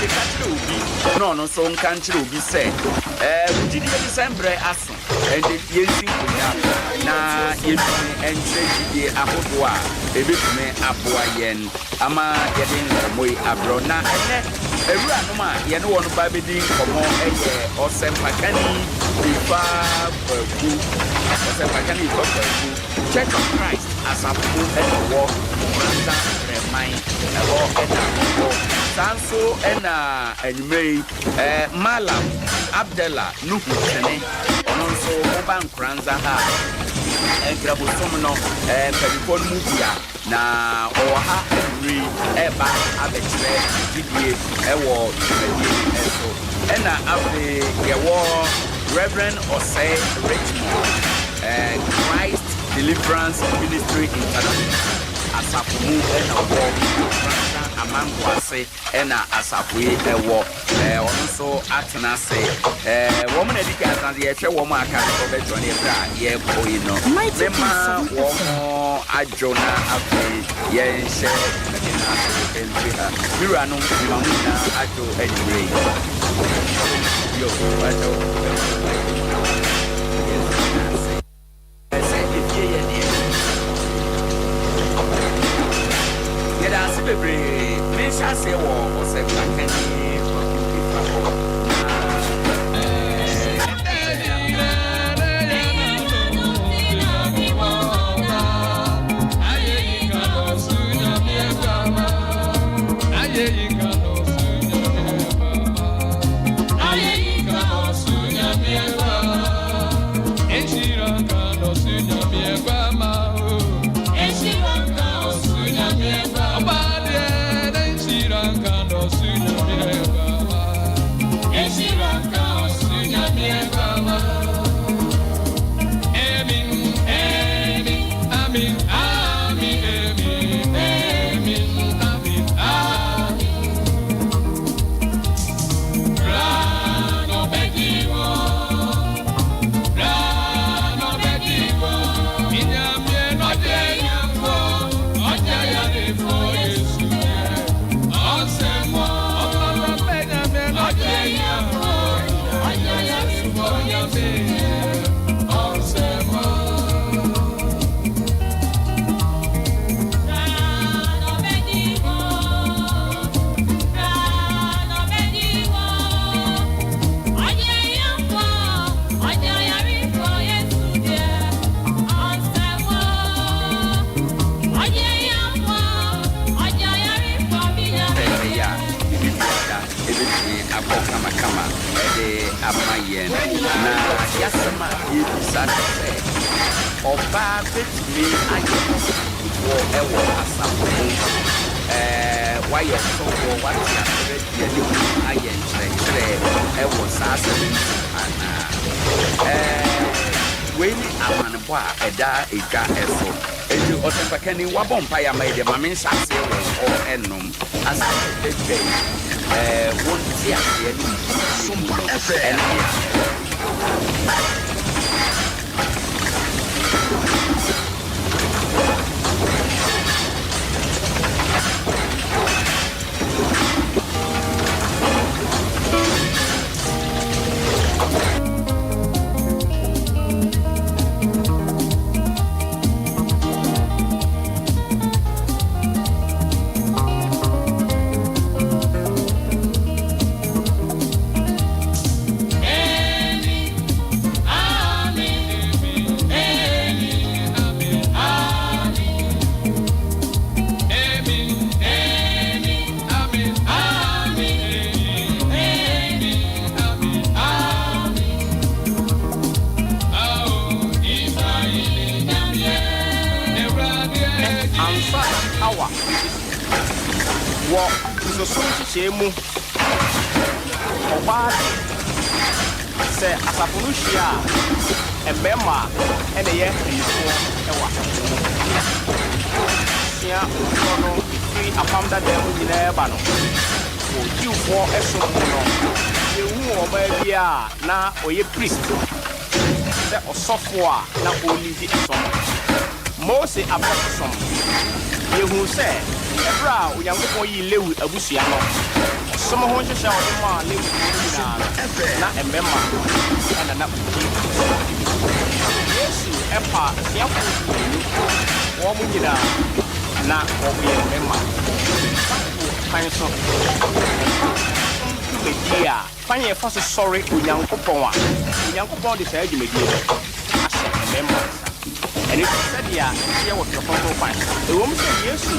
Enti ka kyerɛ obi na ɔno nso nka nkyerɛ obi sɛ, Ɛɛ, wo gyidie ne sɛn berɛ aso? Ɛnde yɛnsi nkonnwa na yɛntumi nkyerɛ gyidie ahodoɔ a ɛbɛtumi aboa yɛn ama yɛde nkɔmmɔ yi abrɛ wo. Na ɛnnɛ, awuranom a yɛne wɔn ba bɛdi nkɔmmɔ yɛ Ɔsɛmpakani Ifa Kwaku, Ɔsɛmpakani Ifa Kwaku, Church of Christ asafo mu na ɔwɔ Nkoranza Brɛman, ɛhɔ na ɔwɔ. Saa nso na anwummerɛ yi, Mallam Abdallah Nuhu Twene, ɔno nso woba Nkoranza ha a, Nkramosom no mpanimfoɔ no mu bia na ɔwɔ ha anwummere yi reba abɛkyerɛ ne gyidie wɔ dwumadie yi so. Ɛna afei yɛwɔ Rev. Osei Richmond, Christ Deliverance Ministry International asafo mu na ɔwɔ, Nkoranza Amangoase. na asafo yi wɔ. Ɔno nso atena ase. Wɔn na adi kan atena ase. Yɛhwɛ wɔn a aka no sɛ wɔbɛjoin yɛn bere a yɛrekɔ yi no. Mema wɔn adwo na afei yɛnhyɛ dwumadi no ase mfiri ha. Me wuranom, mema mo nyinaa adwo anwummere yi. Yo, mpakyɛw, bɛma yɛn nyinaa yɛntena ase. Sɛ efie yɛ deɛ. Yɛda ase bebree. Me nhyɛ aseɛ wɔ ɔsɛmpakani Kwaku Efa hɔ na Sɛ ɛbɛyɛ a biribiara bɛtumi akɔ kamakama de ama yɛn. Na y'asɛm a yɛrebisa ne sɛ, ɔbaa bɛtumi ayɛ ɔkandifoɔ wɔ asafo mu? Ɛɛ, wayɛ ɔsɔfoɔ, wate asɔre adi anim ayɛ nkyerɛkyerɛ wɔ saa asɛm yi mu anaa? Ɛɛ, wei ne amanebɔ a ɛda dwa so. Enti ɔsɛmpakani, woabɔ mpaeɛ ama yi deɛ, ma menhyɛ aseɛ wɔ wo hɔ nom. Asɛm a ɛda dwa yi, ɛɛ, wo nteaseɛ ne wo gyidie mu no, ɛne deɛ asɛm. Ansa na Hawa rebesi wɔ Kristosom nhyehyɛe mu ɔbaa de, sɛ asafo no hyia a, mmarima na ɛyɛ mpanimfoɔ wɔ asafo no mu. Sua foforɔ no firi Apam Dadaa mu nyinaa ba no, wɔ Jewfoɔ som mu no, yɛnhuu ɔbaa biara a na ɔyɛ priest, sɛ ɔsɔfoɔ a na ɔrelidi som. Mose abrɛ so som. Yɛhuu sɛ ɛberɛ a Onyankopɔn yii Lewi abusua no, ɔsɔfoɔ. Ɔsom ho nhyehyɛe a ɔde maa Lewifo no nyinaa no, na mmarima na na wodi ɔsom anim. Yesu paa asuafo dumienu, wɔn nyinaa na wɔyɛ mmarima. Bible kwan so, ɛfa ɔsom dwumadi a kwan a yɛfa so sɔre Onyankopɔn a, Onyankopɔn de saa dwumadie no ahyɛ mmarima nsa. Ɛno nti, sɛdeɛ ɛteɛ wɔ Twerɛ Kronkron kwan so, ɛwom sɛ Yesu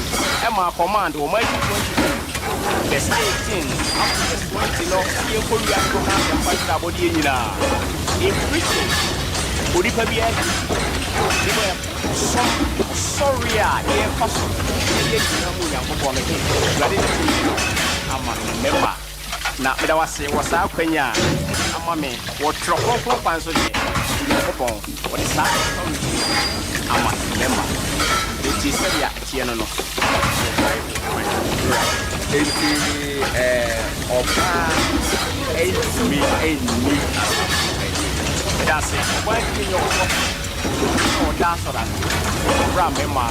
maa command wɔ Matthew 28 verse 18 up to verse 20 no sɛ yɛnkɔ wiase nkɔka asɛmpa nkyerɛ abɔdeɛ nyinaa, in preaching, onipa biara tumi di ne mu ɔsom, ɔsɔre a yɛfa so yɛde agyina mu Onyankopɔn no deɛ, Awurade de tumi no ama mmarima. Na meda wo ase wɔ saa akwanya a wode ama me wɔ Twerɛ Kronkron kwan so deɛ, Onyankopɔn, wɔde saa authority no ama mmarima. Enti sɛdeɛ ɛteɛ no no, wɔ Bible kwan so. Right. Enti eh, ɔbaa ntumi nni asafo anim. Meda ase. Ɔbaa ntumi nyɛ ɔsɔfo na ɔda asɔre ase wɔ berɛ a mmarima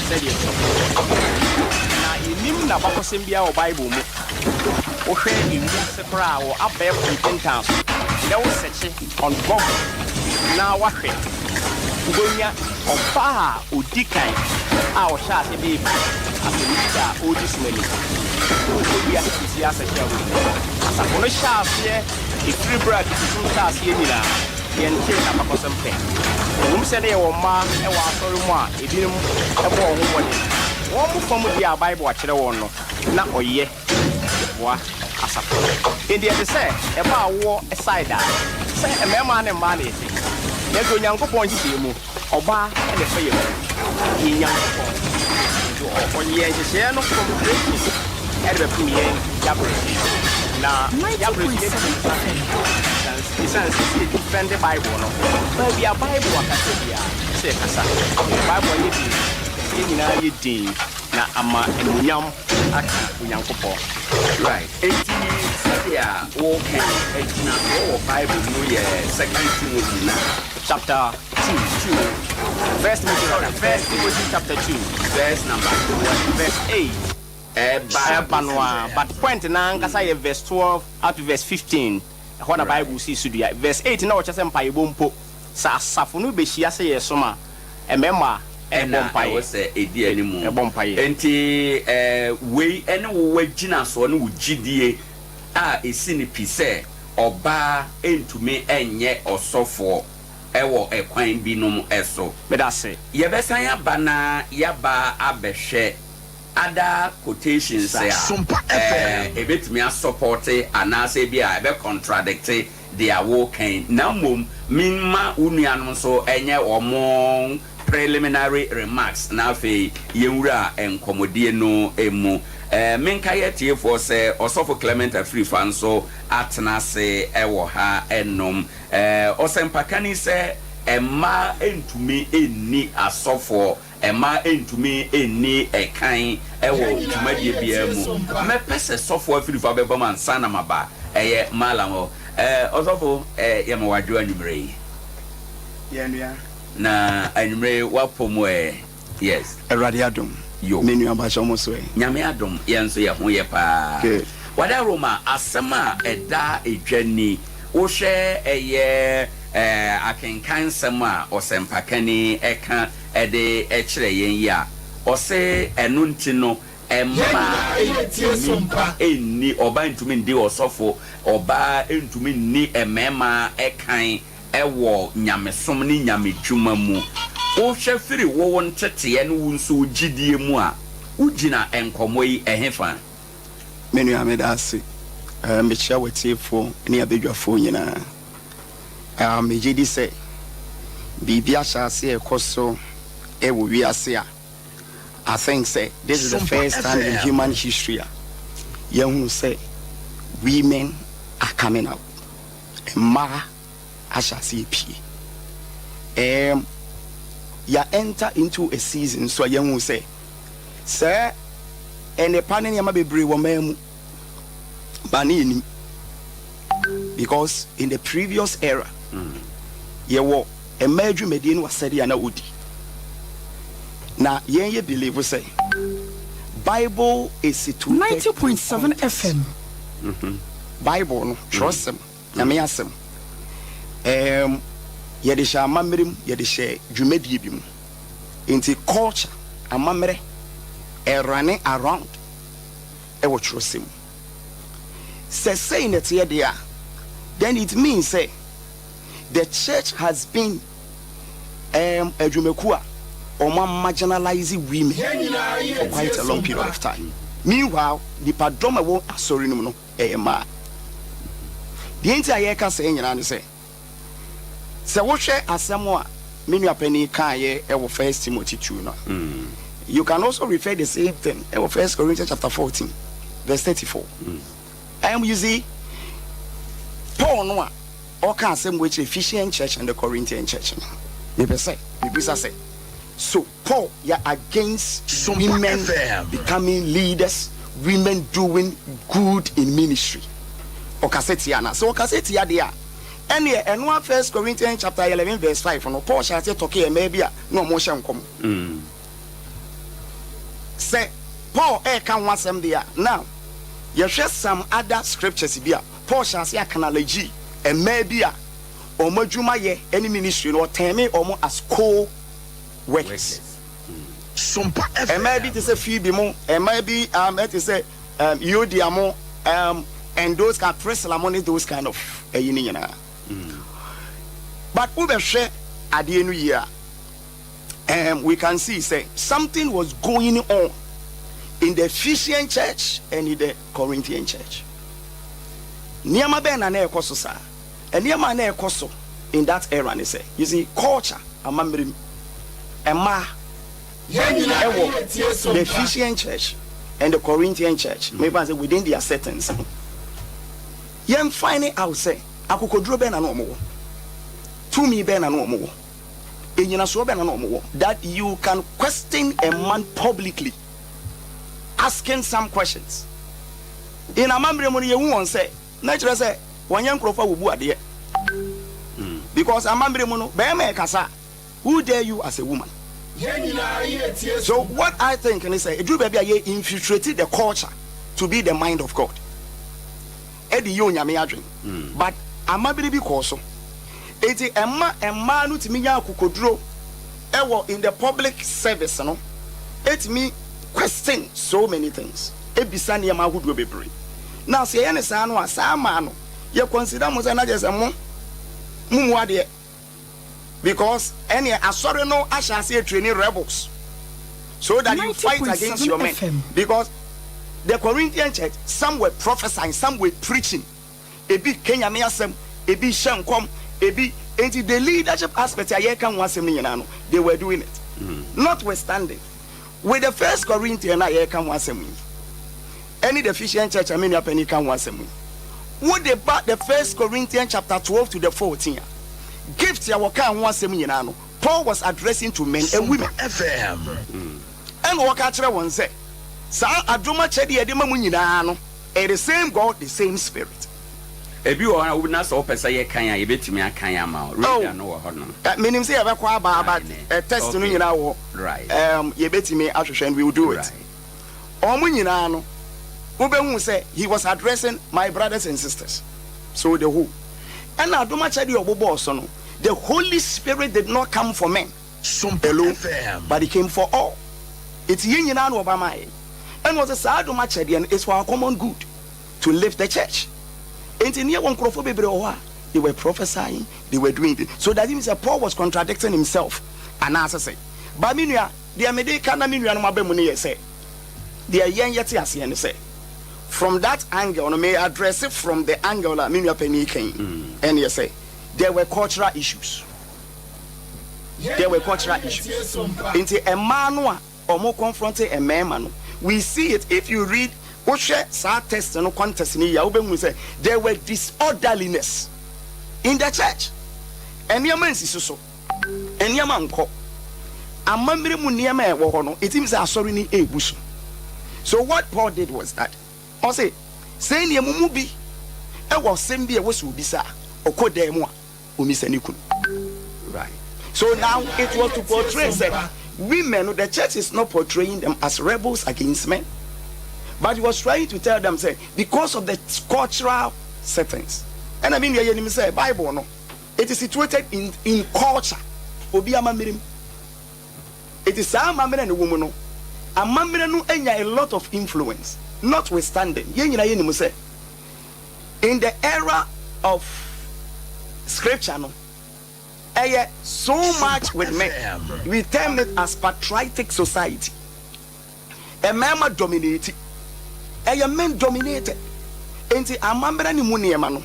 sɛdeɛ Twerɛ Kronkron no ka. Na yɛnnim n'abakɔsɛm biara wɔ Bible mu. Wohwɛ ewiase koraa a, wɔ abɛɛfo ntentan so, ndɛ wo sɛkye on Google na woahwɛ, wobenya ɔbaa a odi kan a ɔhyɛɛ ase bɛyɛ priest as a leader a ɔredi som anim. Wokɔ wiase sisi asɛkyɛ a wobenya. Asafo no hyɛɛ aseɛ ɛfiri berɛ a Kristosom hyɛɛ aseɛ nyinaa, yɛntee n'abakɔsɛm pɛn. Ɛwom sɛ na yɛwɔ mmaa wɔ asɔre mu a ebinom bɔ wɔn ho mmɔden, wɔn fam deɛ a Bible akyerɛ wɔn no, na ɔyɛ de boa asafo no. Enti ɛte sɛ ɛba awoɔ side a, sɛ mmarima ne mmaa na yɛte. Nanso Onyankopɔn nhyehyɛeɛ mu, ɔbaa na ɛfa yɛn mu. Yɛn Nyankopɔn. Enti ɔyɛɛ nhyehyɛeɛ no from creation de bɛpem yɛn yɛabrɛ so yi. Na yɛabrɛ so yɛntumi nsa ɛsiane sɛ sɛ yɛ defend Bible no, baabi a Bible akasa biara, sɛ yɛkasa. Bible ayɛ din, sɛ yɛn nyinaa yɛ din na ama animuonyam aka Onyankopɔn. Right. Enti sɛdeɛ woreka yi, agyinasoɔ wɔ Bible mu yɛ Second Timothy na. Chapter 2. 2. First Timothy Sorry, rather. First Timothy chapter 2. Verse number what? Verse 8. Ɛba Ɛba no ara, but point no ankasa yɛ verse 12 up to verse 15. Ɛhɔ na Bible sii so dua. Verse 8 na ɔkyerɛ sɛ mpaebɔ mpo, sɛ asafo no behyia sɛ yɛresom a, mmarima rebɔ Ɛna mpaeɛ. ɛwɔ sɛ ɛdi anim. Ɛbɔ mpaeɛ. Enti wei ne wo w'agyinasoɔ ne wo gyidie a ɛsi no pi sɛ ɔbaa ntumi nyɛ ɔsɔfoɔ wɔ ɛkwan binom so. Meda ase. Yɛbɛsan aba na yɛaba abɛhwɛ other quotations a ɛbɛtumi asɔpɔte anaasɛ ebia ɛbɛ contradicte deɛ woreka yi, na mmom memma wo nuanom nso nyɛ wɔn preliminary remarks na afei yɛnwura nkɔmmɔdie no mu. Menkae atiefoɔ sɛ Ɔsɔfo Clement Afrifa nso atena ase wɔ ha nom. Ɔsɛmpakani sɛ mmaa ntumi nni asɔfoɔ Mmaa ntumi nni kan wɔ dwumadie biara mu. Mɛpɛ sɛ sɔfo afirifa bɛba mu ansa na maba. Ɛyɛ Mallam hɔ. Eh, ɔsɔfo, eh, yɛma wo adwo anwummerɛ yi. Yɛn nua. Na anwummerɛ yi woapɔ mu ɛ? Yes. Awurade adom. Yo. Me nua mpakyɛ mo so ɛ? Nyame adom, yɛn nso yɛ ho yɛ paa. Good. Wadaworoma, asɛm a ɛda dwa ni. Wohwɛ ɛyɛ eh, akenkan nsɛm a ɔsɛmpakani ka de kyerɛ yɛn yi a, ɔse ɛno nti no mmaa ntumi nni, ɔbaa ntumi ndi ɔsɔfo, ɔbaa ntumi nni mmarima kan wɔ nyamesom ne nyamedwuma mu. Wohwɛ firi wo nteteɛ ne wo nso wo gyidie mu a, wogyina nkɔmmɔ yi ɛhefa? Me nua meda ase. Mekyia w'atiefoɔ ne abadwafoɔ nyinaa. Megye di sɛ biribi ahyɛ aseɛ rekɔ so wɔ wiase a I think sɛ this is the first time in human history a yɛahunu sɛ women are coming out. Mmaa ahyɛ aseɛ pie. Um, yɛ enter into a season nso a yɛahu sɛ sɛ nnepa ne nneɛma bebree wɔ mmaa mu ba ne yɛnim because in the previous era yɛwɔ mmaa dwumadie ne wasɛdeɛ a na ɔdi na yɛn yɛ believe sɛ Bible is situated 90.7 in context. FM. Bible no, twerɛsɛm, Nyame asɛm. Yɛde hyɛ amammerɛ mu, yɛde hyɛ dwumadie bi mu. Nti culture, amammerɛ, ɛrane around ɛwɔ twerɛsɛm mu. Sɛ sei na ɛteɛ deɛ a, then it means sɛ the church has been adwumakuo a ɔmo marginalize women for quite a long period of time. Meanwhile, nipadɔm a ɛwɔ asɔre no mu no ɛyɛ mmaa. Deɛ nti a yɛreka sɛ nyinaa ne sɛ wohwɛ asɛm a me nua panin kaeɛ ɛwɔ First Timothy 2 no a, you can also refer the same thing ɛwɔ First Corinthians chapter 14 verse 34. You see, Paul no a ɔka asɛm wɔ akyire Ephesian church and the Corinthian church no, mepɛ sɛ mebisa sɛ, so Paul yɛ against Sompa women FM. becoming leaders, women doing good in ministry? Ɔkasa tia na sɛ ɔkasa tia deɛ a, ɛneɛ ɛno a First Corinthians chapter 11 verse 5 no, Paul hyɛ aseɛ tɔke mmaa bi a na ɔmo hyɛ nkɔm. Sɛ Paul ɛɛka ho asɛm deɛ a, now yɛhwɛ some other scriptures bi a Paul hyɛ aseɛ acknowledge mmaa bi a ɔmo adwuma yɛ ɛne ministry no, ɔtɛn ɔmo as co workers. Sompa FM. Mmaa bi te sɛ Phoebe mo, mmaa bi ɛte sɛ Euodia mo, and those kind, Priscilla mo ne those kind of ɛyi ne nyinaa. But wobɛhwɛ adeɛ no yie a, we can see sɛ something was going on in the Ephesian church and in the Corinthian church. Nneɛma bɛn na na ɛkɔ so saa? Nneɛma a na ɛkɔ so in that era ne sɛ, you see, culture, amammerɛ mu, mmaa ɛwɔ the Ephesian church and the Corinthian church, maybe I say within their settings no, yɛn find out sɛ akokoduro bɛn na na wɔn wɔ, tumi bɛn na na wɔn wɔ, enyinasoɔ bɛn na na wɔn wɔ that you can question a man publicly, asking some questions. In amammerɛ mu no, yɛhu wɔn sɛ na kyerɛ sɛ wɔnyɛ nkurɔfoɔ a wɔbu adeɛ, because amammerɛ mu no, bɛrima ɛkasa, who dare you as a woman? So what I think ne sɛ ɛduru baabi a yɛ infiltrate the culture to be the mind of God, ɛde yɛ Onyame adwen, but amabere bi kɔɔ so, eti ɛma mmaa no tumi nya akokoduro ɛwɔ in the public service no, etumi question so many things, ebisa nneɛma ahodoɔ bebree. Na sɛ yɛyɛ ne saa no a, saa maa no yɛ consider mo sɛ na kyerɛ sɛ mo mu adeɛ, because ɛnneɛ asɔre no ahyɛ ase training rebels so that you fight against your men. 90.7 FM. Because the Corinthian church, some were prophesying, some were preaching, ebi kenyame asɛm, ebi hyɛ nkɔm, ebi. Enti the leadership aspect a yɛka ho asɛm no nyinaa no, they were doing it. Notwithstanding, with the First Corinthian a yɛka ho asɛm yi ɛne the Ephesian church a me nua panin ka ho asɛm yi, wode ba the First Corinthians chapter 12 to the 14 a, gift a wɔka ho asɛm nyinaa no, Paul was addressing to men and women. FM. Ɛna wɔka kyerɛ wɔn sɛ saa adom akyɛdeɛ yɛde ma mu nyinaa no, ɛyɛ the same God, the same Spirit. Ebi wɔ hɔ a wobɛna sɛ wopɛ sɛ yɛkan a, yɛbɛtumi akan ama wo. Oh. Reader no wɔ hɔ nom. Menim sɛ yɛbɛkɔ aba aba text no nyinaa wɔ hɔ. Yɛbɛtumi ahwehwɛ and we will do it. Ɔmo nyinaa no, wobɛhu sɛ he was addressing my brothers and sisters. So the whole ɛna adom akyɛdeɛ a ɔbobɔɔ so no, the Holy Spirit did not come for men Sompa alone, FM. but he came for all. Eti yɛn nyinaa na ɔba maa yɛn. Ɛna ɔsɛ saa adom akyɛdeɛ no is for our common good, to lift the church. Enti ne yɛwɔ nkurɔfoɔ bebree wɔ hɔ a they were prophesying, they were doing this. So that means that Paul was contradicting himself anaasɛ sɛ ba me nua deɛ mede ka na me nuanom aba mu no yɛ sɛ deɛ yɛn yɛte aseɛ ne sɛ from that angle no, may address it from the angle a me nua panin kan ɛne yɛ sɛ there were cultural issues, there were cultural issues. Nti mmaa no a ɔmo confront mmarima no, we see it if you read, wohwɛ saa text no context no yie a, wobɛhu sɛ there were disorderliness in the church. Nneɛma nsisi so, nneɛma nkɔ amammerɛ mu, nneɛma a ɛwɔ hɔ no, it means sɛ asɔre no ebu so. So what Paul did was that ɔse sɛ nneɛma mu bi ɛwɔ asɛm bi a ɛwɔ sɛ obisa a, ɔkɔ dan mu a omisa ne kunu. So now it was to portray sɛ women, the church is not portraying them as rebels against men. But he was trying to tell them sɛ because of the cultural settings. Ɛna me nua yɛnim sɛ Bible no it is situated in in culture, obi amammerɛ mu. Enti saa amammerɛ no wɔ mu no, amammerɛ no anya a lot of influence. Notwithstanding, yɛn nyinaa yɛnim sɛ in the era of scripture no, ɛyɛ so much with men. We term it as patriarchic society. Mmarima dominate. Ɛyɛ men dominated. Enti amammerɛ no mu nneɛma no,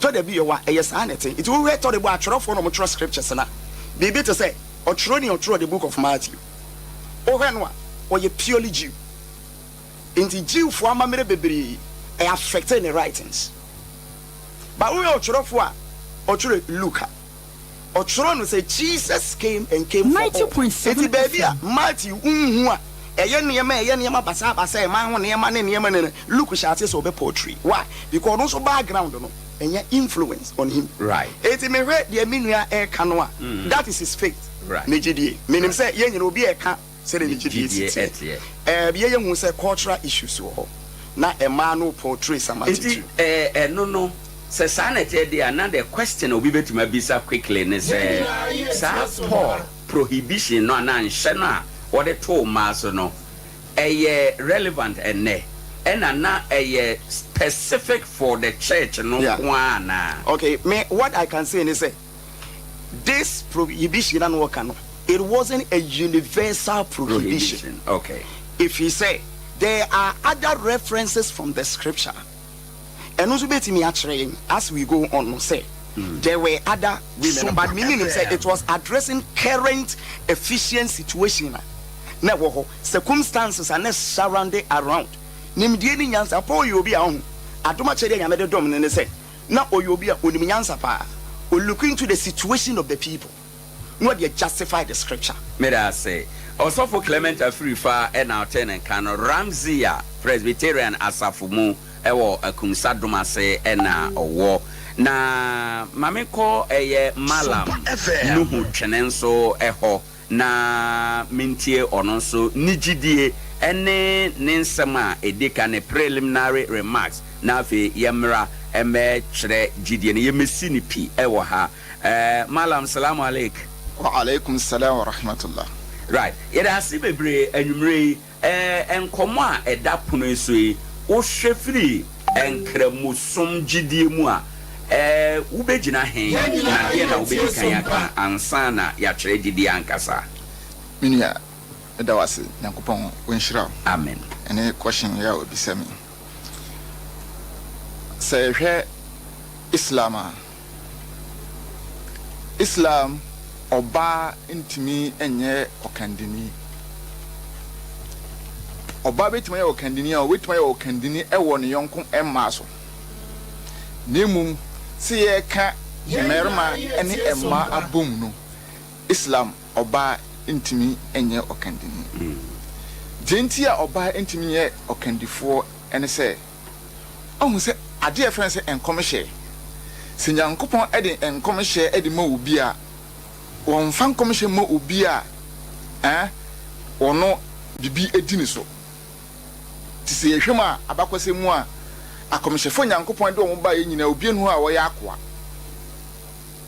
Tɔ da bi wɔ hɔ a, ɛyɛ saa na ɛte. Nti wohwɛ tɔ da bi a atwerɛfoɔ na wɔtwerɛ scriptures no a, biribi te sɛ ɔtwerɛni a ɔtwerɛɛ the book of Matthew, wohwɛ no a, ɔyɛ purely Jew. Nti Jewfoɔ amammerɛ bebree ɛ affectee ne writings. But wohwɛ ɔtwerɛfoɔ a ɔtwerɛ Luke a, Ɔtwerɛ no sɛ Jesus came and came for all. 90.7 Enti baabi a FM. Matthew nhu a ɛyɛ nneɛma a ɛyɛ nneɛma basabasa, ɛman ho nneɛma ne nneɛma ne no, Luke hyɛ aseɛ sɛ ɔbɛ portray. Why? Because ɔno nso background no ɛnya influence on him. Right. Enti mehwɛ deɛ me nua ɛreka no a, that is his faith, Right. ne gyedie. Menim sɛ yɛn nyinaa obi ɛreka Sɛdeɛ ne gyedie si teɛ. Ɛɛm yɛyɛ hu sɛ cultural issues wɔ hɔ na mmaa no portray some Nti attitude. ɛɛ ɛno no sɛ saa na ɛteɛ deɛ a na the question a obi bɛtumi abisa quickly ne sɛ saa Paul prohibition no anaa nhyɛ no a wɔde too mmaa so no ɛyɛ relevant ɛnnɛ ɛna na ɛyɛ specific for the church no Yeah. nko ara anaa? Okay, me what I can say ne sɛ this prohibition na na wɔka no it wasn't a universal prohibition. Prohibition, okay. Ɛfiri sɛ there are other references from the scripture ɛno nso bɛtumi akyerɛ yɛn as we go on no sɛ there were other women but Sompa me menim sɛ FM. it was addressing current efficient situation a na ɛwɔ hɔ, circumstances a na surround around nimdeɛ ne nyansa. Paul yɛ obi a ɔho adom akyɛdeɛ a Nyame de dom no ne sɛ na ɔyɛ obi a ɔnim nyansa paa, ɔ look into the situation of the people na ɔde a justify the scripture. Meda ase. Ɔsɔfo Clement Afrifa na ɔtee ne nka no, Ramseyer Presbyterian Asafo mu wɔ Akumsa Domase na ɔwɔ. Na ma menkɔ ɛyɛ Mallam Sompa FM. Nuhu Twene nso hɔ. Na mentie ɔno nso ne gyidie ne ne nsɛm a ɛdi kan, ne preliminary remarks, na afei yɛmmra mmɛkyerɛ gyidie no, yɛmmɛsi no pi wɔ ha. Eh, Mallam, Salaam Aleik. Wa alaikum salaam wa rahmatullah. Right, yɛda ase bebree anwummerɛ yi. Eh, nkɔmmɔ a ɛda pono yi so yi, wohwɛ firi Nkramosom gyidie mu a, eh, wobɛgyina he, na deɛn na wobɛdi kan aka ansa na yɛakyerɛ gyidie ankasa? Me nua meda wo ase Nyankopɔn ɔnhyira wo Amen. ɛne question yi a wabisa me yi. Sɛ yɛhwɛ Islam a, Islam ɔbaa ntumi nyɛ ɔkandini. Ɔbaa bɛtumi ayɛ ɔkandini a, ɔbɛtumi ayɛ ɔkandini wɔ ne yɔnko mmaa so. Na mmom sɛ yɛreka mmarima ne mmaa abom no, Islam ɔbaa ntumi nyɛ ɔkandini. Deɛ nti a ɔbaa ntumi nyɛ ɔkandifoɔ ne sɛ, Wahu sɛ adeɛ a yɛfrɛ no sɛ nkɔmhyɛ, sɛ Nyankopɔn de nkɔmhyɛ de ma obi a, wɔmfa nkɔmhyɛ mma obi a eh, ɔno biribi di ne so. Nti sɛ yɛhwɛ mu a, abakɔsɛm mu a, akɔmhyɛfoɔ a Nyankopɔn de wɔn baeɛ nyinaa, obiara nni hɔ a ɔyɛ akoa.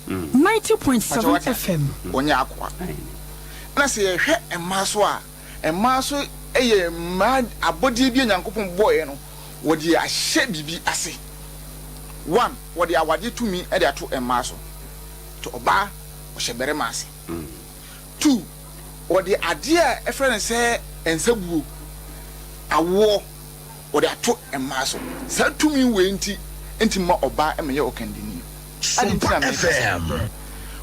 90.7 Pakyɛ wate aseɛ? FM. Wɔnyɛ akoa. Ɛna sɛ yɛhwɛ mmaa so a, Mmaa nso yɛ mmaa abɔdeɛ bi a Nyankopɔn bɔeɛ no, wɔde ahyɛ biribi ase. One, wɔde awadeɛ tumi de ato mmaa so. Nti ɔbaa, ɔhyɛ barima ase. Two, wɔde adeɛ a ɛfrɛ no sɛ nsabuo, awoɔ, wɔde ato mmaa so. Saa tumi wei nti, nti mma ɔbaa mmɛyɛ ɔkandini. Adɛn nti Sompa na meka saa? FM.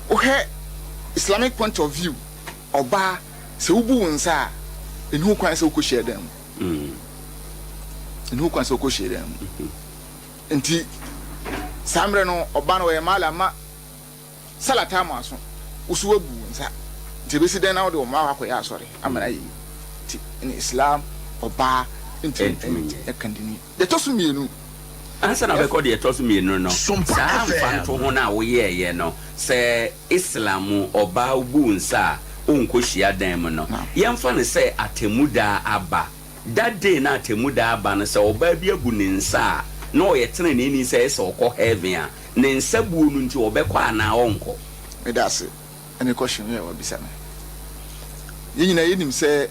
Wohwɛ Islamic point of view, Ɔbaa, sɛ wobu wo nsa a, ɛnni ho kwan sɛ wokɔ hyiadan mu. Ɛnni ho kwan sɛ wokɔ hyiadan mu. Nti, saa mmerɛ no, ɔbaa no ɔyɛ maala ma Salah taa mo aso, wo so woabu wo nsa. Nti ɛbɛsi dɛn na wode wo mma akɔ akɔyɛ asɔre ama no ayɛ yie? Nti, in Islam, ɔbaa ntumi nyɛ kandini. Deɛ ɛtɔ so mmienu. Ansa na wobɛkɔ deɛ ɛtɔ so mmienu no, Sompa saa FM. mfantoho no a woyɛeɛ no, sɛ Islam mu ɔbaa bu nsa a ɔnkɔ hyiadan mu no, yɛmfa no sɛ atemmuda aba. That day no a atemmuda aba no, sɛ ɔbaa bi abu ne nsa a, na ɔyɛ teneneeni sɛ ɛsɛ sɛ ɔkɔ heaven a, ne nsa buo no nti ɔbɛkɔ anaa ɔnkɔ? Meda ase ne question yi a wabisa no. Yɛn nyinaa yɛnim sɛ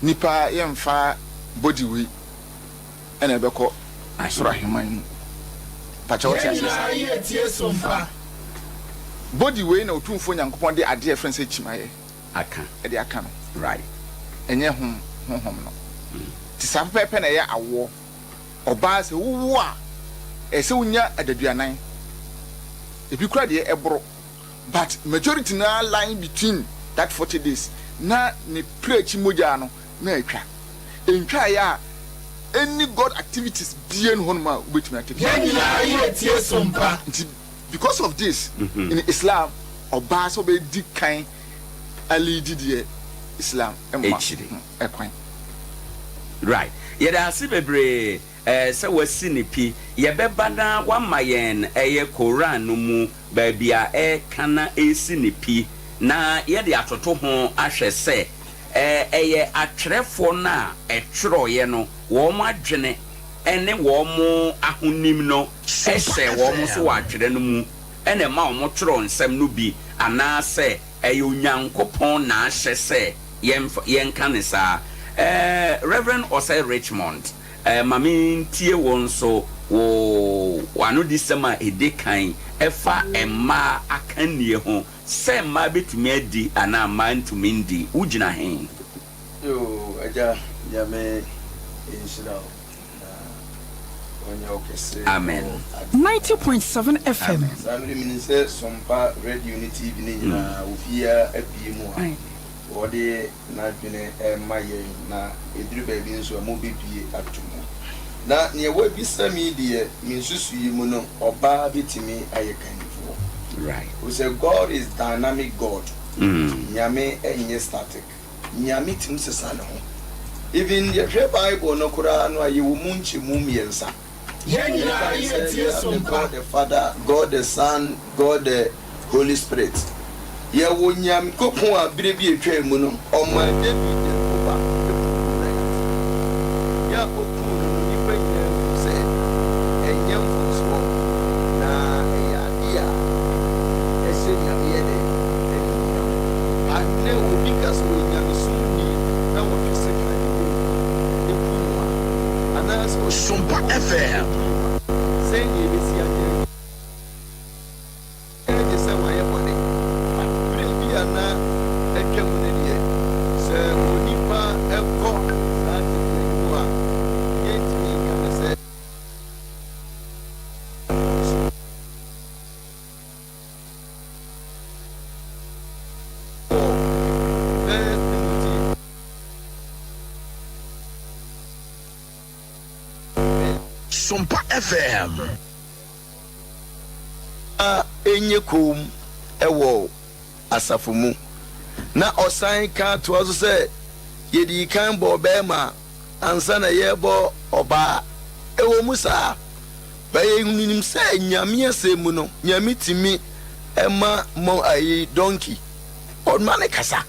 nipa yɛmfa body wei na ɛbɛkɔ soro aheman mu. Mpakyɛ wote aseɛ saa? Body wei na Otumfoɔ Nyankopɔn de adeɛ a yɛfrɛ no sɛ kyimayɛ Aka. de aka no. Right. Ɛnyɛ hom honhom no. Nti saa pɛpɛɛpɛ na ɛyɛ awoɔ. Ɔbaa sɛ wowo a, ɛyɛ sɛ wonya adaduanan. Ebi koraa deɛ ɛboro. But majority no ara lying between that 40 days na ne prɛkyi mogyaa no na atwa. Ɛntwaeɛ a, any God activities biara nni hɔnom a wobɛtumi atake. Yɛn nyinaa yɛ tie som pa. Nti because of this, in Islam, ɔbaa sɛ ɔbɛdi kan aliidi deɛ Islam mma Akyire. ho kwan. Right. Yɛda ase bebree eh, sɛ wasi ne pi. Yɛbɛba na wama yɛn ɛyɛ Koran no mu baabi a ɛreka na ɛresi ne pi na yɛde atoto ho ahwɛ sɛ eh, ɛyɛ atwerɛfoɔ no a ɛtwerɛeɛ no wɔn adwene ne wɔn ahonim no hyɛɛ wɔn so wɔ atwerɛ no mu na ɛma wɔtwerɛɛ nsɛm no bi anaasɛ ɛyɛ Onyankopɔn na ahyɛ sɛ yɛmfa yɛnka no saa. Eh, Rev. Osei Richmond, eh, ma mentie wo nso wo w'anodisɛm a ɛdi kan ɛfa mmaa akannie ho, sɛ mmaa bɛtumi adi anaa mmaa ntumi ndi, wogyina he? Yoo agya nyame nhyira wo na ɔnyɛ wo kɛse Amen. wɔ ade nyinaa 90.7 FM. Amen. Saa mmerɛ menim sɛ Sompa radio ne TV no nyinaa obiara abue mu a ɔde n'adwene rema yɛn na ɛduru baabi nso a mobɛbue ato mu. Na neɛ wabisa me yi deɛ me nsusuiɛ mu no ɔbaa bɛtumi ayɛ kannifoɔ. Right. Wohu sɛ God is dynamic God. Nyame nyɛ static. Nyame tumi sesa ne ho. Even yɛhwɛ bible no koraa no a yɛwɔ mu nkyɛmu mmiɛnsa. Yɛn nyinaa Yɛkae yɛ sɛ tie we have som the pa. God the Father, God the Son, God the Holy Spirit. Yɛwɔ Nyankopɔn a berɛ bi a ɛtwaa mu no ɔmaa David ne ba kuu Goliath. Yɛ a ɔkuu no no nnipa nyinaa huu sɛ ɛnyɛ mfomsoɔ na ɛyɛ adeɛ a ɛhyɛ Nyame yɛ dɛn? Animuonyam. Ɛnnɛ obi ka sɛ ɔyɛ nyamesom ni na wɔtwe sekan de wɔ obi ku no a, anaasɛ ɔde Sompa tuo bɔ obi FM. ku no a, sɛn na yɛbɛsi agye adi? Gye sɛ wayɛ bɔne. But berɛ bi a na atwam no deɛ, sɛ onipa kɔ saa tebea no mu a, yɛntumi nka no sɛ mfomsoɔ. Wɔ First Timothy verse. Sompa FM. Na ɛnyɛ komm wɔ asafo mu. Na ɔsan ka toa so sɛ, Yedii kan bɔɔ barima ansa na yɛrebɔ ɔbaa. Ɛwɔ mu saa, but yɛnim sɛ Nyame asɛm mu no, Nyame tumi ma mo ayi donkey, ɔma no kasa.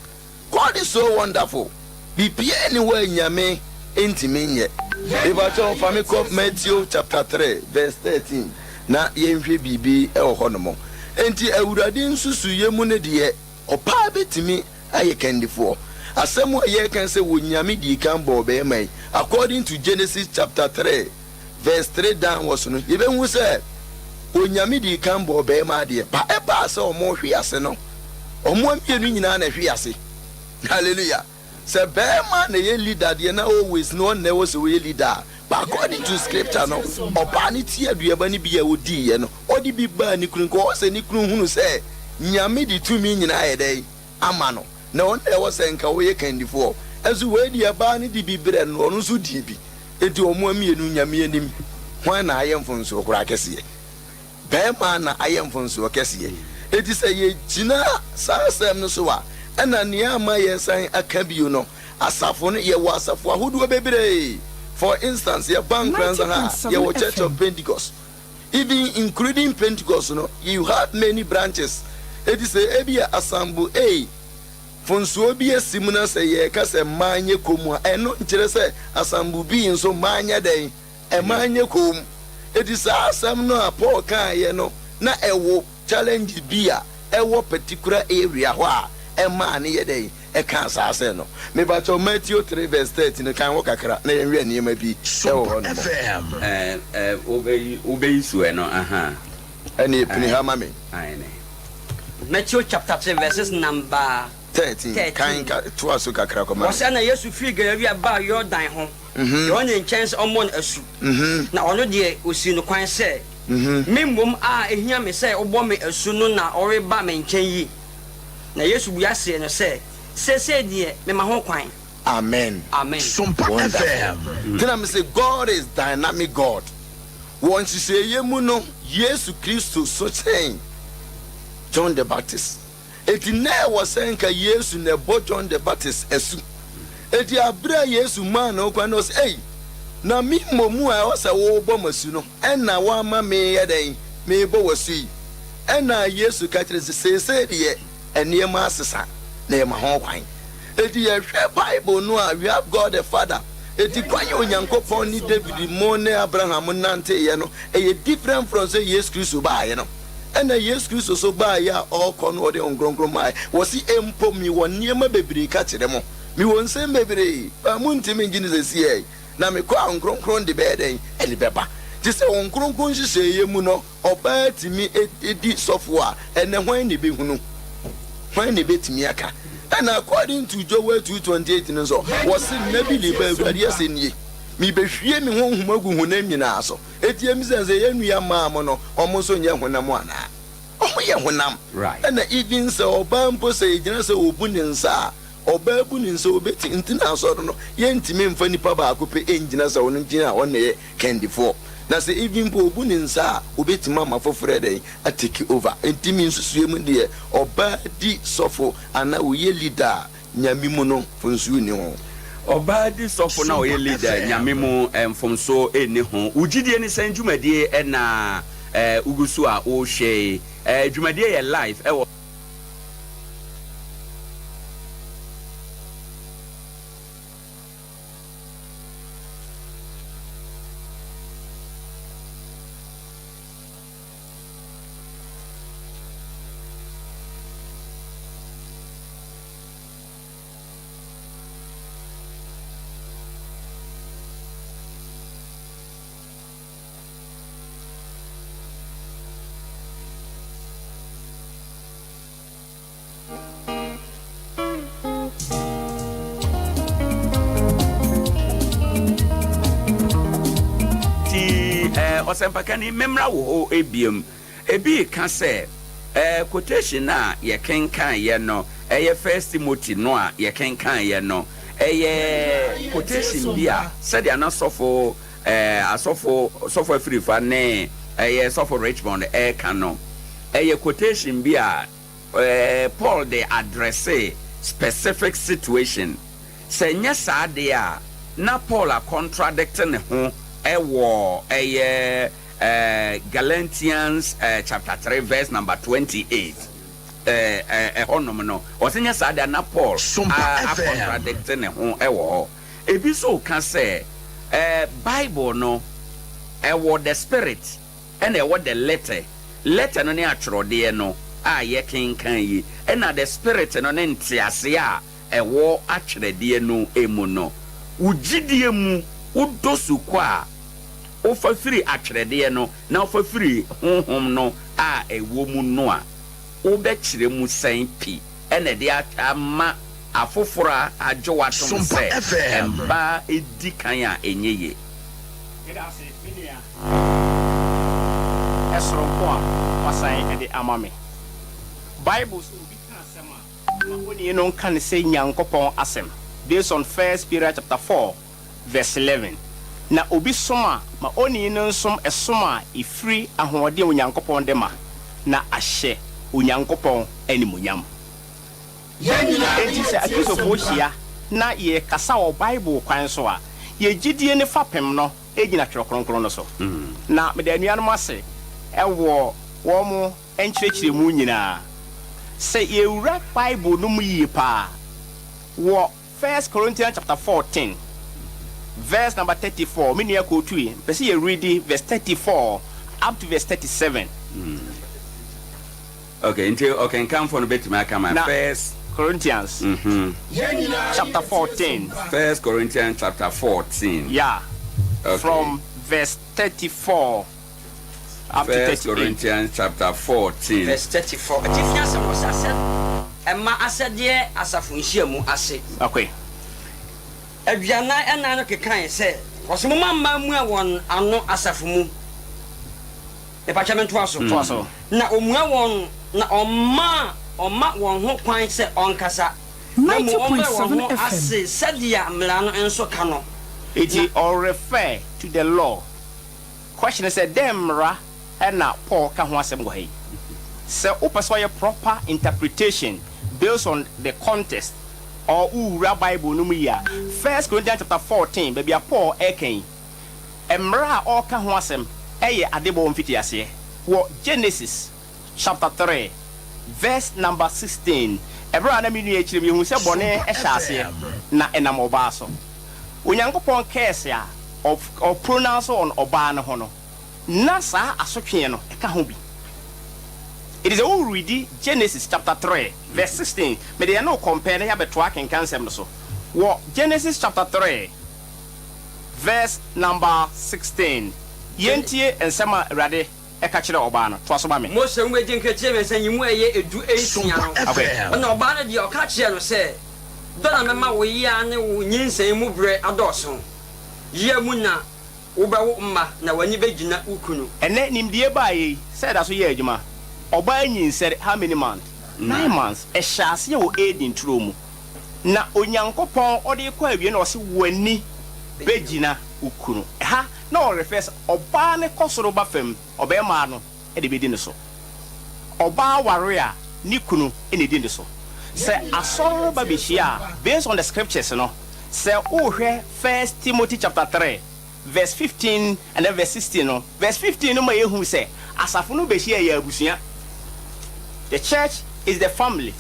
God is so wonderful biribiara nni hɔ a Nyame ntumi nyɛ. Mepakyɛw fa me kɔ Matthew chapter 3 verse 13 na yɛnhwɛ biribi wɔ hɔ nom. Enti Awurade nsusuiɛ mu no deɛ ɔbaa bɛtumi ayɛ kandifoɔ. Asɛm a yɛreka sɛ Onyame dii kan bɔɔ ɔbarima yi according to Genesis chapter 3 verse 3 downwards no yɛbɛhu sɛ Onyame dii kan bɔɔ barima adeɛ ba ɛbaa sɛ ɔmo hwe ase no ɔmo mmienu nyinaa na ɛhwe ase. Hallelujah. Sɛ barima na ɛyɛ leader deɛ na always no ɔno na ɛwɔ sɛ ɔyɛ leader a, but according to scripture no ɔbaa no ti aduaba no bi a ɔdiiɛ no ɔde bi baa ne kunu nka ɔwɔ sɛ ne kunu hunu sɛ Nyame de tumi nyinaa ayɛ dɛn ama no na ɔno na ɛwɔ sɛ nka ɔyɛ kandifoɔ nso wei deɛ baa no de bi brɛ no ɔno nso dii bi enti ɔmo mmienu Nyame anim hwan na ayɛ mfonsoɔ koraa kɛseɛ? Bɛɛma na ayɛ mfonsoɔ kɛseɛ. Enti sɛ yɛgyina saa asɛm no so a, ɛna nea ama yɛresan aka bio no, asafo no, yɛwɔ asafo ahodoɔ bebree. For instance, yɛba Nkoranza ha a, 90.7 yɛwɔ Church of FM. Pentecost. Even including Pentecost no, you have many branches. Enti sɛ ebia Asambo A. Mfomsoɔ bi asi mu na sɛ yɛreka sɛ mmaa nyɛ komm a, ɛno nkyerɛ sɛ asambo bi nso mmaa nyɛ dɛn? Mmaa nyɛ komm. Enti saa asɛm no a Paul kaeɛ no, na ɛwɔ challenge bi a ɛwɔ particular area hɔ a ɛmaa no yɛ dɛn? Ɛkaa saa asɛm no. Mepakyɛw, Matthew 3 verse 13 no, kan hɔ kakra na yɛnhwɛ nneɛma bi wɔ hɔ nom. Ɛɛ, wobɛyi, wobɛyi so ɛ no, ahaa. Ɛnneɛ pini ha ma me. Aane. Matthew chapter 3 verses number 13, 13. Kan ka, toa so kakra kɔma me. Wɔsɛ na Yesu firi Galilea baa Yordan ho, Yohane nkyɛn sɛ ɔmmɔ no asu. Na ɔno deɛ, ɔsii no kwan sɛ, Me mmom a ɛhia me sɛ wobɔ me asu no na woreba me nkyɛn yi? Na Yesu bua see no sɛ, Seesei deɛ, mema ho kwan. Amen. Amen. Sompa Wonderful. FM. Nti na mese God is dynamic God. Wɔ nhyehyɛeɛ mu no, Yesu Kristo so kyɛn John the Baptist. Enti na ɛwɔ sɛ nka Yesu na ɛbɔ John the Baptist asu. Enti bere a Yesu maa no kwan no, ɔse, Ei, na me mmom a ɛwɔ sɛ wobɔ m'asu no, ɛnna woama meyɛ dɛn? Merebɔ w'asu yi. Ɛnna Yesu ka kyerɛɛ no sɛ, Seesei deɛ, nneɛma asesa, na yɛma ho kwan. Enti yɛhwɛ Bible no a, we have God the Father. Enti kwan a Onyankopɔn ne David mo ne Abraham nanteeɛ no, ɛyɛ different from sɛ Yesu Kristo baeɛ no. Ɛna Yesu Kristo so baeɛ a ɔrekɔ no ɔde Honhom Kronkron maeɛ. Wɔse, Mpo mewɔ nneɛma bebree ka kyerɛ mo, mewɔ nsɛm bebree, but montumi ngye no sesei. Na mekɔ a Honhom Kronkron de bɛyɛ dɛn? Ɛde bɛba. Te sɛ Honhom Kronkron nhyehyɛeɛ mu no, ɔbaa tumi di sɔfoɔ a, ɛnnɛ hwan na ɛbɛhunu? Hwan na ɛbɛtumi aka? Ɛna according to Joel 2:28 no nso, wɔse, Nna bi reba, Awurade asɛm nie, mebɛhwie me Honhom agu honam nyinaa so. Enti yɛmmisa sɛ, yɛn nua mmaa mo no, wɔn nso nyɛ honam anaa? Wɔn yɛ honam. Ɛna even sɛ ɔbaa mpo sɛ yɛgyina sɛ ɔbu ne nsa a, ɔbaa bu ne nsa ɔbɛti, nti na asɔre no yɛntumi mfa nipa baako pɛ ngyina sɛ ɔno gyina a ɔno na ɛyɛ kandifoɔ. Na sɛ even mpo ɔbu ne nsa a, ɔbɛtumi ama foforɔ ɛdɛn? A take over. Enti me nsusuiɛ mu deɛ, ɔbaa di sɔfo anaa ɔyɛ leader a, Nyame mu no mfomsoɔ nni ho. Ɔbaa di sɔfo na ɔyɛ leader Nyame mu mfomsoɔ nni ho. Wo gyidie ne sɛn dwumadie na wogu so a wohwɛ yi? Dwumadie yɛ live ɛwɔ. Nti eh, ɔsɛmpakani, memmra wo hɔ biom. Ebi reka sɛ, Ɛɛ, quotation no a yɛkenkaneeɛ no, ɛyɛ First Timothy no a yɛkenkaneeɛ no, ɛyɛ quotation bi a sɛdeɛ na sɔfo, ɛɛ, asɔfo, Sɔfo Afirifa ne ɛyɛ Sɔfo Richmond reka no, ɛyɛ quotation bi a, ɛɛ, Paul de addressee specific situation. Sɛ ɛnyɛ saa deɛ a, na Paul akɔntradikte ne ho wɔ ɛyɛ Galatians chapter 3 verse number 28 ɛhɔnom no, ɔsɛ nyɛ saa deɛ na Paul akɔntradikte ne ho wɔ hɔ. Ebi nso ka sɛ Bible no ɛwɔ the spirit ɛna ɛwɔ the letter. Letter no ne atwerɛdeɛ no a yɛkenkan yi, ɛna the spirit no ne nteaseɛ a ɛwɔ atwerɛdeɛ no mu no. Wo gyidie mu wodɔ sukɔ a wofa firi atwerɛdeɛ no na wofa firi Honhom no a ɛwɔ mu no a, wobɛkyerɛ mu sɛn pi na ɛde ama afoforɔ a agye wo atom Sompa sɛ FM. mmaa di kan a ɛnyɛ yie? Meda ase me nua soronko a woasan de ama me. Bible sɛ obi ka asɛm a, ma onii no nka no sɛ Nyankopɔn asɛm, based on First Peter chapter 4 verse 11, Na obi som a, ma onii no nsom ɛsom a ɛfiri ahoɔden a Onyankopɔn de ma, na ahyɛ Onyankopɔn animuonyam. Enti sɛ Akristofoɔ hyia na yɛrekasa wɔ Bible kwan so a, yɛn gyidie no fapem no gyina Twerɛ Kronkron no so. Na meda anuanom ase wɔ wɔn nkyerɛkyerɛmu nyinaa. Sɛ yɛwura Bible no mu yie paa a, Wɔ First Corinthians chapter 14 verse number 34, me nua kootu yi, mpɛ sɛ yɛ read verse 34 up to verse 37. Okay, nti ɔkenkanfo no bɛtumi aka ma Na First Corinthians chapter 14. First Corinthians chapter 14. Yeah. From verse 34 up to First 38. Corinthians chapter 14. Verse 34, atifi asɛm wɔ sɛ asɛ ɛma asɛdeɛ asafo nhyiamu ase. 44 no kekae sɛ, wɔsɛ moma mmaa mu a wɔn ano asafo mu. Mepakyɛ, mentoa so? Toa so. Na ɔmua wɔn na ɔma wɔn ho kwan sɛ ɔnkasa, na mmom ɔmmrɛ wɔn 90.7 ho FM. ase sɛdeɛ mmara no nso ka no. Eti ɔrefer to the law. Question sɛ, dɛn mmara ɛna Paul ka ho asɛm wɔ ha yi? Sɛ wopɛ sɛ ɔyɛ proper interpretation based on the context or wowura Bible no mu yi a, First Corinthians chapter 14, baabi a Paul ɛka yi, mmara a ɔreka ho asɛm ɛyɛ adebɔ mfitiaseɛ wɔ Genesis chapter 3 verse number 16. Ɛberɛ a na me nua akyerɛ mu, yɛhu sɛ bɔne ɛhyɛ aseɛ na ɛnam ɔbaa so. Onyankopɔn curse a ɔpronounce on ɔbaa no ho no, na saa asotweɛ no ɛka ho bi. It is a wo read Genesis chapter 3 verse 16, mede yɛne wo compare na yɛabɛtoa akenka nsɛm no so wɔ Genesis chapter 3 verse number 16. Yɛntie nsɛm a Awurade ɛka kyerɛ ɔbaa no. Toa so ma me. Mose nwoma di nkakyire 3 yi mu ɛyɛ 16 no. Sompa FM. Ɔna ɔbaa no deɛ, ɔka kyerɛ no sɛ, dɔ na mɛma wo yea ne wo nyinsɛn mu berɛ adɔɔso. Yea mu na wobɛwo mma, na w'ani bɛgyina wo kunu. Ɛnɛ nimdeɛ baayɛ yi sɛ ɛda so yɛ adwuma. Ɔbaa nyinsɛre how many months? 9 months. Ɛhyɛ aseɛ wɔ Eden turo mu na Onyankopɔn ɔde kɔ awie na ɔse w'ani bɛgyina wo kunu. Ɛha na ɔrefer sɛ ɔbaa ne kɔ soro ba fam, ɔbɛrima no ɛde bɛdi ne so. Ɔbaa ware a, ne kunu ɛna ɛdi ne so. Sɛ asɔre ba bɛhyia a, based on the scriptures no, sɛ wohwɛ First Timothy chapter 3 verse 15 and then verse 16 no, verse 15 no ma yɛhu sɛ asafo no bɛhyia yɛ abusua. The church is the family.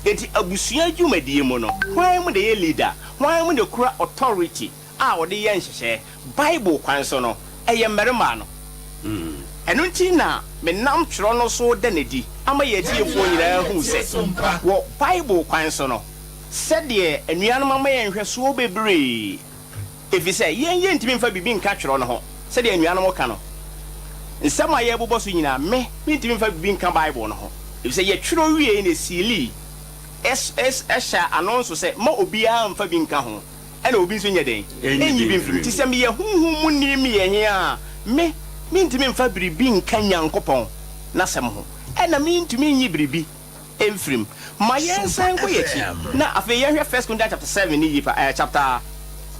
Enti abusua dwumadie mu no, hwan mu de yɛ leader? Hwan mu de kura authority a ɔde yɛ nhyehyɛɛ Bible kwan so no? Ɛyɛ mmarima no. Ɛno nti na menam twerɛ no so da n'adi ama yɛ atiefoɔ nyinaa hu sɛ wɔ Bible kwan so no, sɛdeɛ anuanom ama yɛn nhwɛsoɔ bebree, ɛfiri sɛ yɛn yɛntumi mfa biribi nka twerɛ no ho. Sɛdeɛ anuanom ka no, nsɛm a yɛbobɔ so nyinaa, me mentumi mfa biribi nka Bible no ho, ɛfiri sɛ yɛtwerɛ wie na ɛseal, ɛhyɛ ano nso sɛ ma obiara mfa bi nka ho, ɛna obi nso nyɛ den ɛnyi bi mfiri. Nti sɛ meyɛ honhom mu ni, meyɛ he a, me mentumi mfa biribi nka Nyankopɔn n'asɛm ho, ɛna mentumi nyi biribi mfirim. Ma yɛnsan nkɔ yɛkyi na afei yɛnhwɛ First Corinthians chapter 7 ne yipa chapter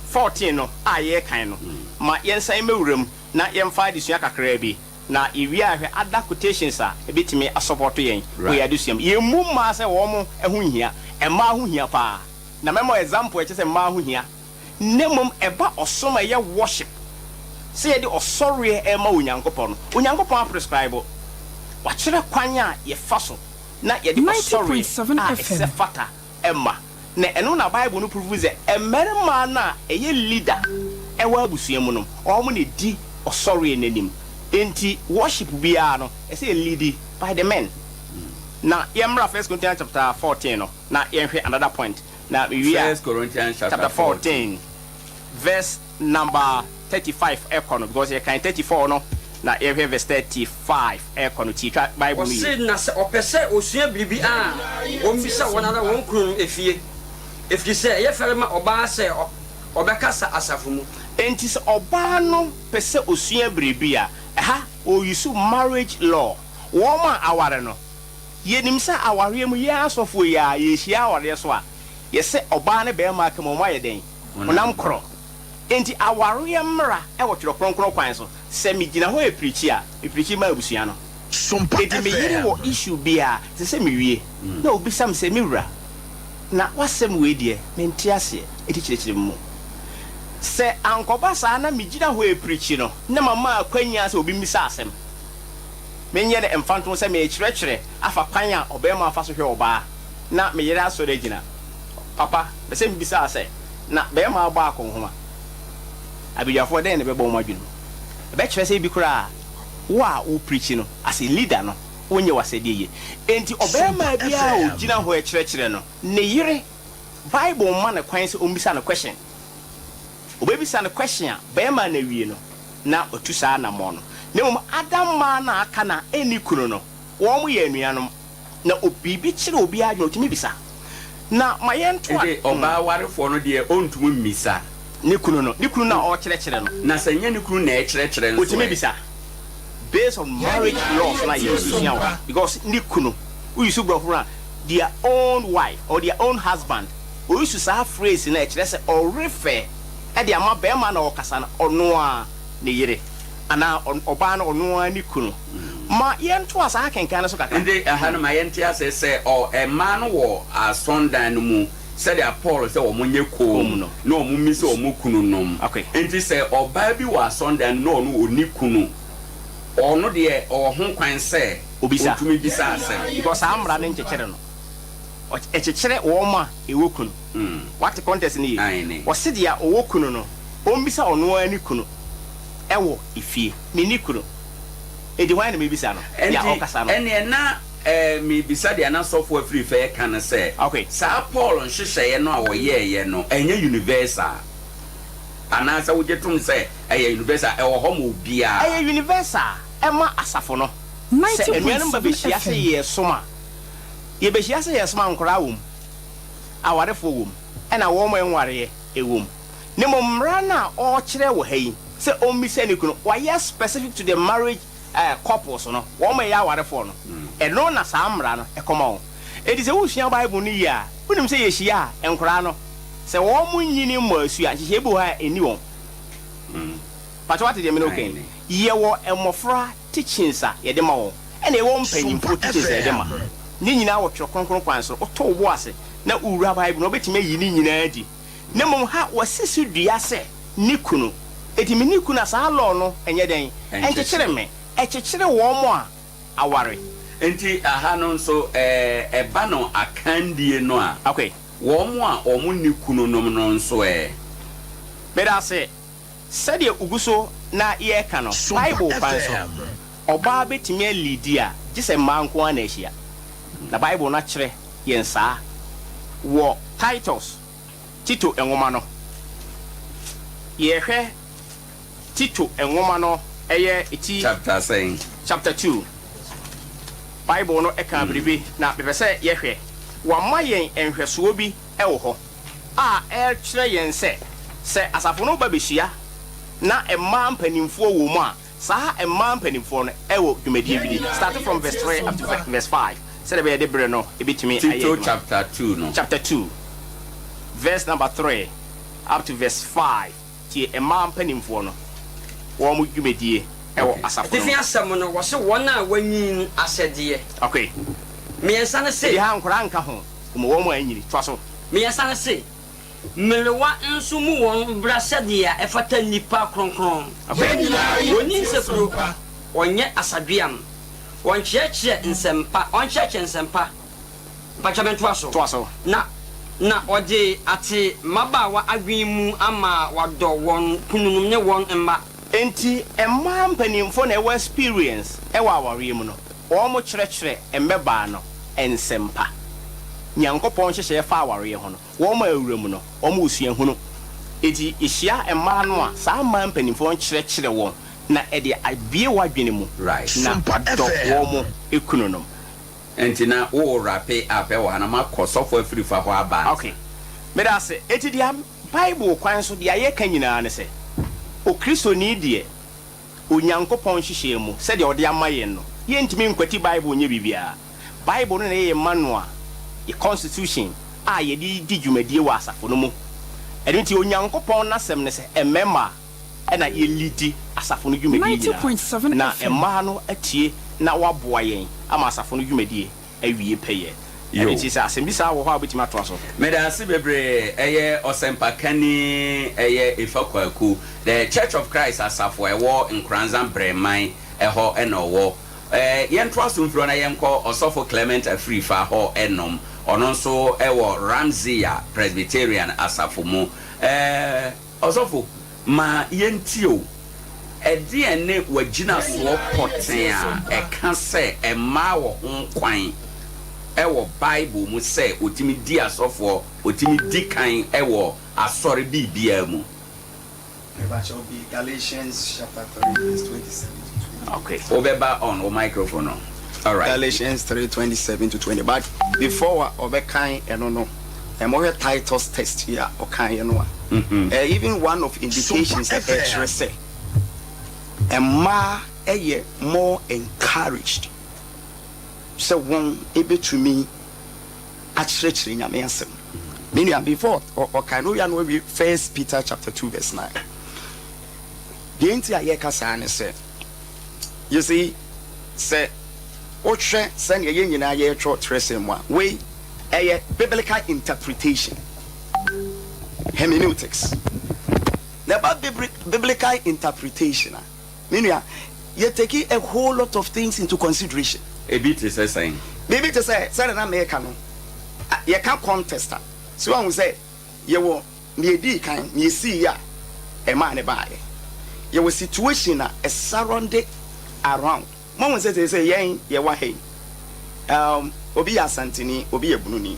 14 no a yɛrekan no. Ma yɛnsan mmɛwura mu na yɛmfa adesua kakraa bi na yɛwie ahwɛ other quotations a ebɛtumi asupport yɛn wɔ yɛ adesua mu. Yɛmmu mmaa sɛ wɔn mo ho nhia. Mmaa ho hia paa, na mɛma example ɛkyɛ sɛ mmaa ho hia, na mmom ɛba ɔsom a ɛyɛ worship, sɛ yɛde ɔsɔreɛ ɛma Onyankopɔn no, Onyankopɔn aprescribe, wakyerɛ kwan a yɛfa so na yɛde ɔsɔreɛ 90.7 a FM. Ɛsɛ fata ɛma na ɛno na Bible no prove sɛ mmarima no a ɛyɛ leader ɛwɔ abusua mu no, wɔn na di ɔsɔreɛ n'anim. Nti worship biara no, ɛsɛ yɛ lead by the men. Na yɛmmra First Corinthians chapter 14 no na yɛnhwɛ another point na mewie a. First Corinthians chapter chapter 14. 14 verse number 35 ɛkɔ no, because yɛkan 34 no na yɛhwɛ verse 35 ɛkɔ no. Tie, twa Bible no yie. Ɔse na sɛ ɔpɛ sɛ osua biribi a, wɔmmisa wɔn ara wɔn kunu no efie, ɛfiri sɛ ɛyɛ fɛre ma ɔbaa sɛ ɔbɛkasa asafo mu. Enti sɛ ɔbaa no pɛ sɛ osua biribi a, ɛha ɔuse marriage law. Wɔn a aware no, yɛnim sɛ awareɛ mu, yɛn asɔfoɔ yi a yɛhyia awareɛ so a, yɛsɛ ɔbaa ne bɛrima aka mu, wɔn ayɛ dɛn? Honam korɔ. Enti awareɛ mmara ɛwɔ Twerɛ Kronkron kwan so. Sɛ megyina hɔ ɛpreach a, mepreach ma abusua no. Sompa Enti meyere FM. wɔ issue bi a ɛsɛ sɛ mewie na obisa me sɛ, me wura, na wasɛm wei deɛ mente aseɛ, enti kyerɛkyerɛ me mu. Sɛ ankɔba saa na megyina hɔ ɛpreach no na mama akwanya sɛ obi mmisa asɛm, menyɛ no mfantom sɛ merekyerɛkyerɛ afa kwan a ɔbarima afa so hwɛ ɔbaa, na meyere asɔre agyina. Papa, pɛ sɛ mebisa wo sɛ, na bɛrima abɔ akɔnhoma? Abadwafoɔ, dɛn na ɛbɛbɔ wɔn adwene mu? Ɛbɛkyerɛ sɛ ebi koraa wo a wo preachi no as a leader no, wonyɛ w'asɛdeɛ yie. Enti ɔbarima biara a ɔgyina hɔ rekyerɛkyerɛ no, ne yere, Bible mma no kwan sɛ ɔmmisa no question. Ɔbɛbisa no question a, barima no awie no, na watu saa anammɔn no. Na mmom Adam mmaa no a aka no a ɛnni kunu no, wɔyɛ anuanom. Na biribi kyere obiara adwene a, ɔtumi bisa. Na ma yɛntoa. Enti ɔbaa warefoɔ no deɛ, ɔntumi mmisa. Ne kunu no. Ne kunu no a ɔrekyerɛkyerɛ no. Na sɛ ɛnyɛ ne kunu na ɛrekyerɛkyerɛ nso ɛ? Ɔtumi bisa. Based on marriage laws no a yɛsua wɔ ha. Because ne kunu, wo use borɔfo no a, their own wife or their own husband. O use saa phrase no a, ɛkyerɛ sɛ ɔrefɛ de ama barima no a ɔrekasa no, ɔno ara ne yere. Anaa ɔbaa no, ɔno ara ne kunu. Ma yɛntoa saa akenkan no so kakra. Enti ɛha no, ma yɛnte ase sɛ ɔ, mmaa no wɔ asɔndan no mu sɛdeɛ Paul sɛ wɔnyɛ komm na wɔmmisa wɔn kununom. Enti sɛ ɔbaa bi wɔ asɔndan no mu na ɔno ɔnni kunu, ɔno deɛ ɔwɔ ho kwan sɛ Obisa. ɔtumi bisa asɛm. Because saa mmara no nkyekyere no. Ɛkyekyere wɔn a ɛwɔ kunu. Woate context no yie? Aane. Ɔse deɛ ɔwɔ kunu no, ɔmmisa ɔno ara ne kunu wɔ efie. Menni kunu. Enti hwan na mebisa no? Deɛ Enti ɔkasa no. ɛnneɛ na mebisa deɛ na sɔfo afiri fɛ reka no sɛ, saa Paul nhyehyɛeɛ no a ɔyɛeɛ no, ɛnyɛ universal? Anaasɛ wogye tom sɛ ɛyɛ universal, ɛwɔ hɔ ma obiara? Ɛyɛ universal ma asafo no. Sɛ anuanom ba bɛhyia sɛ yɛresom a, yɛbɛhyia sɛ yɛresom a, nkwadaa wɔ mu, awarefoɔ wɔ mu, ɛna wɔn a ɛnwareɛ wɔ mu. Na mmom mmara no a ɔrekyerɛ wɔ ha yi sɛ ɔmmisa ne kunu, wayɛ specific to the marriage couples no, wɔn a ɛyɛ awarefoɔ no, ɛno na saa mmara no kɔma wɔn. Enti sɛ wosua Bible no yie a, wonim sɛ yɛhyia a, nkwadaa no, sɛ wɔn nnyini mmɔ asu a, nhyehyɛeɛ bi wɔ hɔ a ɛnni wɔn. Pakyɛ woate deɛ me ne wo ka yi? Yɛwɔ mmɔfra teachings a yɛde ma wɔn, ɛna yɛwɔ mpanyimfoɔ teachings a yɛde ma. Ne nyinaa wɔ Twerɛ Kronkron kwan so. Woto wo bo ase na wowura Bible no a, wobɛtumi ayi ne nyinaa adi. Na mmom ha wɔasi so dua sɛ ne kunu. Enti me ne kunu a saa law no nyɛ dɛn? Ɛnkyekyere me. Ɛkyekyere wɔn a aware. Enti aha no nso ɛba no akandie no a, wɔn a wɔn nni kununom no nso ɛ? Meda ase. Sɛdeɛ wogu so na yɛreka no, Bible kwan so, ɔbaa bɛtumi aliidi a, gye sɛ mmaa nko ara na ahyia. Na Bible no akyerɛ yɛn saa wɔ Titus. Tito nwoma no. Yɛhwɛ Tito nwoma no ɛyɛ ti. Chapter sɛn? Chapter 2. Bible no ka biribi na mepɛ sɛ yɛhwɛ. Wama yɛn nhwɛsoɔ bi wɔ hɔ a ɛrekyerɛ yɛn sɛ, sɛ asafo no ba bɛhyia na mmaa mpanimfoɔ wɔ mu a, Saa mmaa mpanimfoɔ no wɔ dwumadie bi di, starting from verse 3 up to verse 5, sɛdeɛ ɛbɛyɛ de berɛ no bɛtumi ayɛ Tito adwuma. chapter 2 no. Chapter 2, verse number 3 up to verse 5, Tie mmaa mpanimfoɔ no wɔn dwumadie wɔ asafo no Atifi mu. asɛm no, wɔse wɔn a wɔanyin asɛdeɛ. Ok. Mmiɛnsa no se. Ɛdeɛ ha nkwadaa nka ho, mmom wɔn a anyini. Toa so. Mmiɛnsa no se. Mmerewa nso mmu wɔn bra sɛdeɛ ɛfata nnipa kronkron. Wɔnni nsekuro, wɔnyɛ asadweam, wɔnkyerɛkyerɛ nsɛmpa, wɔnkyerɛkyerɛ nsɛmpa. Mpakyɛ mentoa so? Toa so. Na, na ɔde ate mmabaawa adwene mu ama wɔadɔ wɔn kununom ne wɔn mma. Enti mmaa mpanimfoɔ na ɛwɔ experience wɔ awareɛ mu no, wɔn kyerɛkyerɛ mmɛbaa no nsɛmpa. Nyankopɔn nhyehyɛeɛ fa awareɛ ho no, Wɔn a awura mu no, wɔn wɔ suahunu. Enti yehyia mmaa no a, saa mmaa mpanimfoɔ no kyerɛkyerɛ wɔn na ɛde abue w'adwene mu na wadɔ wɔn kununom. Enti na wo wrape up wɔ ha na makɔ sɔfo afirifa hɔ aba ansa. Ok, meda ase. Enti deɛ Bible kwan so deɛ yɛka nyinaa ne sɛ, Okristoni deɛ, Onyankopɔn nhyehyɛɛ mu, sɛdeɛ ɔde ama yɛn no, yɛntumi nkwati Bible nyɛ biribiara. Bible no na ɛyɛ yɛn manual, yɛn constitution a yɛde di dwumadie wɔ asafo no mu. Ɛno nti Onyankopɔn n'asɛm ne sɛ mmarima na yɛlidi asafo no dwumadie nyinaa, na mmaa no atie na wɔaboa yɛn ama asafo no dwumadie awie pɛyɛ. Ɛno nti sɛ asɛm bi saa wɔ hɔ a wobɛtumi atoa so. Medaase bebree, ɛyɛ ɔsɛmpakani ɛyɛ Efa Kwaku, The Church of Christ asafo a ɛwɔ Nkoranza Brɛman ɛhɔ na ɔwɔ. Yɛntoa so mfiri hɔ na yɛnkɔ Ɔsɔfo Clement Afrifa hɔ nom. Ɔno nso wɔ Ramseyer Presbyterian Asafo mu. Ɛɛ, ɔsɔfo, ma yɛntie o. Ɛdeɛn ne w'agyinasoɔ pɔtee a ɛka sɛ mmaa wɔ ho kwan wɔ Bible mu sɛ wɔtumi di asɔfoɔ, wɔtumi di kan wɔ asɔre biribiara mu? Mepakyɛw bi Galatians chapter 3 verse 27 to 28. Okay, wobɛba on wo microphone no. Alright. Galatians 3 27 to 20 but before a ɔbɛkan ɛno no ɛmɔhwɛ Titus text yi a ɔkan yɛ no a mm-hmm. even one of indications ɛkyerɛ sɛ mmaa ɛyɛ more encouraged sɛ wɔn ebetumi akyerɛkyerɛ Nyame asɛm. Me nua, before ɔkae no, owia no wawie First Peter chapter 2 verse 9. Deɛ nti a yɛka saa ne sɛ, you see, sɛ wohwɛ sɛnea yɛn nyinaa yɛretwerɛ twerɛsɛm mu a, wei ɛyɛ biblical interpretation, hermeneutics. Na ɛba biblical interpretation a, Me nua, yɛ take a whole lot of things into consideration. Ebi te sɛ sɛn? Biribi te sɛ, sɛdeɛ na mereka no, yɛka contest a, so woahu sɛ yɛwɔ nea ɛdii kan, nea ɛsiiɛ a ɛmaa no baeɛ. Yɛwɔ situation a ɛsurrounde around. Moahu sɛ seesei yɛn yɛwɔ ha yi, um, obi yɛ Asanteni, obi yɛ Bununi.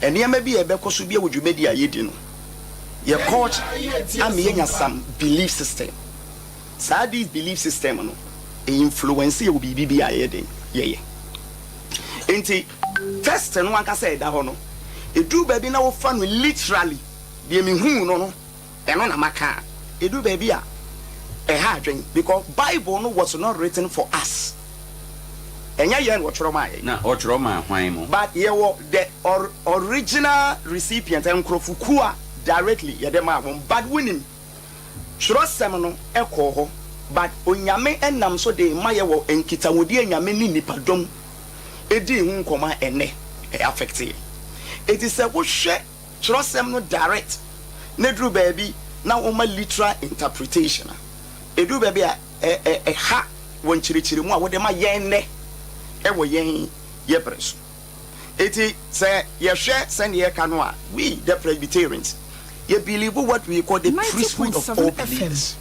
Nneɛma bi a ɛbɛkɔ so bi wɔ dwumadi a yɛdi no, yɛ culture ama yɛanya some belief system. Saa this belief system no, e influence yɛ wɔ biribi bi a yɛyɛ den yɛyɛ. Nti test no ankasa a ɛda hɔ no, ɛduru baabi na wofa no literally, deɛ mehuu no no, Ɛno na maka a, ɛduru baabi a ɛha adwene because Bible no was not written for us. Ɛnyɛ yɛn na wɔtwerɛ maa yɛn. Na wɔtwerɛ maa hwan mo? But yɛwɔ the original recipient, nkurɔfokuo a directly yɛde maa wɔn. But wonim, twerɛsɛm no kɔɔ hɔ but Onyame nam so de rema yɛ wɔ nkitahodie a Nyame ne nnipadɔm dii ho nkɔmmɔ a ɛnnɛ ɛ affect yɛn. Enti sɛ wohwɛ Kyerɛwsɛm no direct na eduru baabi na woma literal interpretation a, eduru baabi a ɛha wɔ nkyerɛkyerɛmu a wode ma yɛn nnɛ wɔ yɛn yɛ bere so. Enti sɛ yɛhwɛ sɛnea yɛka no a, we the Presbyterians, yɛ believe what we call the priesthood of all 90.7 FM. believers.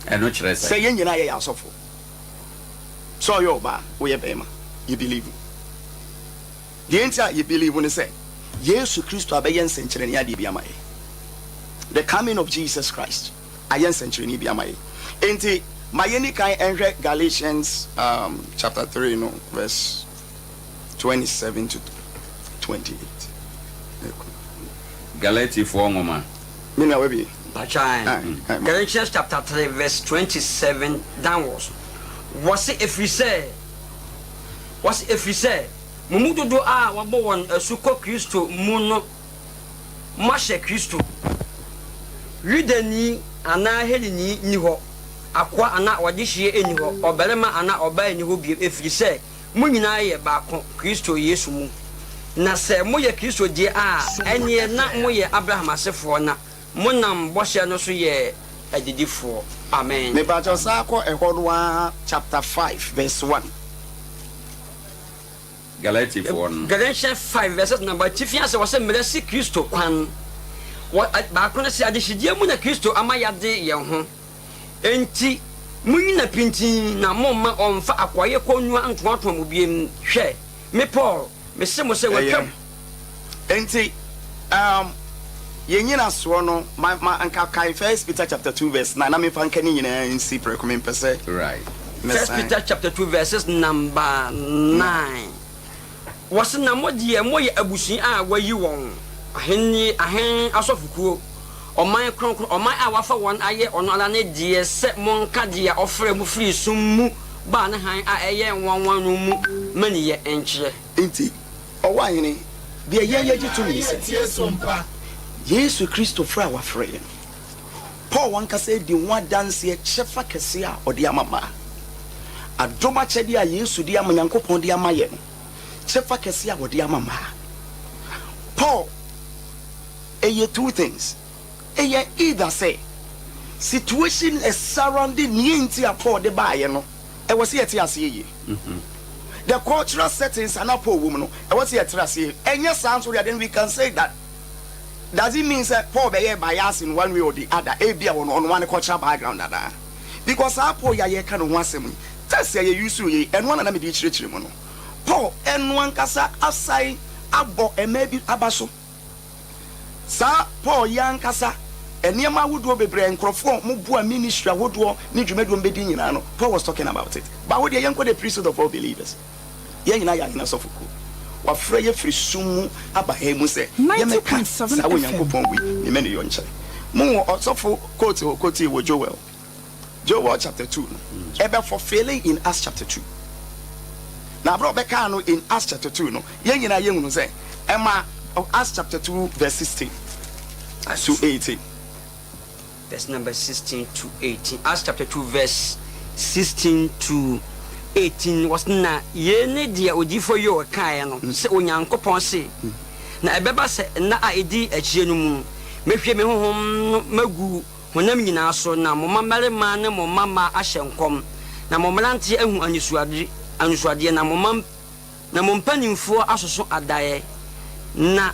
Ɛno kyerɛ Sɛ sɛn? yɛn nyinaa yɛyɛ asɔfo, sɛ ɔyɛ ɔbaa, woyɛ barima, yɛ believe. Deɛ nti a yɛ believe ne sɛ Yesu Kristo abɛyɛ nsɛnkyerɛnne adeɛ bi ama yɛn. The coming of Jesus Christ ayɛ nsɛnkyerɛnne bi ama yɛn. Enti ma yɛnni kan nhwɛ Galatians um, chapter 3 no verse 27 to 28. Galatifoɔ nwoma. Me nua wabi. Mpakyɛw, Galatians chapter 3 verse 27 downwards. Wɔse ɛfiri sɛ, wɔse ɛfiri sɛ. Mo mu dodoɔ a wɔabɔ wɔn asu kɔ Kristo mu no, moahyɛ Kristo. Yudani anaa Helani nni hɔ, akoa anaa ɔdehyeɛ nni hɔ, ɔbarima anaa ɔbaa nni hɔ bio, ɛfiri sɛ mo nyinaa yɛ baako Kristo Yesu mu. Na sɛ moyɛ Kristo deɛ a, ɛnneɛ na moyɛ Abraham asefoɔ, na monam bɔhyɛ no so yɛ adidifoɔ. Amen. Mepakyɛw san kɔ ɛhɔ no ara chapter 5 verse 1. Galatifoɔ no. Galatians 5 verses number atifi ase wɔ sɛ mmerɛ si Kristo kwan. Wɔ baako no sɛ adehyedie mu na Kristo ama yɛade yɛn ho. Enti monnyina pintinn na momma ɔmmfa akoayɛ kɔnnua ntoatoa mo bio. Hwɛ, me Paul, mese mo sɛ Ɛyɛ. wɔatwam. Enti, um, yɛn nyinasoɔ no, ma, ma anka kae First Peter chapter 2 verse 9, na memfa nka ne nyinaa nsi prɛko, mempɛ sɛ Right. First mɛsan. Peter chapter 2 verses number 9. Wɔse na mo deɛ moyɛ abusua a wɔayi wɔn, ahennie, ahen asɔfokuo, ɔman kronkron, ɔman a wafa wɔn ayɛ ɔno ara ne deɛ sɛ monka deɛ ɔfrɛɛ mo firii sum mu baa ne hann a ɛyɛ nwanwa no mu maniyɛ nkyerɛ. Enti, Ɔwahene, deɛ yɛn yɛgye tom ne sɛ, Yesu Kristo frɛ a wafrɛ yɛn no, Paul ankasa adi ho adanseɛ kyɛfa kɛseɛ a ɔde ama mmaa. Adom akyɛdeɛ a Yesu de ama, Nyankopɔn de ama yɛn no, kyɛfa kɛseɛ a ɔde ama mmaa. Paul, ɛyɛ two things. Ɛyɛ either sɛ situation surrounding nea nti a Paul de baeɛ no, ɛwɔ sɛ yɛte aseɛ yie. The cultural settings a na Paul wɔ mu no, ɛwɔ sɛ yɛtra aseɛ. Ɛnyɛ saa nso deɛ, then we can say that does it mean sɛ Paul bɛyɛɛ bias in one way or the other, ebia wɔ ɔno ara ne cultural background anaa? Because saa Paul yi a yɛreka ne ho asɛm yi, text a yɛ use yi, ɛno ara na na mede rekyerɛkyerɛ mu no. Paul ɛno ankasa asan abɔ mmaa bi aba so. Saa Paul yi ankasa, nneɛma ahodoɔ bebree a nkorɔfoɔ a wɔboa ministry ahodoɔ ne dwumadie a wɔbɛdi nyinaa no, Paul was talking about it. But wo deɛ yɛnkɔ the priesthood of all believers. Yɛn nyinaa yɛ ahene asɔfokuo. Wɔafrɛ yɛ firi sum mu aba hann mu sɛ yɛmmɛka saa Onyankopɔn wei ne mmaniyɔ nkyerɛ. Mo wɔ ɔsɔfo quote hɔ quote wɔ Joel. Joel chapter 2 no, ɛbɛ fulfilling in Acts chapter 2. Na abere a ɔbɛkaa no in Acts chapter 2 no, yɛn nyinaa yɛhunu sɛ ɛma Acts chapter 2 verse 16 to 18. Verse number 16 to 18. Acts chapter 2 verse 16 to 18. Wɔse na yei ne deɛ odiyifoɔ Yoel kaeɛ no, sɛ Onyankopɔn se, Na ɛbɛba sɛ nna a ɛdi akyire no mu, mɛhwie me honhom no magu honam nyinaa so, na mo mmammarima ne mo mmammaa ahyɛ nkɔm, na mo mmeranteɛ ahu anisoadeɛ, na mo mma na mo mpanimfoɔ asoso adaeɛ, na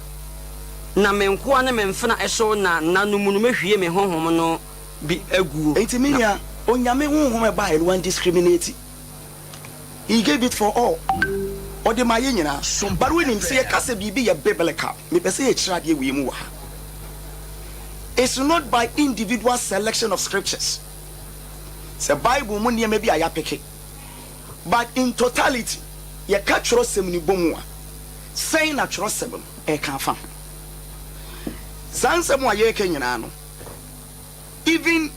na me nkoa ne me mfena so na nna no mu no mɛhwie me honhom no bi aguo. Enti me Na. nua, Onyame honhom ɛbaeɛ no wandiscriminate. He gave it for all. Ɔde maa yɛn nyinaa. But wonim, sɛ yɛka sɛ biribi yɛ biblical, mepɛ sɛ yɛkyerɛ adeɛ wei mu wɔ ha. It's not by individual selection of scriptures. Sɛ Bible mu nneɛma bi a yɛapeke, but in totality, yɛka twerɛsɛm no bɔ mu a, sɛn na twerɛsɛm no ɛka afa ho? Saa nsɛm a yɛreka nyinaa no, Even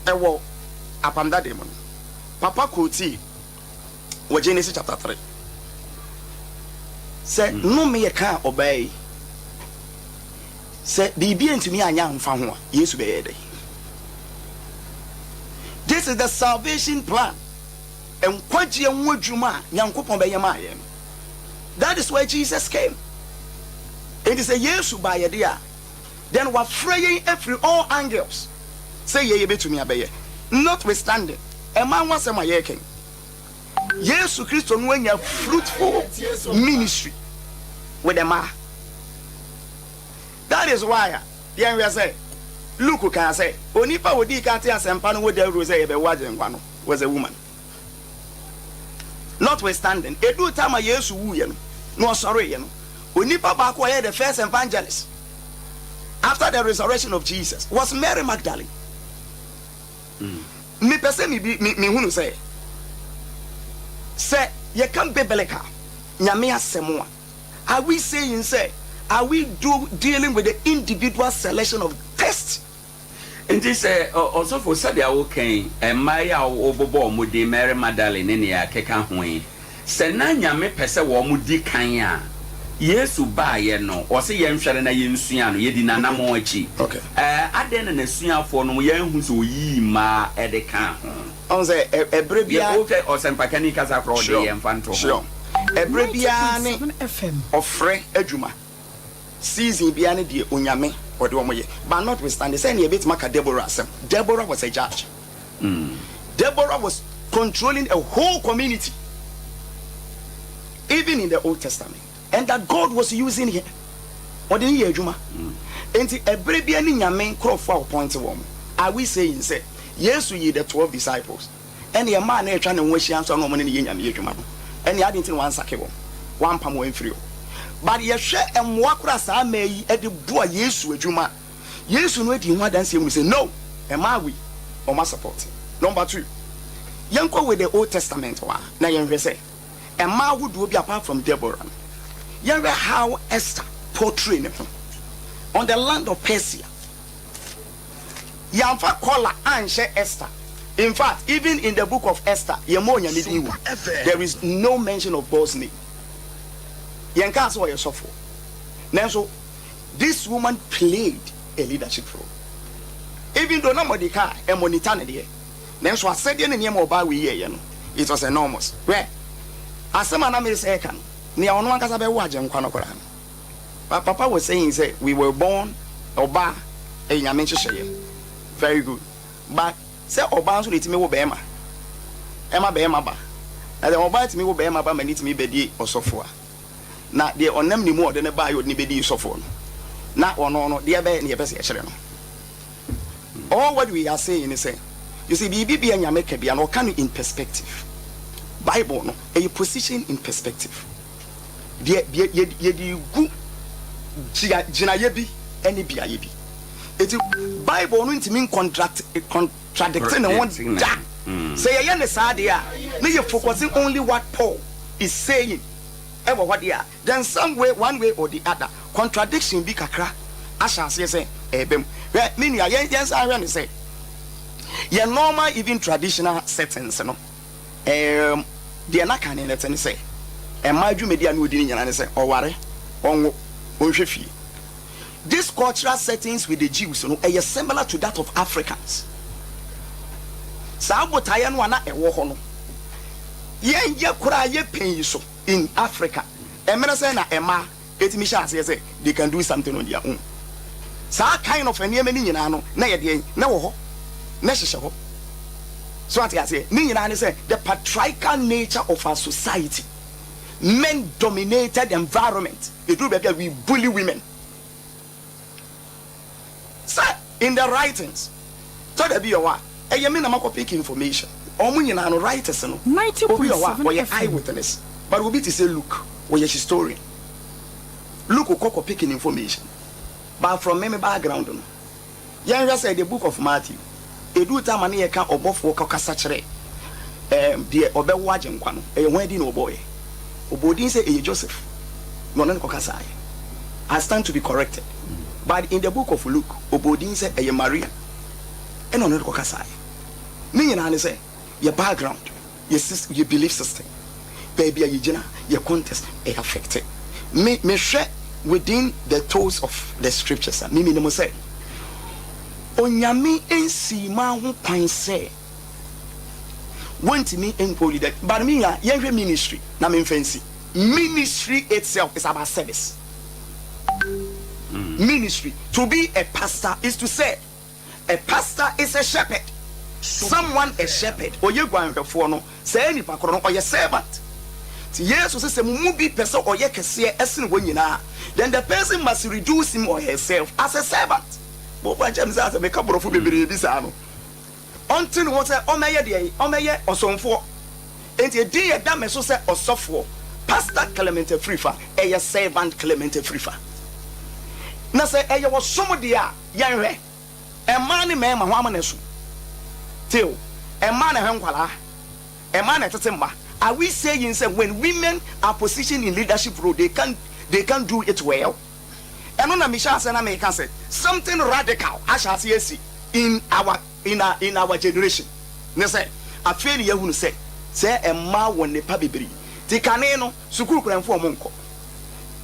ɛwɔ Apam Dada mu no, Papa quotee wɔ Genesis chapter 3 sɛ nnome yɛ kaa ɔbaa yi, sɛ biribi antumi anyɛ amfa ho a, Yesu bɛyɛ dɛn? This is the salvation plan, nkwagyeɛ ho adwuma a Nyankopɔn bɛyɛ maa yɛn no. That is why Jesus came. Enti sɛ Yesu baeɛ deɛ a, Then wafrɛ yɛn afiri all angles sɛ yɛ yɛbɛtumi abɛyɛ. Notwithstanding ɛmaa ho asɛm a yɛreka yi, Yesu Kristo no anya fruitful ministry with mmaa. That is why a yɛnhwɛ sɛ Luke kaa sɛ onipa a odii kan tee asɛmpa no ho dawuro sɛ yɛbɛwo Agyenkwa no was a woman. Notwithstanding, eduu time a Yesu wuiɛ no na ɔsɔreeɛ no, onipa baako a ɔyɛɛ the first evangelist after the resurrection of Jesus was Mary Magdalene. Mepɛ sɛ mebi me mehunu sɛ sɛ yɛka biblical Nyame asɛm a, are we saying sɛ are we do dealing with the individual selection of text? Enti sɛ, ɔsɔfo, sɛdeɛ woka yi, mmaa yi a wobobɔ wɔn din, Mary Magdalene ne nea ɛkeka ho yi, sɛ na Nyame pɛ sɛ wɔn di kan a, Yesu baeɛ no, ɔse yɛnhwɛ no na yɛnsua no, yɛdi n'anamɔn akyi. Ɛɛ, adɛn na n'asuafoɔ no yɛanhu sɛ ɔyii mmaa de kaa ho? Ɔhu sɛ, ɛberɛ Yɛ, biara. wohwɛ ɔsɛmpakani kasa koraa a, ɔde Sure, yɛmfa nto ho. sure. Ɛberɛ biara ne ɔfrɛ adwuma. Season biara ne deɛ Onyame ɔde wɔn yɛ but notwithstanding sɛ nea yɛbɛtumi aka Deborah asɛm, Deborah was a judge, Deborah was controlling a whole community even in the old testament and that God was using her, ɔde no yɛ adwuma. Enti ɛberɛ biara ne Nyame nkorɔfoɔ a ɔpɔinte wɔn. Are we saying sɛ Yesu yii the 12 disciples? Ɛnneɛ mmaa a na atwa ne ho ahyia nso a na wɔne no yɛ Nyame adwuma no, ɛnneɛ adɛn nti na wansake wɔn? Wampam wɔn amfiri hɔ. But yɛhwɛ mmoa koraa a saa mmaa yi de boa Yesu adwuma a, Yesu no adi ho adanseɛ hunu sɛ no, mmaa wei, wɔn asupporte. Number two, yɛnkɔ with the Old Testament hɔ a na yɛnhwɛ sɛ mmaa ahodoɔ bi apart from Deborah no, yɛnhwɛ how Esther portray ne ho on the land of Persia. Yɛamfa kɔla anhyɛ Esther. In fact, even in the book of Esther, yɛmmɔ Onyame din wɔ mu. There is no mention of God's name. Yɛnkaa sɛ ɔyɛ sɔfoɔ. Nanso, this woman played a leadership role. Even though na Mordecai monitor no deɛ, nanso asɛdeɛ ne nneɛma a ɔbaa wei yɛeɛ no, it was enormous. Hwɛ, asɛm a na meresɛ reka no, nea ɔno ankasa bɛwo Agyenkwa no koraa no, My papa was saying sɛ we were born ɔbaa ɛyɛ Nyame nhyehyɛeɛ very good but sɛ ɔbaa nso na ɛtumi wo bɛɛma ɛma bɛɛma ba. Na sɛ ɔbaa tumi wo barima ba ma ne tumi bɛdi ɔsɔfoɔ a, na deɛ ɔnam ne mu a ɔde no baeɛ a ɔde no bɛdii sɔfoɔ no, na ɔno no, deɛ bɛn na yɛpɛ sɛ yɛkyerɛ no? All what we are saying ne sɛ, you see, biribi bia Nyame ka bia no, ɔka no in perspective. Bible no, ɛyɛ position in perspective. Deɛ, deɛ yɛde, yɛde gu gyina, gyinaeɛ bi ne beaeɛ bi. Enti Bible no ntumi ncontract, contradict ne ho da. Sɛ yɛyɛ no saa deɛ a, na yɛ focusing only what Paul is saying wɔ hɔ deɛ a, then some way, one way or the other, contradiction bi kakra ahyɛ aseɛ sɛ ɛreba mu. Hwɛ, me nua, yɛn, yɛnsan nhwɛ no sɛ, yɛn normal even traditional settings no, Erm, deɛ na kane no te ne sɛ, mmaa dwumadi a na wɔdi no nyinaa ne sɛ ɔware, ɔnwo, ɔnhwɛ fie. This cultural settings with the Jews no, ɛyɛ similar to that of Africans. Saa botaeɛ no a na ɛwɔ hɔ no, yɛn yɛ koraa yɛ pɛn yi so in Africa, mmerɛ sɛn na mmaa ɛtumi hyɛ aseɛ sɛ they can do something on their own. Saa kind of nneɛma no nyinaa no na yɛ deɛn? Na ɛwɔ hɔ, na ɛhyehyɛ hɔ. So ate aseɛ? Ne nyinaa ne sɛ the patriarchal nature of our society, men dominated environment, ɛduru baabi a we bully women. Sɛ in the writings, tɔ da bi wɔ hɔ a, ɛyɛ me na makɔ pick information. Wɔn nyinaa no, writers no, obi wɔ hɔ a ɔyɛ eye witness, but obi te sɛ Luke, ɔyɛ historian. Luke kɔ kɔ picking information, but from me me background no, yɛnhwɛ sɛ the book of Matthew, ɛduu time a na yɛka ɔbɔfoɔ kɔkasa kyerɛ ɛɛm deɛ ɔbɛwo Agyenkwa no, ɛyɛ hwan din na ɔbɔeɛ? Ɔbɔɔ din sɛ ɛyɛ Joseph na ɔne no kɔkasaeɛ. I stand to be corrected, but in the book of Luke, ɔbɔɔ din sɛ ɛyɛ Maria ɛna ɔne no kɔkasaeɛ. Ne nyinaa ne sɛ yɛ background, yɛ sys, yɛ belief system, baabi a yɛgyina, yɛ context, ɛyɛ affect. Me, mehwɛ within the toes of the scriptures a, me menim sɛ Onyame nsii maa ho kwan sɛ Wontumi nkɔ leader but me nua yɛnhwɛ ministry na memfa nsi. Ministry itself is about service. Ministry, to be a pastor is to serve. A pastor is a shepherd. Someone a shepherd, ɔyɛ guanhwɛfoɔ no, saa nipa korɔ no ɔyɛ servant. Nti Yesu se sɛ mo mu bi pɛ sɛ ɔyɛ kɛseɛ ɛsene wɔn nyinaa a, then the person must reduce him or herself as a servant. Mofa nkyɛ me sɛ asɛ meka borɔfo bebree bi saa no. Ɔnte ne ho sɛ ɔmmɛyɛ deɛn? Ɔmmɛyɛ ɔsomfoɔ. Enti edin a ɛda me so sɛ ɔsɔfoɔ, Pastor Clement Afrifa, ɛyɛ Servant Clement Afrifa. Na sɛ ɛyɛ ɔsom deɛ a, yɛnhwɛ, mmaa ne mmarima, hwan mo na ɛsom? Tie o, mmaa na ɛhwɛ nkwadaa, mmaa na ɛtete mma. Are we saying sɛ when women are positioned in leadership role, they can't, they can't do it well? Ɛno na mehyɛ aseɛ na meka sɛ something radical ahyɛ aseɛ asi in our in our in our generation ne sɛ afei na yɛahunu sɛ sɛ mmaa wɔ nnepa bebree nti kane no sukuu koraa mfa wɔn nkɔ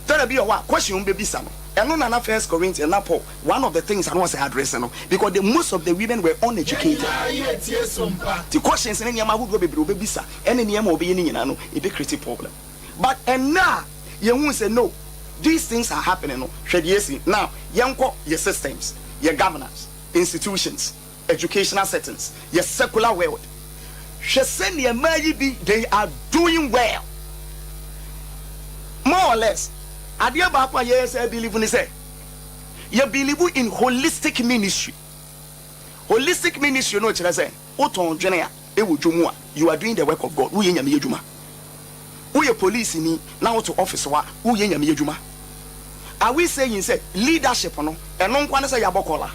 tɛrɛ bi wɔ hɔ a question wɔn bɛbisa no ɛno na na First Corinthians na Paul one of the things a na ɔsɛ address no because the most of the women were uneducated nti questions ne nneɛma ahodoɔ bebree wɔbɛbisa ɛne nneɛma a wɔbɛyɛ ne nyinaa no ɛbɛ create problem. But ɛnnɛ a yɛhuu sɛ no these things are happening no, hwɛ deɛ asi. Now yɛnkɔ yɛ systems, yɛ governance, institutions, educational settings, yɛ secular world. Hwɛ sɛdeɛ mmaa yi bi they are doing well. More or less, adeɛ baako a yɛyɛ sɛ believe ne sɛ, yɛ believe in holistic ministry. Holistic ministry no kyerɛ sɛ wotɔn dwene a, wɔ dwom a, you are doing the work of God, woyɛ Nyame adwuma. Woyɛ polisini na wote office hɔ a, woyɛ Nyame adwuma. Are we saying sɛ leadership no, ɛno nkoa ne sɛ yɛabɔ kɔla?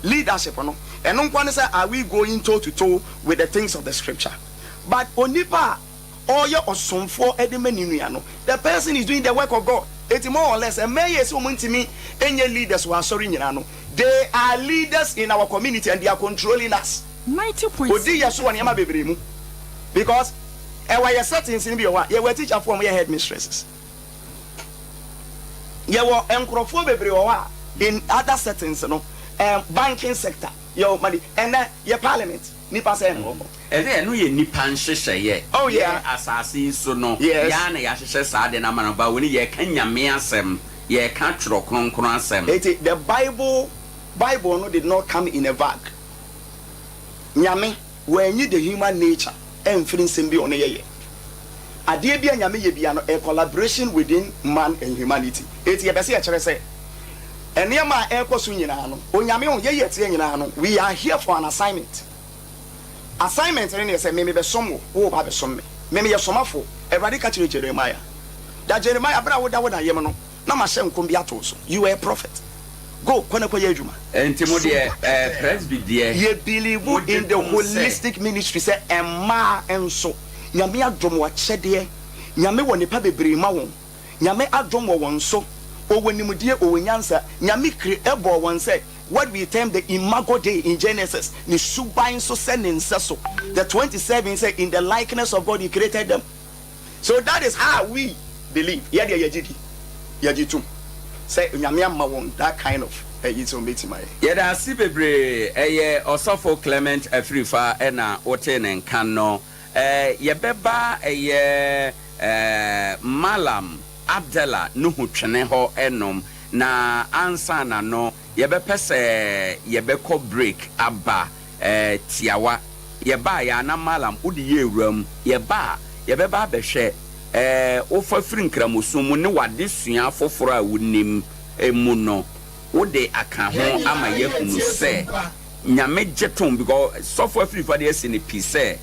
Leadership no, ɛno nkoa ne sɛ are we going toe to toe with the things of the scripture? But onipa a ɔreyɛ ɔsomfoɔ de ma ne nua no, the person is doing the work of God. Enti more or less, mmaa yi a ɛsɛ wɔn ntumi nyɛ leaders wɔ asɔre nyinaa no, they are leaders in our community and they are controlling us. Odi yɛ so wɔ nneɛma bebree mu because ɛwɔ yɛ settings no bi wɔ hɔ a, yɛwɔ atikyafoɔ a wɔyɛ headmistresses. Yɛwɔ nkorɔfoɔ bebree wɔ hɔ a in other settings no, um, banking sector, yɛwɔ money, ɛnɛ yɛ parliament, nipa sɛn na ɛwɔ hɔ? Ɛsɛ ɛno yɛ nipa nhyehyɛeɛ. Oh yeah. Yɛ asase yi so no, Yes. yɛ ara na yɛahyehyɛ saa ade no ama no, but wei no yɛreka Nyame asɛm, yɛreka Twerɛ Kronkron asɛm. Enti the bible bible no did not come in a vague. Nyame wanyi the human nature amfiri nsɛm bi a ɔno yɛyɛ. Adeɛ bi a Nyame yɛ bia no ɛyɛ collaboration within man and humanity. Enti yɛpɛ sɛ yɛkyerɛ sɛ nneɛma a ɛrekɔ so nyinaa no Onyame ho yɛyi ɛteɛ nyinaa no we are here for an assignment. Assignment no ne sɛ me mebɛsom wo, wo reba abɛsom me. Me meyɛ somafoɔ. Awurade ka kyerɛɛ Jeremiah that Jeremiah berɛ a woda wo na yam no na mahyɛ nkɔm bi ato wo so, you were a prophet, go kɔ na kɔyɛ adwuma. Enti mo deɛ eh, Presby deɛ, Yɛ believe mo gye in the tom sɛ. holistic ministry sɛ mmaa nso Nyame adom wɔ akyɛdeɛ, Nyame wɔ nnepa bebree ma wɔn, Nyame adom wɔ wɔn so, ɔwɔ nimdeɛ, ɔwɔ nyansa, Nyame cre bɔɔ wɔn sɛ what we term the imago Dei in Genesis, ne suban so sɛ ne nsɛso, the 27 sɛ in the likeness of God he created them. So that is how we believe, yɛ deɛ yɛgye di, yɛgye tom sɛ Nyame ama wɔn that kind of ɛyi sɛ wɔn bɛtumi ayɛ. Yɛda ase bebree, ɛyɛ Ɔsɔfo Clement Afrifa na wotee ne nka no. Yɛbɛba ɛyɛ Mallam Abdallah Nuhu Twene hɔ nom, na ansa na no yɛbɛpɛ sɛ yɛbɛkɔ break aba tiawa. Yɛbaeɛ a na Mallam wode yɛɛ wuram, yɛba a yɛbɛba abɛhwɛ wofa firi Nkramosom mu ne w'adesua foforɔ a wonim mu no wode aka ho ama yɛahunu sɛ Nyame gye tom because sɔfo afirifa deɛ asi no pi sɛ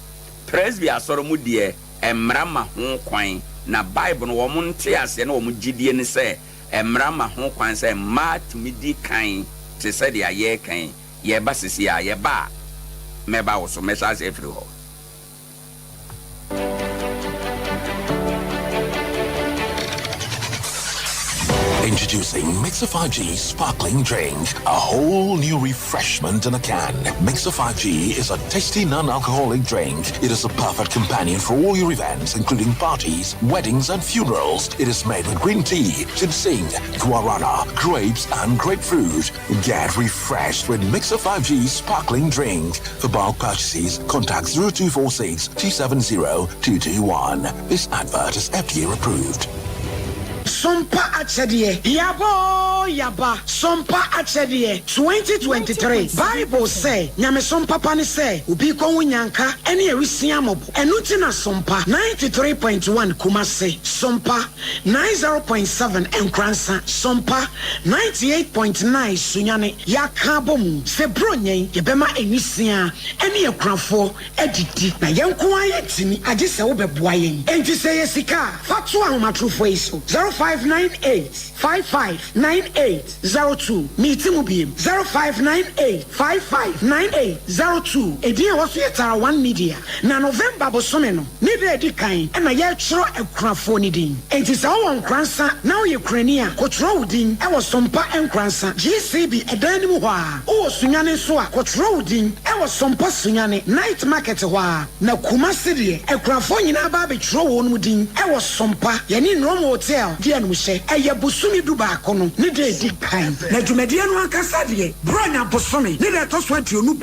Presby asɔre mu deɛ mmara ma ho kwan na bible no wɔn nteaseɛ ne wɔn gyidie ne sɛ mmara ma ho kwan sɛ mmaa tumi di kan te sɛ deɛ yɛreka yi yɛreba sisi a yɛba a mɛba wo so mɛhyɛ aseɛ afiri hɔ. Introducing Mixer 5G Sparkling Drink, a whole new refreshment in a can. Mixer 5G is a tasty non-alcoholic drink. It is a perfect companion for all your events, including parties, weddings, and funerals. It is made with green tea, ginseng, guarana, grapes, and grapefruit. Get refreshed with Mixer 5G Sparkling Drink. For bulk purchases, contact 0246 270 221. This advert is FDA approved. Sompa Akyɛdeɛ, Yaba oo yaba, Sompa Akyɛdeɛ, 2023 Bible sɛ, Nyamesom papa ne sɛ obi kɔ ho nyanka ne awisia mmɔbɔ. Ɛno nti na Sompa 93.1 Kumasi, Sompa 90.7 Nkoransa, Sompa 98.9 Sunyani, yɛaka abɔ mu sɛ Buronya yi yɛbɛma nwisiaa ne akunafoɔ adidi. Na yɛn nko ara yɛntumi, agye sɛ wobɛboa yɛn. Enti sɛ ɛyɛ sika a, fa to ahomatorofoɔ yi so, 0598 55 98 02. Meti mu biem, 0598 55 98 02. Edin a ɛwɔ so yɛ Tara One Media. Na November bosome no ne da a ɛdi kan na yɛretwerɛ akunafoɔ no din. Enti sɛ wowɔ Nkoransa na woyɛ kunani a, kɔtwerɛ wo din wɔ Sompa Nkoransa, GCB ɛdan no mu hɔ ara. Wowɔ Sunyani nso a, kɔtwerɛ wo din wɔ Sompa Sunyani, Night Market hɔ ara. Na Kumasi deɛ, akunafoɔ nyinaa ba abɛtwerɛ wɔn din wɔ Sompa, yɛne Nrom Hotel di animhyɛ. Ɛyɛ bosome dubaako no ne da a ɛdi kan. Na dwumadie no ankasa deɛ, Buronya bosome ne da a ɛtɔ so 21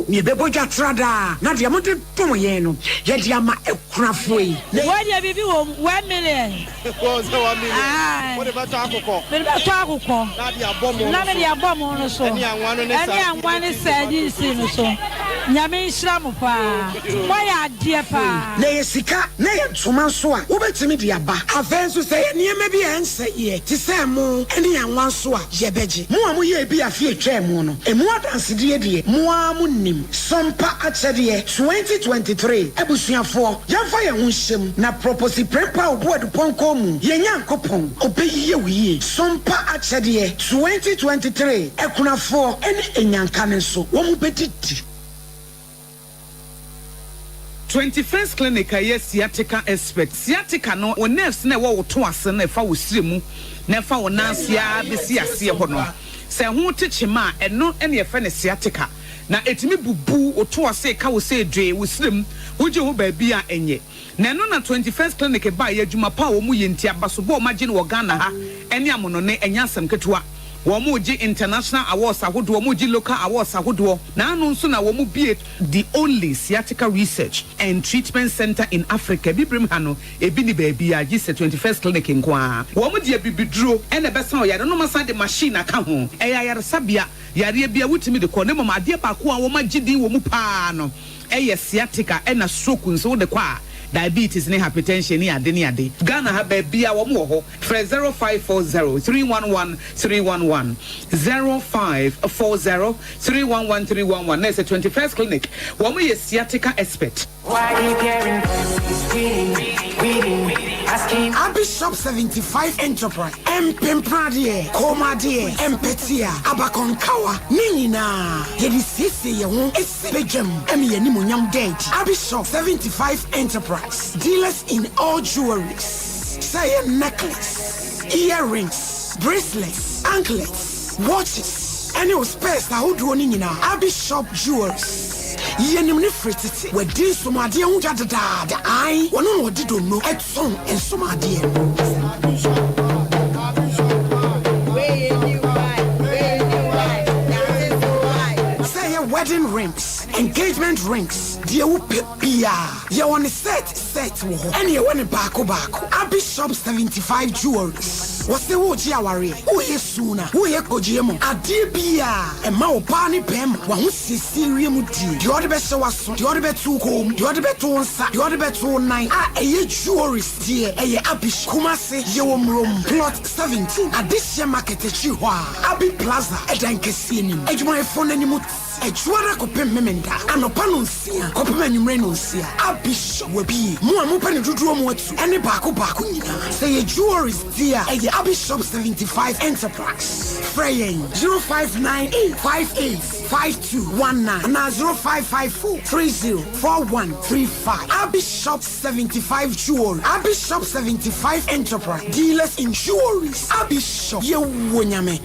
na yɛbɛbɔ dwa tra daa, na deɛ mode dom yɛn no, yɛde ama akunafoɔ yi. Na. Wei deɛ biribi wɔ mu, 1 million. Wɔn sɛ 1 million. Aye. Wode bɛtɔ akokɔ. Mede bɛtɔ akokɔ. Na de abɔ mo Na no mede so. abɔ mo no so. Ɛne anwa no ne Ɛne sardine anwa ne ne tin sardine tomatoes si no so. Nyame nhyira mo paa. Moayɛ adeɛ paa. Na ɛyɛ sika, na ɛyɛ ntoma nso a, wobɛtumi de aba. Afei nso, sɛ ɛyɛ nneɛma bi a ɛnsɛeɛ te sɛ ɛmo ne anwa nso a, yɛbɛgye. Mo a moyɛɛ bi afe a ɛtwaa mu no, emu adansedie deɛ, mo ara monim. Sompa Akyɛdeɛ 2023 Abusuafoɔ, yɛmfa yɛn ho nhyɛ mu na Proposi Prempeh Obuadu Pɔnkɔ mu, yɛn Nyankopɔn, ɔbɛyie wo yie. Sompa Akyɛdeɛ 2023 Akunafoɔ ne Anyanka no nso, wɔn bɛdidi. 21st Clinic a ɛyɛ sciatica expert. Sciatica no, wo nerves no a ɛwɔ wo to ase no a ɛfa wo srɛ mu na ɛfa wo nan ase ara bɛsi aseɛ hɔ no, sɛ ɛho te kyema a, ɛno na yɛfrɛ no sciatica. Na ɛtumi bubu wo to ase, ka wo sɛ dwee, wo srɛ mu, wogye ho baabi a ɛnyɛ. Na ɛno na 21st Clinic baeɛ, adwuma pa a wɔyɛ nti, abasobɔ a wɔagye no wɔ Ghana ha ne amonɔne, ɛnyɛ asɛm ketewa. Wɔregye international awards ahodoɔ, wɔregye local awards ahodoɔ, na ano nso na wɔbue the only sciatica research and treatment center in Africa. Abibirem ha no, ebi nni baabiara gye sɛ 21st Clinic nko ara. Wɔde abibiduro na ɛbɛsa ɔyare no, na wɔasan de machine aka ho. Ɛyɛ ayaresabea, yareɛ biara wotumi de kɔ, na mmom adeɛ baako a wɔagye din wɔ mu pa ara no yɛ sciatica ɛna stroke nso wode kɔ a. Diabetes ne hypertension ne ade ne ade. Ghana ha baabiara wɔn wɔ hɔ. Frɛ 0540 311 311, 0540 311 311 na ɛsɛ 21st Clinic. Wɔn yɛ sciatica expert. Abi Shop 75 Enterprise, Mpempradeɛ, kɔnmuadeɛ, mpɛtea, abakɔnkawa, ne nyinaa yɛde siesie yɛn ho si badwam ma yɛn animuonyam da adi. Abi Shop 75 Enterprise, dealers in all jewelries, sɛ ɛyɛ necklace, earrings, bracelets, anklets, watches, ɛne wo specs ahodoɔ no nyinaa. Abi Shop Jewelries, yɛnim no firi tete, wadi nsomadeɛ ho dwa dedaada, ae, wɔno na ɔde donno tɔn nsomadeɛ no. Sɛ ɛyɛ wedding rings, engagement rings, deɛ wopɛ biara, yɛwɔ ne set set wɔ hɔ, ɛne yɛwɔ ne baako baako. Abi Shop 75 Jewelries, wɔse woregye awareɛ, woreyɛ suna, woreyɛ kogyeɛ mu, adeɛ biara, ɛma ɔbaa ne barima w'ahosiesie wie mu die, deɛ ɔde bɛhyɛ w'aso, deɛ ɔde bɛto wo kɔn mu, deɛ ɔde bɛto wo nsa, deɛ ɔde bɛto wo nan a ɛyɛ jewelries deɛ, ɛyɛ Abi Shop. Kumasi, yɛwɔ Murom, Plot 17, Adehyeɛ Market akyiri hɔ a, Abi Plaza ɛdan kɛseɛ no mu. Adwumayɛfoɔ no anim te. Ɛdwoada kɔpem Memenda anɔpa nonsia kɔpem anwummere nonsia. A Bishop wabie mo a mopɛ no dodoɔ mu atu ɛne baako baako nyinaa. Sɛ ɛyɛ jewelries deɛ a ɛyɛ Abishop 75 Enterprise. Frɛ yɛn 0598 58 5219 anaa 0554 30 4135. Abishop 75 Jewelry, Abishop 75 Enterprise, dealers in jewelries. Abishop, yɛwɔ Nyame.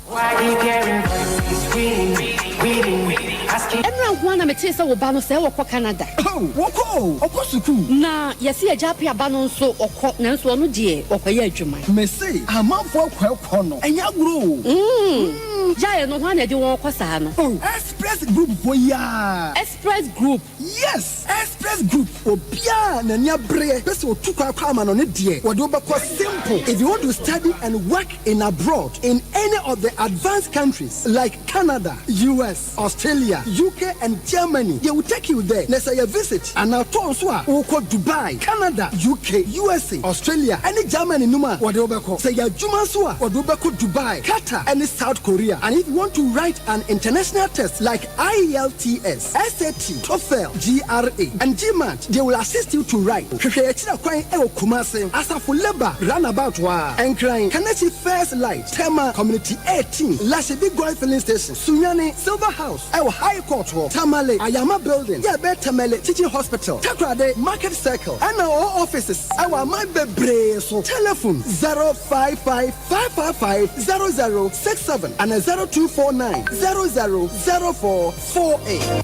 Ɛnora nko ara na metee sɛ wo ba no sɛɛ ɔkɔ Canada. Oh, wɔkɔ o, ɔkɔ sukuu. Na yɛse agya Appiah ba no nso ɔkɔ, nanso ɔno deɛ ɔkɔyɛ adwuma. Mese amanfoɔ kɔ ɛkɔ no, ɛnyɛ agorɔ o. Mm, gyae no, hwan na ɛde wɔn kɔ saa no? Oh, Express Group foɔ yi ara. Express Group. Yes! Express Group, obiara a n'ani abereɛ pɛ sɛ ɔtu kwan kɔ amanɔne deɛ, wɔde wo bɛkɔ simple. If you want to study and work in abroad in any of the advanced countries like Canada, US, Australia, UK and Germany, they will take you there. Na sɛ ɛyɛ visit anaa tour nso a, wokɔ Dubai, Canada, UK, USA, Australia ne Germany no mu a, wɔde wo bɛkɔ. Sɛ ɛyɛ adwuma nso a, wɔde wo bɛkɔ Dubai, Qatar ne South Korea. And if you want to write an international test like IELTS, SAT, TOEFL, GRE, and GMAT, they will assist you to write. Hwehwɛ yɛn akyiri kwan wɔ Kumasi, Asafo Labour Runabout hɔ ara, Nkran, Kaneshie First Light, Tema Community 18, Lashibi Goil Filling Station, Sunyani, Silver House wɔ High Court hɔ, Tamale, Ayama Building, yɛ ɛbɛn Tamale Teaching Hospital, Takoradi, Market Circle, ɛna ɔwɔ offices wɔ aman bebree so. Telephone, 055 555 0067 ana 0249 00 04 48.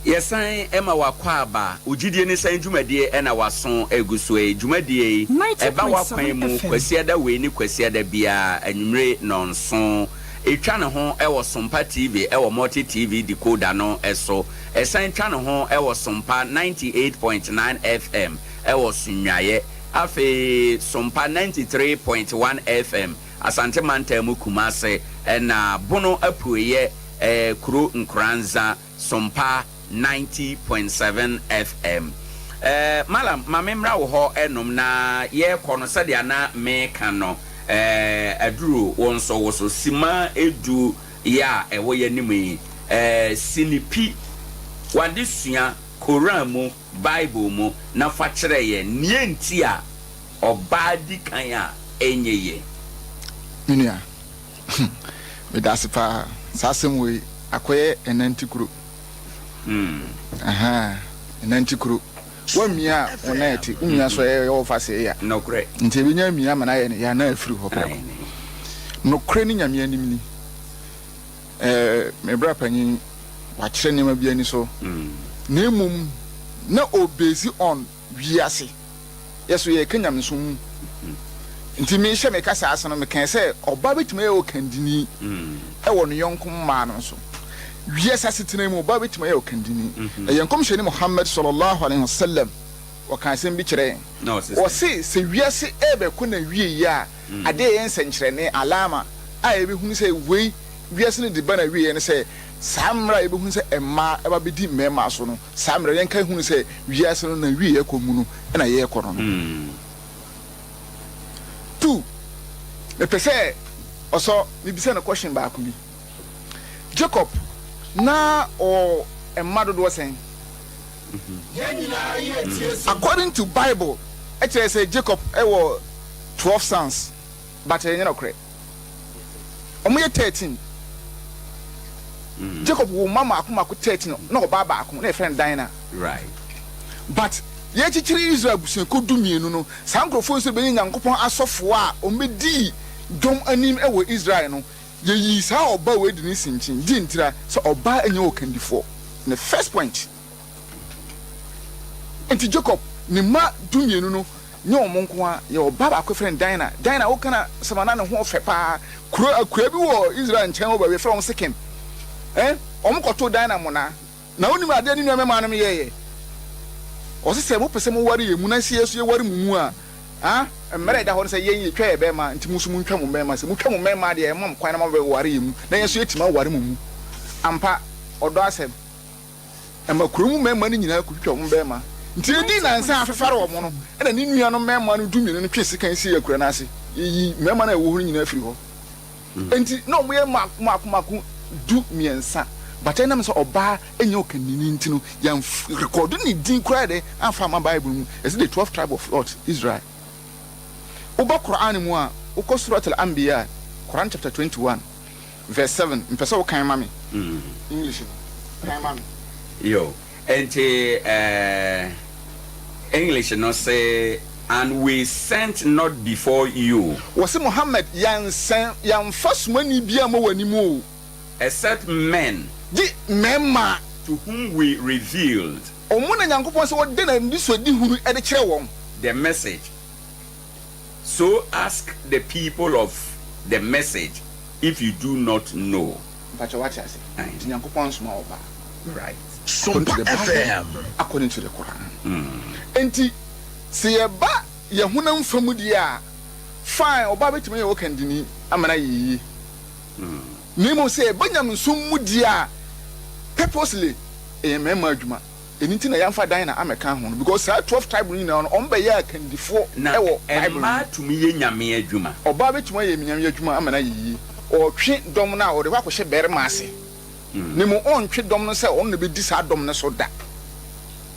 Yɛsan ma w'akwaaba, wo gyidie ne sɛn dwumadie na w'aso regu so yi? Dwumadie yi, ɛba w'akwan mu Kwasiada wei ne Kwasiada biara anwummere nnɔnson. Ɛtwa ne ho wɔ Sompa TV wɔ Multi TV decoder no so. Ɛsan twa ne ho wɔ Sompa 98.9 FM wɔ Sunyuaeɛ. Afei Sompa 93.1 FM, Asante Mantam mu Kumase, ɛna Bono Apueeɛ kuro Nkoranza, Sompa 90.7 FM. Mallam, ma me mmra wo hɔ nom na yɛrekɔ no sɛdeɛ na meka no, aduru wo nso wo so. Sima du yi a ɛwɔ yɛn anim yi, si no pi, w'adesua, Koran mu, Bible mu na fa kyerɛ yɛn nea enti a ɔbaa di kan a ɛnyɛ yie. Me nua, meda ase paa. Saa asɛm wei akɔyɛ ɛnanti kuro. Ahaa, ɛnanti kuro. Woamia a, wo nan ɛte. Womia nso a, ɛyɛ wo fa sɛ ɛya. Nokorɛ. Nti ɛbɛnya amia ama no ayɛ no ya na afiri hɔ prɛko. Nokorɛ ne Nyame anim ni. Eh, me bra panyin, wakyerɛ nneɛma bi ani so. Na mmom, na ɔbase on wiase. Yɛ so yɛreka nyamesom mu. Nti mehyɛ me kasa ase no, mekae sɛ ɔbaa bɛtumi ayɛ ɔkandini wɔ ne yɔnko mmaa no nso. Wiase asetena mu, ɔbaa bɛtumi ayɛ ɔkandini. Ɛyɛ Nkɔmhyɛni Muhammad sallallahu alaihi wasallam, ɔkaa asɛm bi kyerɛɛ yɛn. Ɔse, sɛ wiase ɛrebɛkɔ n'awieeɛ a, Ade a ɛyɛ nsɛnkyerɛnne, alaama, a yɛbɛhunu sɛ wei, wiase no de ba n'awieɛ ne sɛ, Saa mmerɛ a yɛbɛhunu sɛ mmaa ɛba bɛdi mmarima so no, saa mmerɛ no yɛnka nhunu sɛ wiase no n'awieɛ kɔ mu no na yɛrekɔ no no. Tu, mepɛ sɛ ɔsɔ mebisa no question baako bi. Jacob, na ɔwɔ mma dodoɔ sɛn? According to Bible, ɛkyerɛ sɛ Jacob wɔ 12 sons, but ɛnyɛ nokorɛ. Wɔn yɛ 13. Jacob wɔ mma mako mako 13 na ɔbaa baako na yɛfrɛ no Dinah. Right. But yɛkyekyere Israel abusuakuo 12 no, saa nkurɔfoɔ nso bɛyɛ Nyankopɔn asɔfoɔ a wɔbɛdii dɔm anim wɔ Israel no. Yɛyii saa ɔbaa wei de no si nkyen. Deɛ ntira? Sɛ ɔbaa nyɛ ɔkandifoɔ. Ne first point. Enti Jacob ne mma 12 no nyɛ wɔn nko ara, yɛwɔ ɔbaa baako yɛfrɛ no Dinah. Dinah, woka no asɛm a na ne ho ɔfɛ paa. Kuro, akuraa bi wɔ Israel nkyɛn hɔ baabi, yɛfrɛ wɔn Sekem. Eh, wɔkɔtoo Dinah mmonnaa. Na wonim adeɛ ne nua mmarima nom yɛeɛ? Ɔse sɛ mopɛ sɛ moware yɛn mu na sɛ yɛn nso yɛware mo mu a, ah, mmara a ɛda hɔ ne sɛ yɛn yɛtwa yɛn bɛrima, nti mo nso montwa mo mmarima. Sɛ motwa mo mmarima deɛ, yɛma mo kwan na moabɛware yɛn mu na yɛn nso yɛatumi aware mo mu. Ampa, ɔdɔ asɛm. Ɛma kuro mu mmarima no nyinaa kɔtwitwa wɔn bɛrima. Nti ɛdii nnansa a afefare wɔn no, ɛna ne nuanom mmarima no 12 no twee sekan sii akura no ase. Yɛyii mmarima no a ɛwɔ hɔ no nyinaa firii hɔ. Enti na wɔyɛ mmaako mmaako mmaako 13, but ɛnam sɛ ɔbaa nyɛ ɔkannini nti no, yɛanrekɔdo ne din koraa dɛ amfa amma Bible mu. Yɛse the 12 tribe of what? Israel. Woba Qur'aan mu a, wokɔ Surat Al-Anbiya, Qur'aan chapter 21, verse 7, mepɛ sɛ wokan ma me. English no, kan ma me. Yo, enti eh, English no se, And we sent not before you. Wɔse Muhammad, yɛansɛn, yɛamfa somani biara ammɔ w'anim o. Except men. Gye mmarima. To whom we revealed. Wɔn na Nyankopɔn sɛ ɔde n'anisoadehunu de kyerɛ wɔn. The message. So ask the people of the message if you do not know. Mpakyɛ wate ase? Nti Nyankopɔn ansoma wo baa. Right. According to the Bible, according to the Quran. Nti sɛ yɛba yɛn honam fa mu deɛ a, fine, ɔbaa bɛtumi ayɛ ɔkandini ama no ayɛ yie. Na mmom sɛ yɛba nyamesom mu deɛ a, purposely ɛyɛ mmarima adwuma. Ɛno nti na yɛamfa Dinah ammɛka ho no because saa 12 tribe no nyinaa no wɔn bɛyɛɛ akandifoɔ Na wɔ Bible no mu. mmaa tumi yɛ Nyame adwuma. Ɔbaa bɛtumi ayɛ Nyame adwuma ama no ayɛ yie. Ɔretwe dɔm no a, ɔde hɔ akɔhyɛ barima ase. Na mmom ɔntwe dɔm no sɛ ɔno na ɛbɛdi saa dɔm no so da.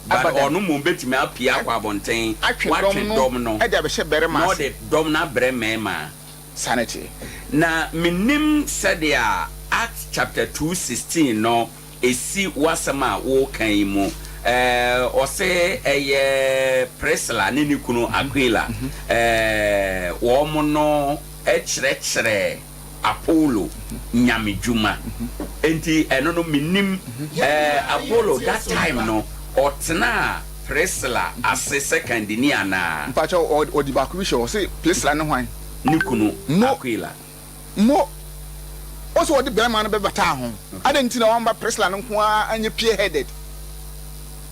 But Abadan. ɔno mmom bɛtumi apue akɔ abɔnten, Atwe watwe dɔm no dɔm no, de abɛhyɛ barima na ase. ɔde dɔm no abrɛ mmarima. Saa na ɛteɛ. Na mennim sɛdeɛ Acts chapter 2:16 no Esi w'asɛm a woreka yi mu. Ɛɛ, ɔse ɛyɛ Priscilla ne ne kunu Aquila. Ɛɛ, wɔn no kyerɛkyerɛɛ Apollo nyamedwuma. Enti ɛno no mennim. Ɛɛ, Apollo that time no, ɔtenaa Priscilla ase sɛ kandini anaa? Mpakyɛw, ɔde baako bi hyɛ hɔ, ɔse Priscilla ne hwan? Ne kunu Mo. Aquila. Mo, ɔsɛ ɔde barima no bɛbataa ho. Adɛn nti na wamma Priscilla no nko ara anyɛ pure-headed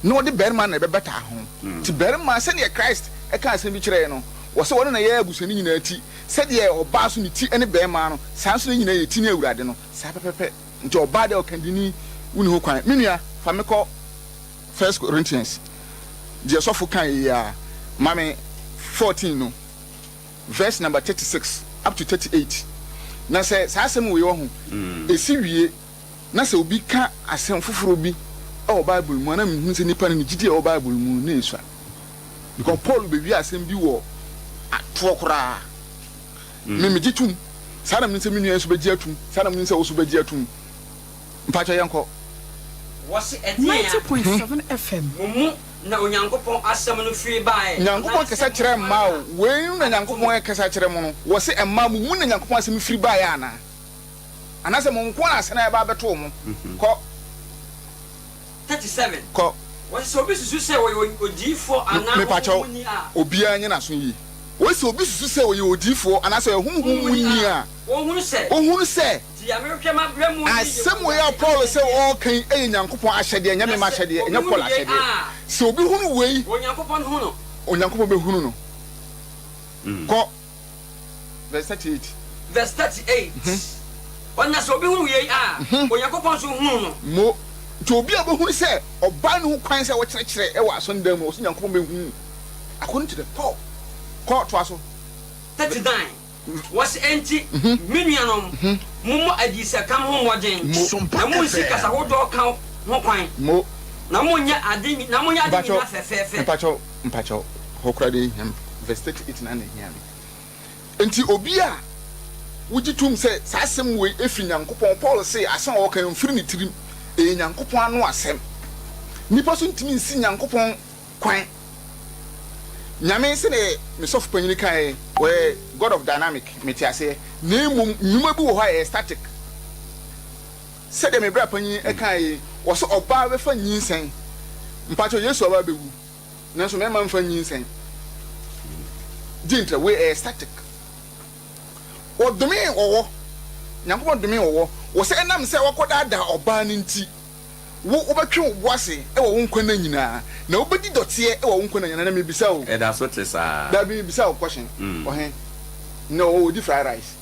na ɔde barima no na ɛbɛbataa ho? Nti barima, sɛdeɛ Christ ka asɛm bi kyerɛɛ no, ɔsɛ ɔno na ɛyɛ abusua no nyinaa ti, sɛdeɛ ɔbaa nso ne ti ne barima no, saa nso na yɛn nyinaa yɛ ti ne Awurade no, saa pɛpɛpɛ. Nti ɔbaa deɛ ɔkandini, wonni ho kwan. Me nua, fa me kɔ First Corinthians, deɛ sɔfo kaeɛ yi ara, ma me 14 no. Verse number 36 up to 38, Na sɛ saa asɛm wei wɔ ho esi wie, na sɛ obi ka asɛm foforɔ bi wɔ Bible mu a, na mehunu sɛ nipa no ne gyidi a ɛwɔ Bible mu no na esua. Because Paul bewie asɛm bi wɔ atoɔ koraa. Me megye tom. Saa na menim sɛ me nua nso bɛgye atum. Saa na menim sɛ wo nso bɛgye atum. Mpakyɛ yɛnkɔ. Wɔse ɛdeɛn a? 90.7 FM. Mo mu na Onyankopɔn asɛm no firi baeɛ, Nyankopɔn anaasɛ kasa kyerɛ mo mmaa ara o, na wei na moato Nyankopɔn mo? rekasa kyerɛ mo no, wɔse mmaa mo mu na Nyankopɔn asɛm firi baeɛ anaa? Anaasɛ mo nko ara na asɛm no ɛba abɛtoo mo? Kɔ. 37, Kɔ. Wɔse sɛ obi susu sɛ ɔyɛ odiyifoɔ anaa Mepakyɛw, honhom muni a. obiara nyɛ n'aso yie. Wɔse sɛ obi susu sɛ ɔyɛ odiyifoɔ anaasɛ ɔyɛ honhom muni a, ɔnhunu sɛ. Ɔnhunu sɛ. Asɛm wei a Paul sɛ ɔreka yi yɛ Nyankopɔn ahyɛdeɛ, ɛnyɛ me m'ahyɛdeɛ, ɛnyɛ Paul ahyɛdeɛ. Sɛ obi hunu wei, Onyankopɔn bɛhunu no. Kɔ verse 38. Verse 38. Ɔna sɛ obi hunu yei a, Onyankopɔn nso hunu no. Mo. Nti obi a ɔbɛhunu sɛ ɔbaa nni ho kwan sɛ ɔkyerɛkyerɛ wɔ asɔredan mu no, ɔse Nyankopɔn bɛhunu no. According to the Paul. Kɔ, toa so. 39, Wɔse, Enti, me nuanom, mommɔ adiyisɛkam ho mmɔden, na monnsi kasa hodoɔ ka ho kwan, na monyɛ ade na monyɛ ade nyinaa fɛfɛɛfɛ. Mpakyɛw, mpakyɛw, hɔ koraa deɛ ɛnhia me, verse 38 no ara na ɛhia me. Enti obi a wogye tom sɛ saa asɛm wei fi Nyankopɔn, Paul se asɛm a ɔka yi mfiri ne tirim, ɛyɛ Nyankopɔn ano asɛm. Nnipa nso ntumi nsi Nyankopɔn kwan. Nyame, sɛdeɛ me sɔfo panyini kaeɛ, ɔyɛ God of dynamic, mete aseɛ, na mmom nnwuma bi wɔ hɔ a ɛyɛ static. Sɛdeɛ me bra panyin kaeɛ yi, ɔse ɔbaa bɛfa nyinsɛn, mpakyɛw Yesu aba abɛwu. Nanso mmarima mfa nyinsɛn gye ntra. Wei ɛyɛ static. Wɔdomee ɔwɔ. Nyankopɔn domee ɔwɔ wɔ sɛ ɛnam sɛ wakɔdaadaa ɔbaa no nti, wo wobɛtwe wo bo ase wɔ wo nkwa nna nyinaa, na wobɛdi dɔteɛ wɔ wo nkwa nna nyinaa. Na mebisa o. Ɛda so te saa. Daabi, mebisa wo question. Ɔhe? Nnɛ ɔwɔ ɔdi fried rice.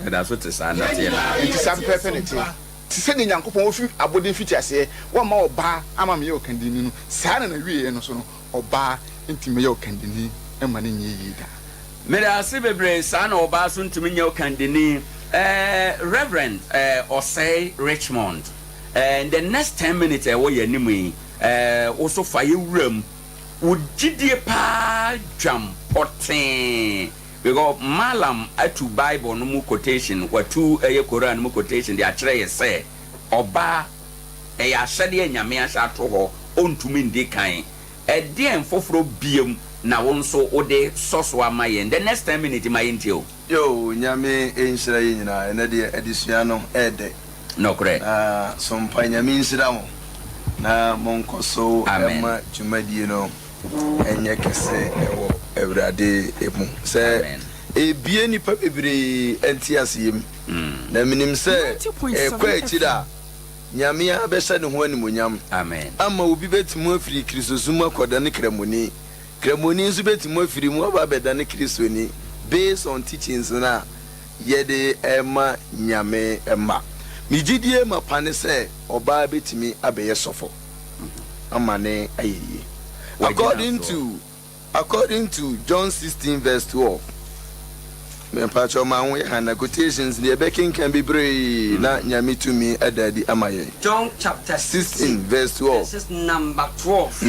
Ɛda so te saa, nnɔteɛ no ara. Enti saa pɛpɛɛpɛ na ɛteɛ. Te sɛ deɛ Nyankopɔn ofi abɔdeɛ mfitiaseɛ wamma ɔbaa amma ammɛyɛ ɔkandini no, saa ara na n'awieɛ no nso no, ɔbaa ntumi mmɛyɛ ɔkandini mma no nyɛ yie da. Meda ase bebree, saa na ɔbaa nso ntumi nyɛ ɔkandini. Eh, Reverend eh, Osei Richmond, eh, in the next ten minutes a ɛwɔ yɛn anim yi, eh, wo nso fa yɛ wura mu. Wo gyidie paa dwam pɔtee. Because Mallam atu bible no mu quotation, watu ɛyɛ Koran no mu quotation de akyerɛ yɛ sɛ ɔbaa ɛyɛ ahyɛdeɛ a Nyame ahyɛ ato hɔ ɔntumi ndi kan. Ɛdeɛn foforɔ biom na wo nso wode sɔ so ama yɛn? The next ten minutes ma yɛntie o. Yoo Nyame nhyira yɛn nyinaa ɛnɛ deɛ adesua no ɛɛdɛ. Nokorɛ. Na sompa Nyame nhyira mo na monkɔ so Amen. ma dwumadie no. nyɛ kɛse wɔ Awurade mu sɛ ɛrebue nnipa bebree nteaseɛ mu. Na menim sɛ ɛrekɔ akyiri a, Nyame ara bɛhyɛ ne ho animuonyam ama obi bɛtumi afiri Kristosom mu akɔdane Kramoni, Kramoni nso bɛtumi afiri mu aba abɛdane Kristoni based on teachings no a yɛde rema Nyame mma. Me gyidie mapa ne sɛ ɔbaa bɛtumi abɛyɛ sɔfo. ama no ayɛ yie. According to according to John 16 verse 12. Mepakyɛw ma ho yɛ hana quotations deɛ ɛbɛkenkan bebree na Nyame tumi ada adi ama yɛn. John chapter 16 verse 12. Verses number 12.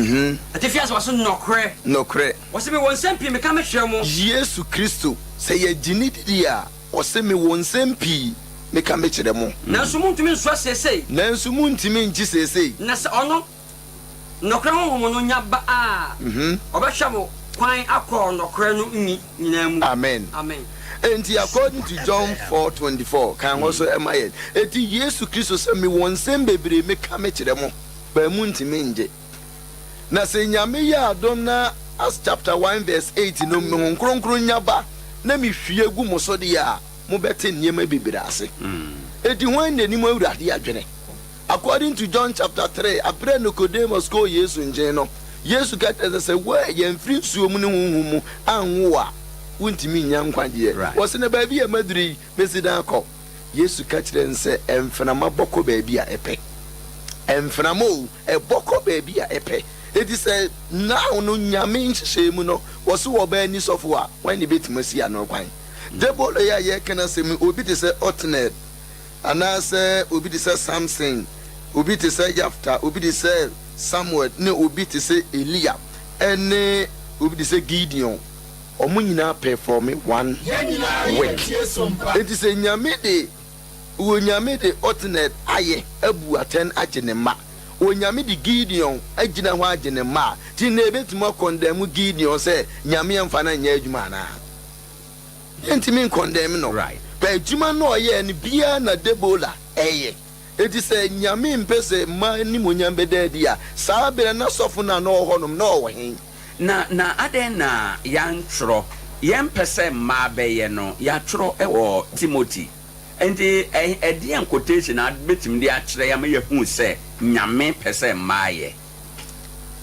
Atifi ase wɔse nɔkorɛ. Nɔkorɛ. Wɔse mewɔ nsɛm pii meka mekyerɛ mo. Yesu Kristo sɛ yɛgye no didi a. Ɔse, Mewɔ nsɛm pii meka mekyerɛ mo. Nanso montumi nsoa seesei. Nanso montumi ngye seesei. Na sɛ ɔno, nɔkorɛ Honhom no, nya ba a, ɔbɛhwɛ mo kwan akɔ nɔkorɛ no nyinaa mu. Amen. Amen. Enti according to John 4:24, kan hɔ so ma yɛn. Enti Yesu Kristo sɛ, Mewɔ nsɛm bebree meka mekyerɛ mo, but montumi ngye. Na sɛ Nyame yɛ adom na Acts chapter one verse 8 no me Honhom Kronkron nya ba na me hwie gu mo so deɛ a, mo bɛte nneɛma bebree ase. Enti hwan na nim Awurade adwene? According to John chapter 3, aberɛ a Nicodemus kɔɔ Yesu nkyen no, Yesu ka kyerɛɛ no sɛ, sɛ wo a yɛmfiri nsuo mu ne Honhom mu anwo wo a, wontumi nnya nkwagyeɛ. Ɔse, na baabi a maduru yi, mɛsi dan akɔ? Yesu ka kyerɛɛ no sɛ, mframa bɔ kɔ baabi a ɛpɛ. Mframa o, Ɛbɔ kɔ baabi a ɛpɛ. Enti sɛ now no Nyame nhyehyɛɛ mu no wɔse wɔbaa ni sɔfo a, hwan na ebetumi asi ano kwan? Debolo yi a yɛreka n'asɛm yi, obi te sɛ Otniel, anaasɛ obi te sɛ Samson, obi te sɛ Yafta, obi te sɛ Samuel, ne obi te sɛ Elia, ɛne obi te sɛ Gideon, wɔn nyinaa pɛfɔme one work. Enti sɛ Nyame de. Onyame de Otniel ayɛ abu atɛn agye ne mma. Onyame de Gideon agyina hɔ agye ne mma a, nti nnɛ yɛbɛtumi akɔndɛm Gideon sɛ Nyame amfa no anyɛ adwuma anaa? Yɛntumi nkɔndɛm no. But adwuma no a ɔyɛɛ no biara na Debola ɛyɛ. Enti sɛ Nyame mpɛ sɛ mmaa animuonyam bɛda adi a, saa berɛ no na sɔfo no a na ɔwɔ hɔnom no na ɔwɔ he? Na na adɛn na yɛantwerɛ? Yɛmpɛ sɛ mmaa bɛyɛ no, yɛatwerɛ wɔ Timothy. Enti ɛdeɛn quotation na wobɛtumi de akyerɛ yɛn ama yɛahu sɛ Nyame pɛ sɛ mmaa yɛ?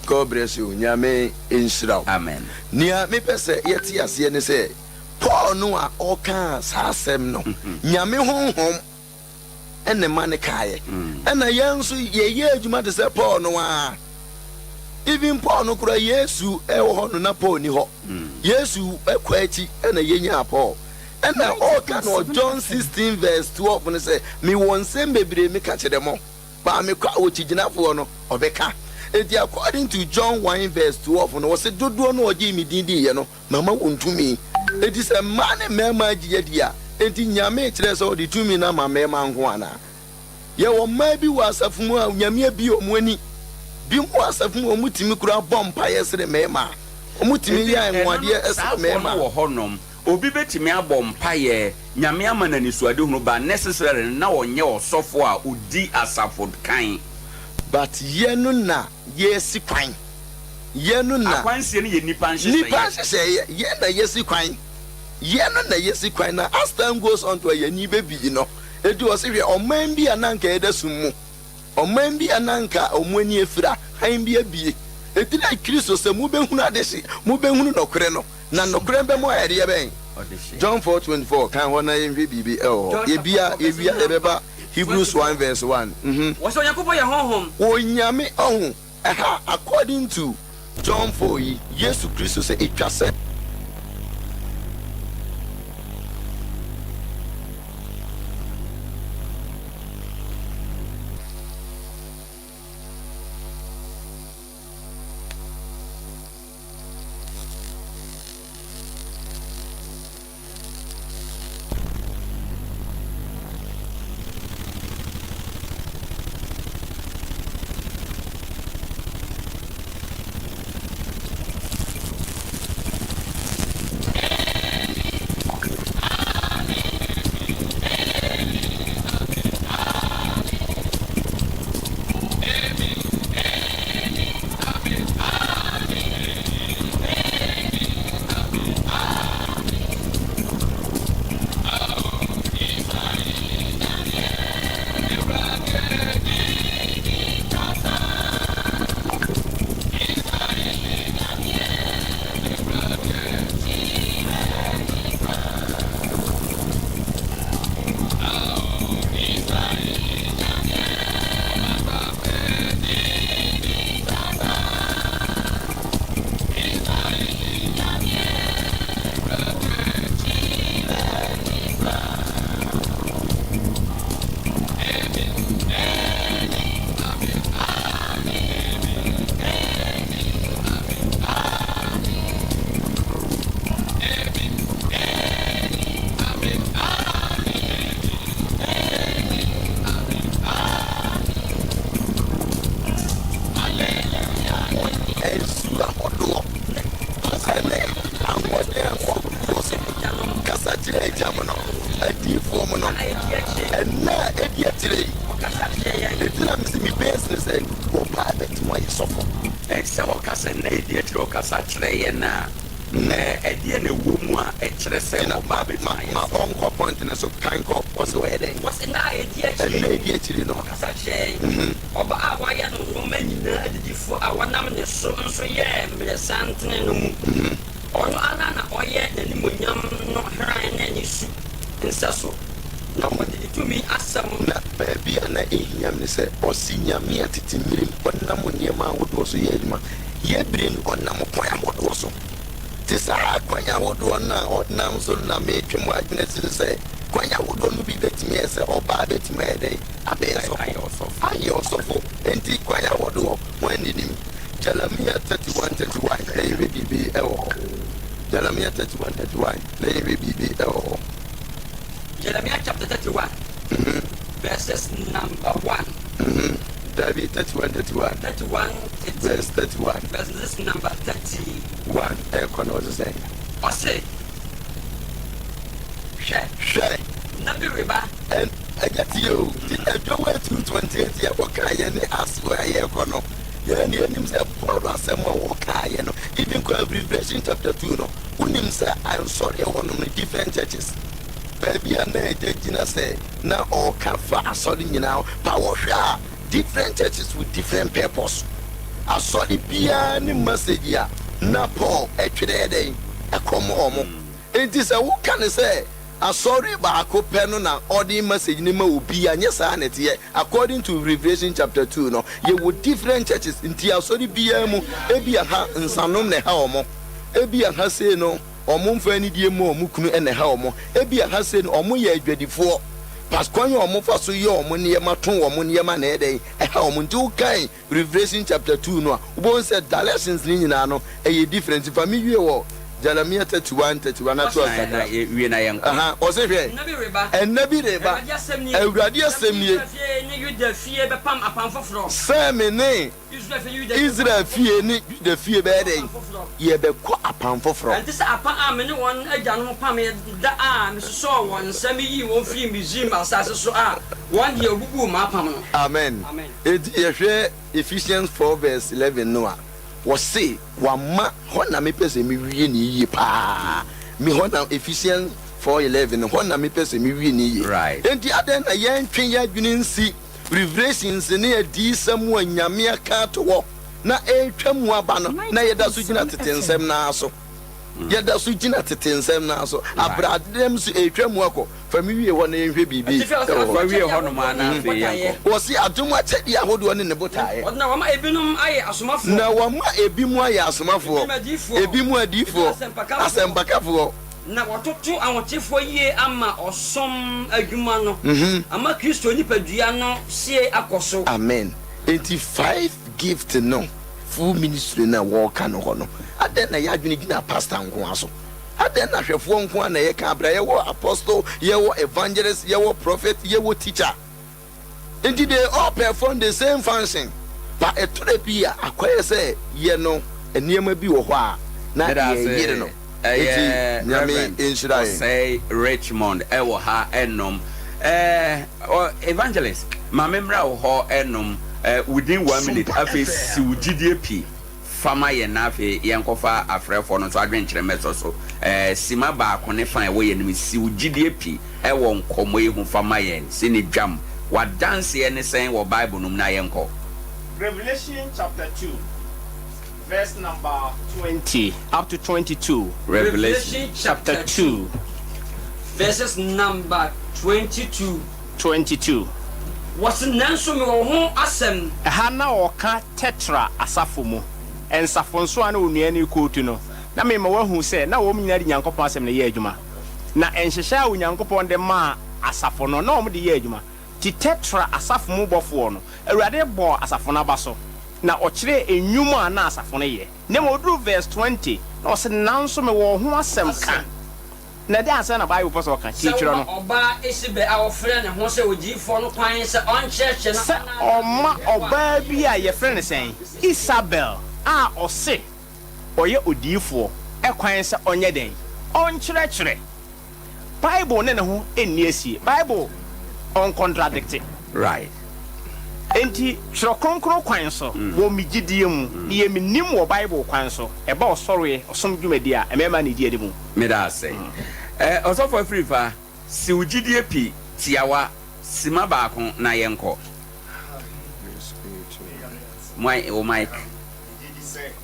God bless you, Nyame nhyira wo. Amen. Nea mepɛ sɛ yɛte aseɛ ne sɛ, Paul no a ɔkaa saa asɛm no, Nyame honhom na ɛma no kaeɛ. Ɛna yɛn nso yɛyɛ adwuma te sɛ Paul no ara. Even Paul no koraa Yesu wɔ hɔ no na Paul ni hɔ. Yesu kɔ akyi na yɛnyaa Paul. Ɛna ɔreka no wɔ John 16 verse 12 no sɛ, mewɔ nsɛm bebree meka kyerɛ mo, but mekɔ a okyigyinafoɔ no ɔbɛka. Enti according to John 1 verse 12 no, ɔse dodoɔ no a ɔgyee me din diiɛ no, Mama wɔn tumi. Enti sɛ mmaa ne mmarima gye adi a, enti Nyame kyerɛ sɛ ɔde tumi no ama mmarima nko anaa? Yɛwɔ mmaa bi wɔ asafo mu a Nyame abue wɔn ani. Binom wɔ asafo mu a wɔtumi koraa bɔ mpaeɛ sene mmarima. Wɔtumi Enti yɛ ɛno no, anwanwadeɛ sene saafoɔ no mmarima. wɔ hɔnom. Obi bɛtumi abɔ mpaeɛ, Nyame ama no anisoadehunu but necessarily no na ɔnyɛ ɔsɔfoɔ a ɔdi asafo kan. But yɛ no na yɛsi kwan. Yɛ no na. Akwansie no yɛ nnipa nhyehyɛeɛ. Nnipa nhyehyɛeɛ. Yɛ na yɛsi kwan. Yɛ no na yɛsi kwan. Na as time goes on to a yɛn ani bɛbue no, enti ɔse hwɛ, ɔman bi a na anka ɛda sum mu, ɔman bi a na anka wɔn ani afira, hann bi abue. Enti na Kristo sɛ mobɛhunu adehye, mobɛhunu nɔkorɛ no, na nɔkorɛ bɛma ayɛ deɛ bɛn? John 4:24, kan hɔ na yɛnhwɛ biribi wɔ hɔ. Yɛbia, yɛwie a yɛbɛba Hebrews 1 verse 1. Mhm. Wɔse Onyankopɔn yɛ Honhom. Onyame, ɔho, Ɛha, according to John 4 yi, Yesu Kristo sɛ etwa sɛ. Nsu ahodoɔ ne ahoɔden ahodoɔ so kasa kyerɛ agya mo no, adiyifoɔ mo no, nna a ɛdi akyire yi. Enti na mese me base ne sɛ ɔbaa bɛtumi ayɛ sɔfo. Sɛ wɔka sɛ nna a ɛdi akyire ɔkasa kyerɛ yɛn a, ɛdeɛn na ɛwɔ mu a ɛkyerɛ sɛ ɔbaa bɛtumi ayɛ Ma sɔfo? ɔnkɔ point no so, kan kɔ, ɔse ɔyɛ dɛn? Wɔse nna a ɛdi akyire. Nna a ɛdi akyire no. Ɔkasa kyerɛ yɛn. Ɔba a wɔayɛ no nnoɔma nyinaa adidifoɔ a wɔnam ne so nso yɛɛ mmerɛsantene no mu. Ɔno ara na ɔyɛ n'animuonyam no hran ne ne su nsɛso, na wɔde ne tumi asɛm. Na baabi a na ehia me ne sɛ ɔse Nyame a tete mmere mu ɔnam nneɛma ahodoɔ so yɛ adwuma, yɛ bere no ɔnam kwan ahodoɔ so. Te saa kwan ahodoɔ no a ɔnam so no na metwe mo adwene si so sɛ kwan ahodoɔ no bi bɛtumi ayɛ sɛ ɔbaa bɛtumi ayɛ dɛn? Abɛyɛ sɔfo. Ayɛ ɔsɔfo. Enti kwan ahodoɔ, hwan ne nim? Jeremiah 31, 31, na yɛhwɛ biribi wɔ hɔ. Jeremiah 31, 31, na yɛhwɛ biribi wɔ hɔ. Jeremiah chapter 31, verses number 1. Dabi, 31, 31. 31, 30. Verse 31. Verses number 31. 1, ɛkɔ na ɔse sɛn? Ɔse, Hwɛ. Hwɛ. Nna bi reba. Ɛn, agya tie o, nti Adwowa 2:28 yɛ kɔ kaa yɛ ne aso a yɛ kɔ no, yɛn deɛ nim sɛ Paul asɛm a wɔ kaa yɛ no, even kɔ Revelation chapter 2 no, wo nim sɛ ansɔre ɛhɔ nom no different churches, baabi a na agya gyina sɛ na ɔɔka fa asɔre nyinaa ho, pa wɔ hwɛ a different churches with different purpose, asɔre biara ne message a na Paul ɛtwerɛɛ dɛn ɛkɔ ma ɔmo. Enti sɛ woka no sɛ asɔre baako pɛ no na ɔde message no ma obi a, nyɛ saa na ɛteɛ. According to Revelation chapter 2 no, yɛwɔ different churches, nti asɔre biara mu, ebia ha nsanom na ɛha wɔn, ebia ha sei no wɔn mfa anidie mma wɔn kunu na ɛha wɔn, ebia ha sei no wɔn yɛ adwadifoɔ, but kwan a wɔfa so yɛ wɔn nneɛma, tɔn wɔn nneɛma na ɛyɛ dɛn, ɛha wɔn. Nti wokan Revelation chapter 2 no a, wobɛhu sɛ directions no nyinaa no ɛyɛ different. Nti fa me wie wɔ Jeremiah 31, 31 na toa Ae, na kakra. yɛ wie na yɛnkɔ. Aha, ɔse hwɛ, Nna bi reba. ɛnna bi reba, Awurade asɛm nie. Awurade Na asɛm me ne nie, Israel fie ne Yuda fie bɛpam apam foforɔ. sɛ me ne Israel fie ne Yuda fie bɛpam Israel apam fie foforɔ. ne Yuda fie bɛyɛ dɛn? Apam foforɔ. Yɛbɛkɔ apam foforɔ. Ɛnte sɛ apam a me ne wɔn agyanom pameeɛ da a mesosɔɔ wɔn nsa meyii wɔn firii Misraim asase so a wɔn deɛ wɔbubuu m'apam no. Amen. Amen. Enti yɛhwɛ Ephesians 4 verse 11 no a, wɔse wama, hɔ na mepɛ sɛ mewie no yie paa, me hɔ na, Ephesians 4:11 no, hɔ na mepɛ sɛ mewie no yie. Right. Enti adɛn na yɛntwe yɛn adwene nsi Revelations ne adiyisɛm a Nyame aka ato hɔ na ɛretwa mu aba no na yɛda so gyina tete nsɛm no ara so? Yɛda so gyina tete nsɛm no ara so. Abradɛm nso ɛretwa mu akɔ. Fa me wie hɔ na yɛnhwɛ biribi Atifi ɔsɛ wɔ adom hɔ. Fa wie akyɛdeɛ hɔnom ahodoɔ a ne na ne afei botaeɛ. yɛnkɔ. Wɔse adom akyɛdeɛ ahodoɔ ne ne botaeɛ. Ɔde na wama ebinom ayɛ asomafoɔ. Na wama ebinom ayɛ asomafoɔ, Ebinom adiyifoɔ. ebinom adiyifoɔ, Ebinom asɛmpakafoɔ. asɛmpakafoɔ. Na wɔatoto ahotefoɔ yie ama ɔsom adwuma no, ama Kristo nipadua no sie akɔ so. Amen. Enti five gift no full ministry no a wɔka no hɔ no, adɛn na yɛadwene gyina pastor nko ara so? Adɛn na hwɛfoɔ nko ara na yɛka berɛ a yɛwɔ apostle, yɛwɔ evangelist, yɛwɔ prophet, yɛwɔ teacher? Nti they all perform the same function but ɛtɔda bi a akɔyɛ sɛ yɛ no nneɛma bi wɔ hɔ a na Meda ase. yɛyere no. Ɛyɛ Nti Nyame Reverend nhyira yɛn. Osei Richmond ɛwɔ ha ɛnom. Ɛɛ ɔ Evangelist, ma me mmra wo hɔ ɛnom ɛ within one minute afei si wo gyidie pi fa ma yɛn na afei yɛnkɔfa afrɛfoɔ no nso adwenkyerɛ mmɛsɔ so. Ɛɛ sima baako ne fa a ɛwɔ yɛn anim yi, si wo gyidie pi ɛwɔ nkɔmmɔ yi ho fa ma yɛn. Si no dwam. W'adanseɛ ne sɛn wɔ Bible no mu na yɛnkɔ. Revelation chapter 2 verse number 20 up to 22. Revelation chapter 2 verses number 22. 22. Wɔse, Nanso mewɔ wo ho asɛm. Ɛha na ɔka Tetra asafo mu nsafo nso a na onua no rekootu no, na mema woahu sɛ na wɔn nyinaa de Nyankopɔn asɛm na ɛyɛ adwuma. Na nhyehyɛe a Onyankopɔn de maa asafo no, na wɔde yɛ adwuma. Nti Tetra asafo mu bɔfoɔ no, Awurade bɔɔ asafo no aba so, na ɔkyerɛɛ nnwuma a na asafo no yɛ. Na mmom ɔduruu verse 20, na ɔse, Nanso mewɔ wo ho asɛm ka. Na ɛdeɛn asɛm na Bible pɛ sɛ ɔka? Tie Sɛ twerɛ woma no. ɔbaa Isebel a ɔfrɛ ne ho sɛ odiyifoɔ no kwan sɛ ɔnkyerɛkyerɛ na Sɛ ɔnnaadaa ɔma me nkurɔfoɔ a. ɔbaa bi a yɛfrɛ no sɛn? Isabel a ɔse ɔyɛ odiyifoɔ kwan sɛ ɔnyɛ dɛn? Ɔnkyerɛkyerɛ. Bible ne ne ho nni asie. Bible ɔnkontradikte. Right. Enti Twerɛ Kronkron kwan so, wɔ me gyidie mu, deɛ menim wɔ Bible kwan so, ɛba ɔsɔreɛ, ɔsom dwumadie a, mmarima na ɛdi anim. Meda ase. Eh, Ɔsɔfo Afrifa, si wo gyidie pi tiawa, sima baako na yɛnkɔ. Mo, wo mic.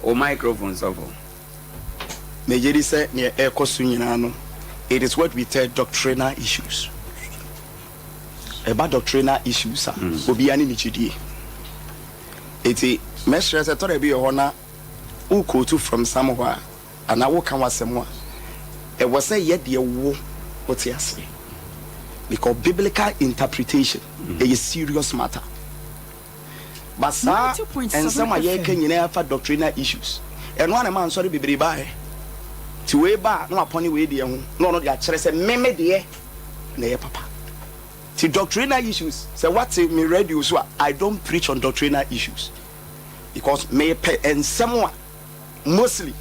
Wo microphone, sɔfo. Megye di sɛ nea ɛrekɔ so nyinaa no, it is what we tell doctrinal issues. Ɛba doctrinal issues a, obiara ne ne gyidie. Enti mɛsrɛ sɛ tɔda bi wɔ hɔ na wo quote from somewhere anaa woka w'asɛm a, ɛwɔ sɛ yɛ deɛ wo wote aseɛ. Because biblical interpretation ɛyɛ serious matter. But saa nsɛm a yɛreka nyinaa fa doctrinal issues. Ɛno ara na ɛma nsɔre bebree baeɛ. Nti wei ba a na wapɔne wei deɛ ho na ɔno de akyerɛ sɛ me me deɛ na ɛyɛ papa. Nti doctrinal issues, sɛ woate me radio so a, I don't preach on doctrinal issues because mepɛ nsɛm a mostly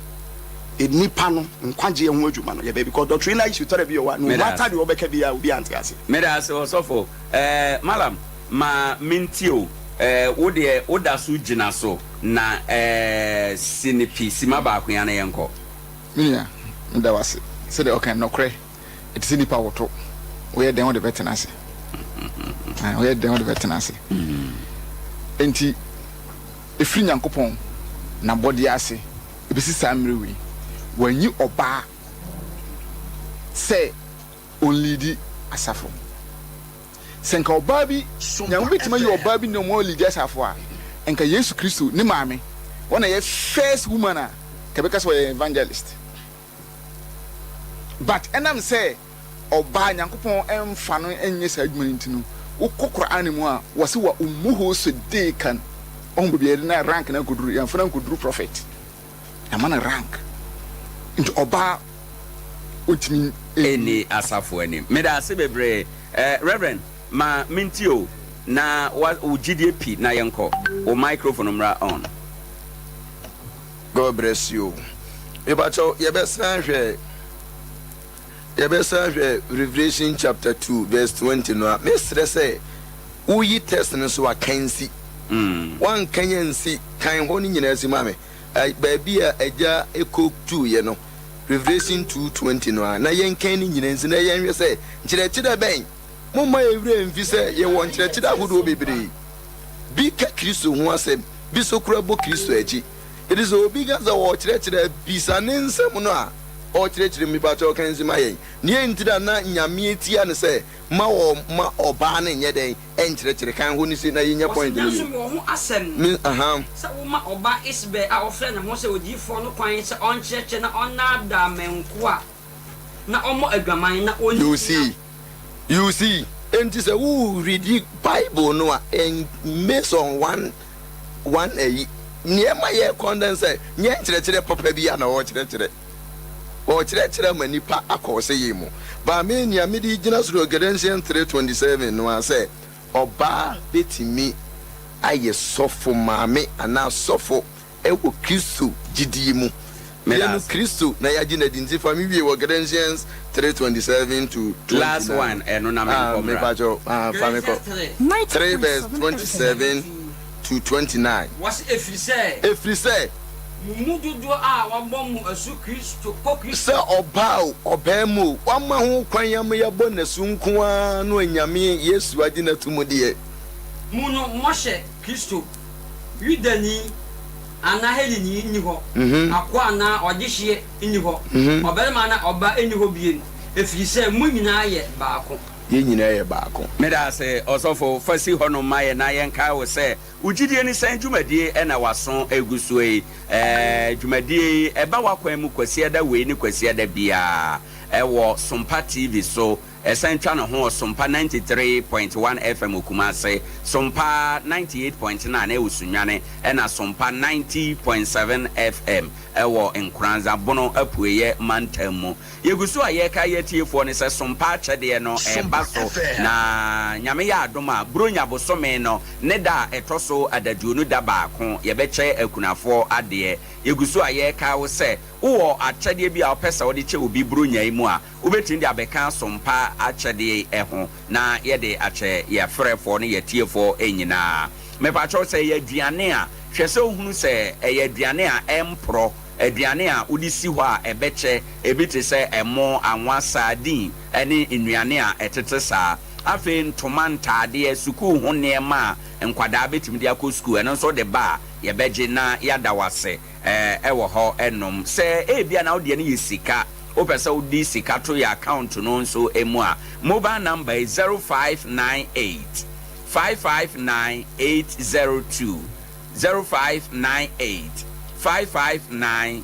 nnipa no nkwagyeɛ ho adwuma no yɛbɛ because doctrinal issue tɔrɔ bi wɔ hɔ a no Meda matter ase. deɛ wɔbɛka biara obi ante ase. Meda ase ɔsɔfo. Eh, Mallam, ma mentie o. Eh, wo deɛ woda so gyina so na eh, si no pi, sima baako yi ara na yɛnkɔ. Me nua, meda wo ase. Sɛdeɛ ɔka no, nɔkorɛ, ɛte sɛ nipa woto. Woyɛ dɛn wode bɛtena ase? Ae, woyɛ dɛn wode bɛtena ase? Enti, ɛfiri Nyankopɔn n'abɔdeɛ ase bɛsi saa mmerɛ wei, wanyi ɔbaa. sɛ ɔnliidi asafo. Sɛ nka ɔbaa bi, Nyame bɛtumi ayi ɔbaa bi na ɔma ɔliidi asafo a, nka Yesu Kristo ne maame, ɔna yɛ first woman a nka bɛka sɛ ɔyɛ evangelist. But ɛnam sɛ ɔbaa Nyankopɔn mfa no nyɛ saa adwuma no nti no, wokɔ Qur'aan mu a, wɔse wa ummuhu siddiqan, wahu baabi a yɛde no rank no akɔduru, yɛmfa no ankɔduru prophet, yɛama no rank, nti ɔbaa ɔntumi nni asafo anim. Meda ase bebree. Eh, Reverend, ma mentie o, na wa, wo gyidie pi na yɛnkɔ. Wo microphone mmra on. God bless you. Mepakyɛw yɛbɛsan hwɛ yɛbɛsan hwɛ Revelation chapter 2 verse 20 no a mesrɛ sɛ woyi text no so a kan si. Wankan ansi kan hɔ no nyinaa si ma me. Baabi a agya ɛkɔtuiɛ no Revelation 2:20 no a na yɛnkan ne nyinaa nsi na yɛnhwɛ sɛ nkyerɛkyerɛ bɛn. Momma yɛn werɛ mfi sɛ yɛwɔ nkyerɛkyerɛ ahodoɔ bebree. Bi ka Kristo ho asɛm, bi nso kora bɔ Kristo akyi. Enti sɛ obi ka sɛ ɔrekyerɛkyerɛ a, bisa ne nsɛm no a ɔrekyerɛkyerɛ mu. Mepakyɛw ka nsi ma yɛn. Nea enti na na Nyame tia no sɛ ma ɔmma ɔbaa no nyɛ dɛn nkyerɛkyerɛ. Kan hɔ no si na yɛnya Wɔse, point no Nanso yie. mewɔ ho asɛm Me, aha. sɛ woma ɔbaa Isebel a ɔfrɛ ne ho sɛ odiyifoɔ no kwan sɛ ɔnkyerɛkyerɛ na ɔnnaadaa me nkoa na ɔmmɔ adwaman na ɔnni You nna. see, you see, enti sɛ wo readi Bible no a, en based on one one ayi. Nea ɛma yɛ kɔndɛn sɛ nyɛ nkyerɛkyerɛ papa bi a na ɔrekyerɛkyerɛ. Ɔrekyerɛkyerɛ ama nipa akɔ ɔsɛeɛ mu. But me nea mede gyina so no Galatians 3:27 no ara sɛ ɔbaa bɛtumi ayɛ sɔfo maame anaa sɔfo wɔ Kristo gyidie mu. Meda Yɛn no ase. Kristo na yɛagye no adi nti fa me wie wɔ Galatians 3:27 to Last 29. one, ɛno na Ah, menkɔ mmra. mepakyɛw, ah, fa me kɔ. Galatians 3. 3 verse 27 to 29. Wɔse, Ɛfiri sɛ. Ɛfiri sɛ. Mo mu dodoɔ a wɔabɔ mo asu Kristo, kɔ Kristo. Sɛ ɔbaa o, ɔbarima o, wɔama ho kwan ama yɛabɔ no asu nko ara no anyame Yesu agye no ato mu deɛ. Mu no, moahyɛ Kristo. Yudani anaa Helani nni hɔ, akoa anaa ɔdehyeɛ nni hɔ, ɔbarima anaa ɔbaa nni hɔ bio, ɛfiri sɛ mo nyinaa yɛ baako. Yɛn nyinaa yɛ baako. Meda ase, ɔsɔfo. Fa si hɔnom ma yɛn na yɛnkae wo sɛ wo gyidie ne sɛn dwumadie na w'aso regu soɔ yi. Ɛɛ, dwumadie yi, ɛba w'akwan mu Kwasiada wei ne Kwasiada biara wɔ Sompa TV so. Ɛsan twa ne ho wɔ Sompa 93.1 FM wɔ Kumase, Sompa 98.9 wɔ Sunyani ɛna Sompa 90.7 FM wɔ Nkoranza Bono Apueeɛ Mantam mu. Yɛgu so a yɛrekae yɛn atiefoɔ no sɛ Sompa akyɛdeɛ no reba so na Nyame yɛ adom a Buronya bosome no ne da a ɛtɔ so adaduonu da baako yɛbɛkyɛ akunafoɔ adeɛ. Yɛgu so a yɛrekae wo sɛ wowɔ akyɛdeɛ bi a wopɛ sɛ wode kyɛ obi Buronya yi mu a, Wobɛtumi de abɛka asompa akyɛdeɛ yi ho na yɛde akyɛ yɛn afrɛfoɔ ne yɛn atiefoɔ nyinaa. Mepakyɛw sɛ ɛyɛ aduane a, hwɛ sɛ wohunu sɛ ɛyɛ aduane a ɛmporɔ, aduane a wode si hɔ a ɛbɛkyɛ, ebi te sɛ ɛmo, anwa, sardine ne nnuane a ɛtete saa. Afei ntoma, ntaadeɛ, sukuu ho nneɛma a nkwadaa bɛtumi de akɔ sukuu, ɛno nso wode ba a, yɛbɛgye na yɛada wo ase wɔ hɔ nom. Sɛ ebia na wo deɛ no yɛ sika, Wopɛ sɛ wode sika to yɛn account no nso mu a, mobile number yi, 0598 559 802, 0598 559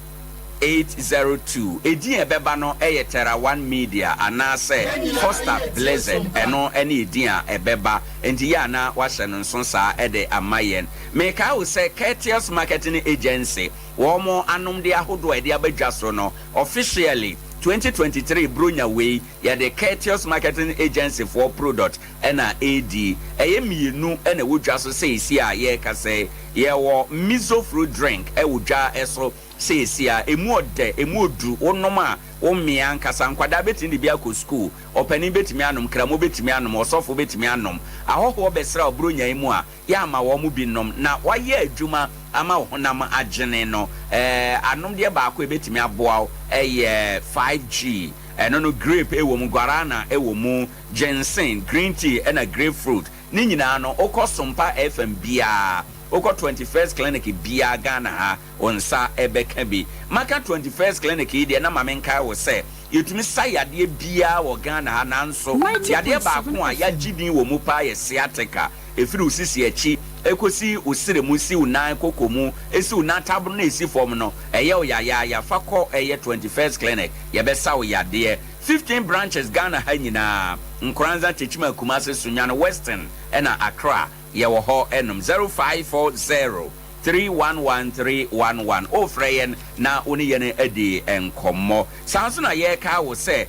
802. Edin a ɛbɛba no yɛ Terra One Media anaasɛ Foster Blizzard, ɛno ne edin a ɛbɛba. Enti yɛ a na woahyɛ no nso saa de ama yɛn. Mekae wo sɛ Courteous Marketing Agency, wɔn anomde ahodoɔ a yɛde aba dwa so no, Officially, 2023 Bronya wei, yɛde Courteous Marketing Agency foɔ product na ɛredi. Ɛyɛ mmienu na ɛwɔ dwa so seesie a yɛrekasa yi. Yɛwɔ Miso fruit drink wɔ dwa so seesie a ɛmu ɔdɛ, ɛmu ɔduru, wonom a wo mmea ankasa. Nkwadaa bɛtumi de bi akɔ sukuu, ɔpanin bɛtumi anom, kramo bɛtumi anom, ɔsɔfo bɛtumi anom. Ahɔhoɔ bɛsra wo Bronya yi mu a, yɛ ama wɔn bi nom na wɔayɛ adwuma ama wo honam agyene no. Ɛɛ, anomdeɛ baako a ɛbɛtumi aboa wo yɛ 5G. Ɛno no, grape wɔ mu, guarana wɔ mu, ginseng, green tea ɛna grapefruit. Ne nyinaa no, wokɔ Sompa FM biara, wokɔ 21st Clinic biara Ghana ha, wo nsa bɛka bi. Maka 21st Clinic yi deɛ na ma menkae wo sɛ, Yɛtumi sa yadeɛ biara wɔ Ghana ha nanso yadeɛ baako a yɛagye din wɔ mu paa yɛ sciatica. Ɛfiri wo sisi akyi kɔsi wo serɛ mu, si wo nan koko mu, si wo nan tabono no a ɛsi fam no, ɛyɛ wo yayaaya. Fa kɔ ɛyɛ 21st Clinic, yɛbɛsa wo yadeɛ. 15 branches Ghana ha nyinaa, Nkoranza, Techiman, Kumasi, Sunyani, Western ɛna Accra. Yɛwɔ hɔ nom 0540 311 311. Wofrɛ yɛn na wo ne yɛn adi nkɔmmɔ. Saa nso na yɛrekae wo sɛ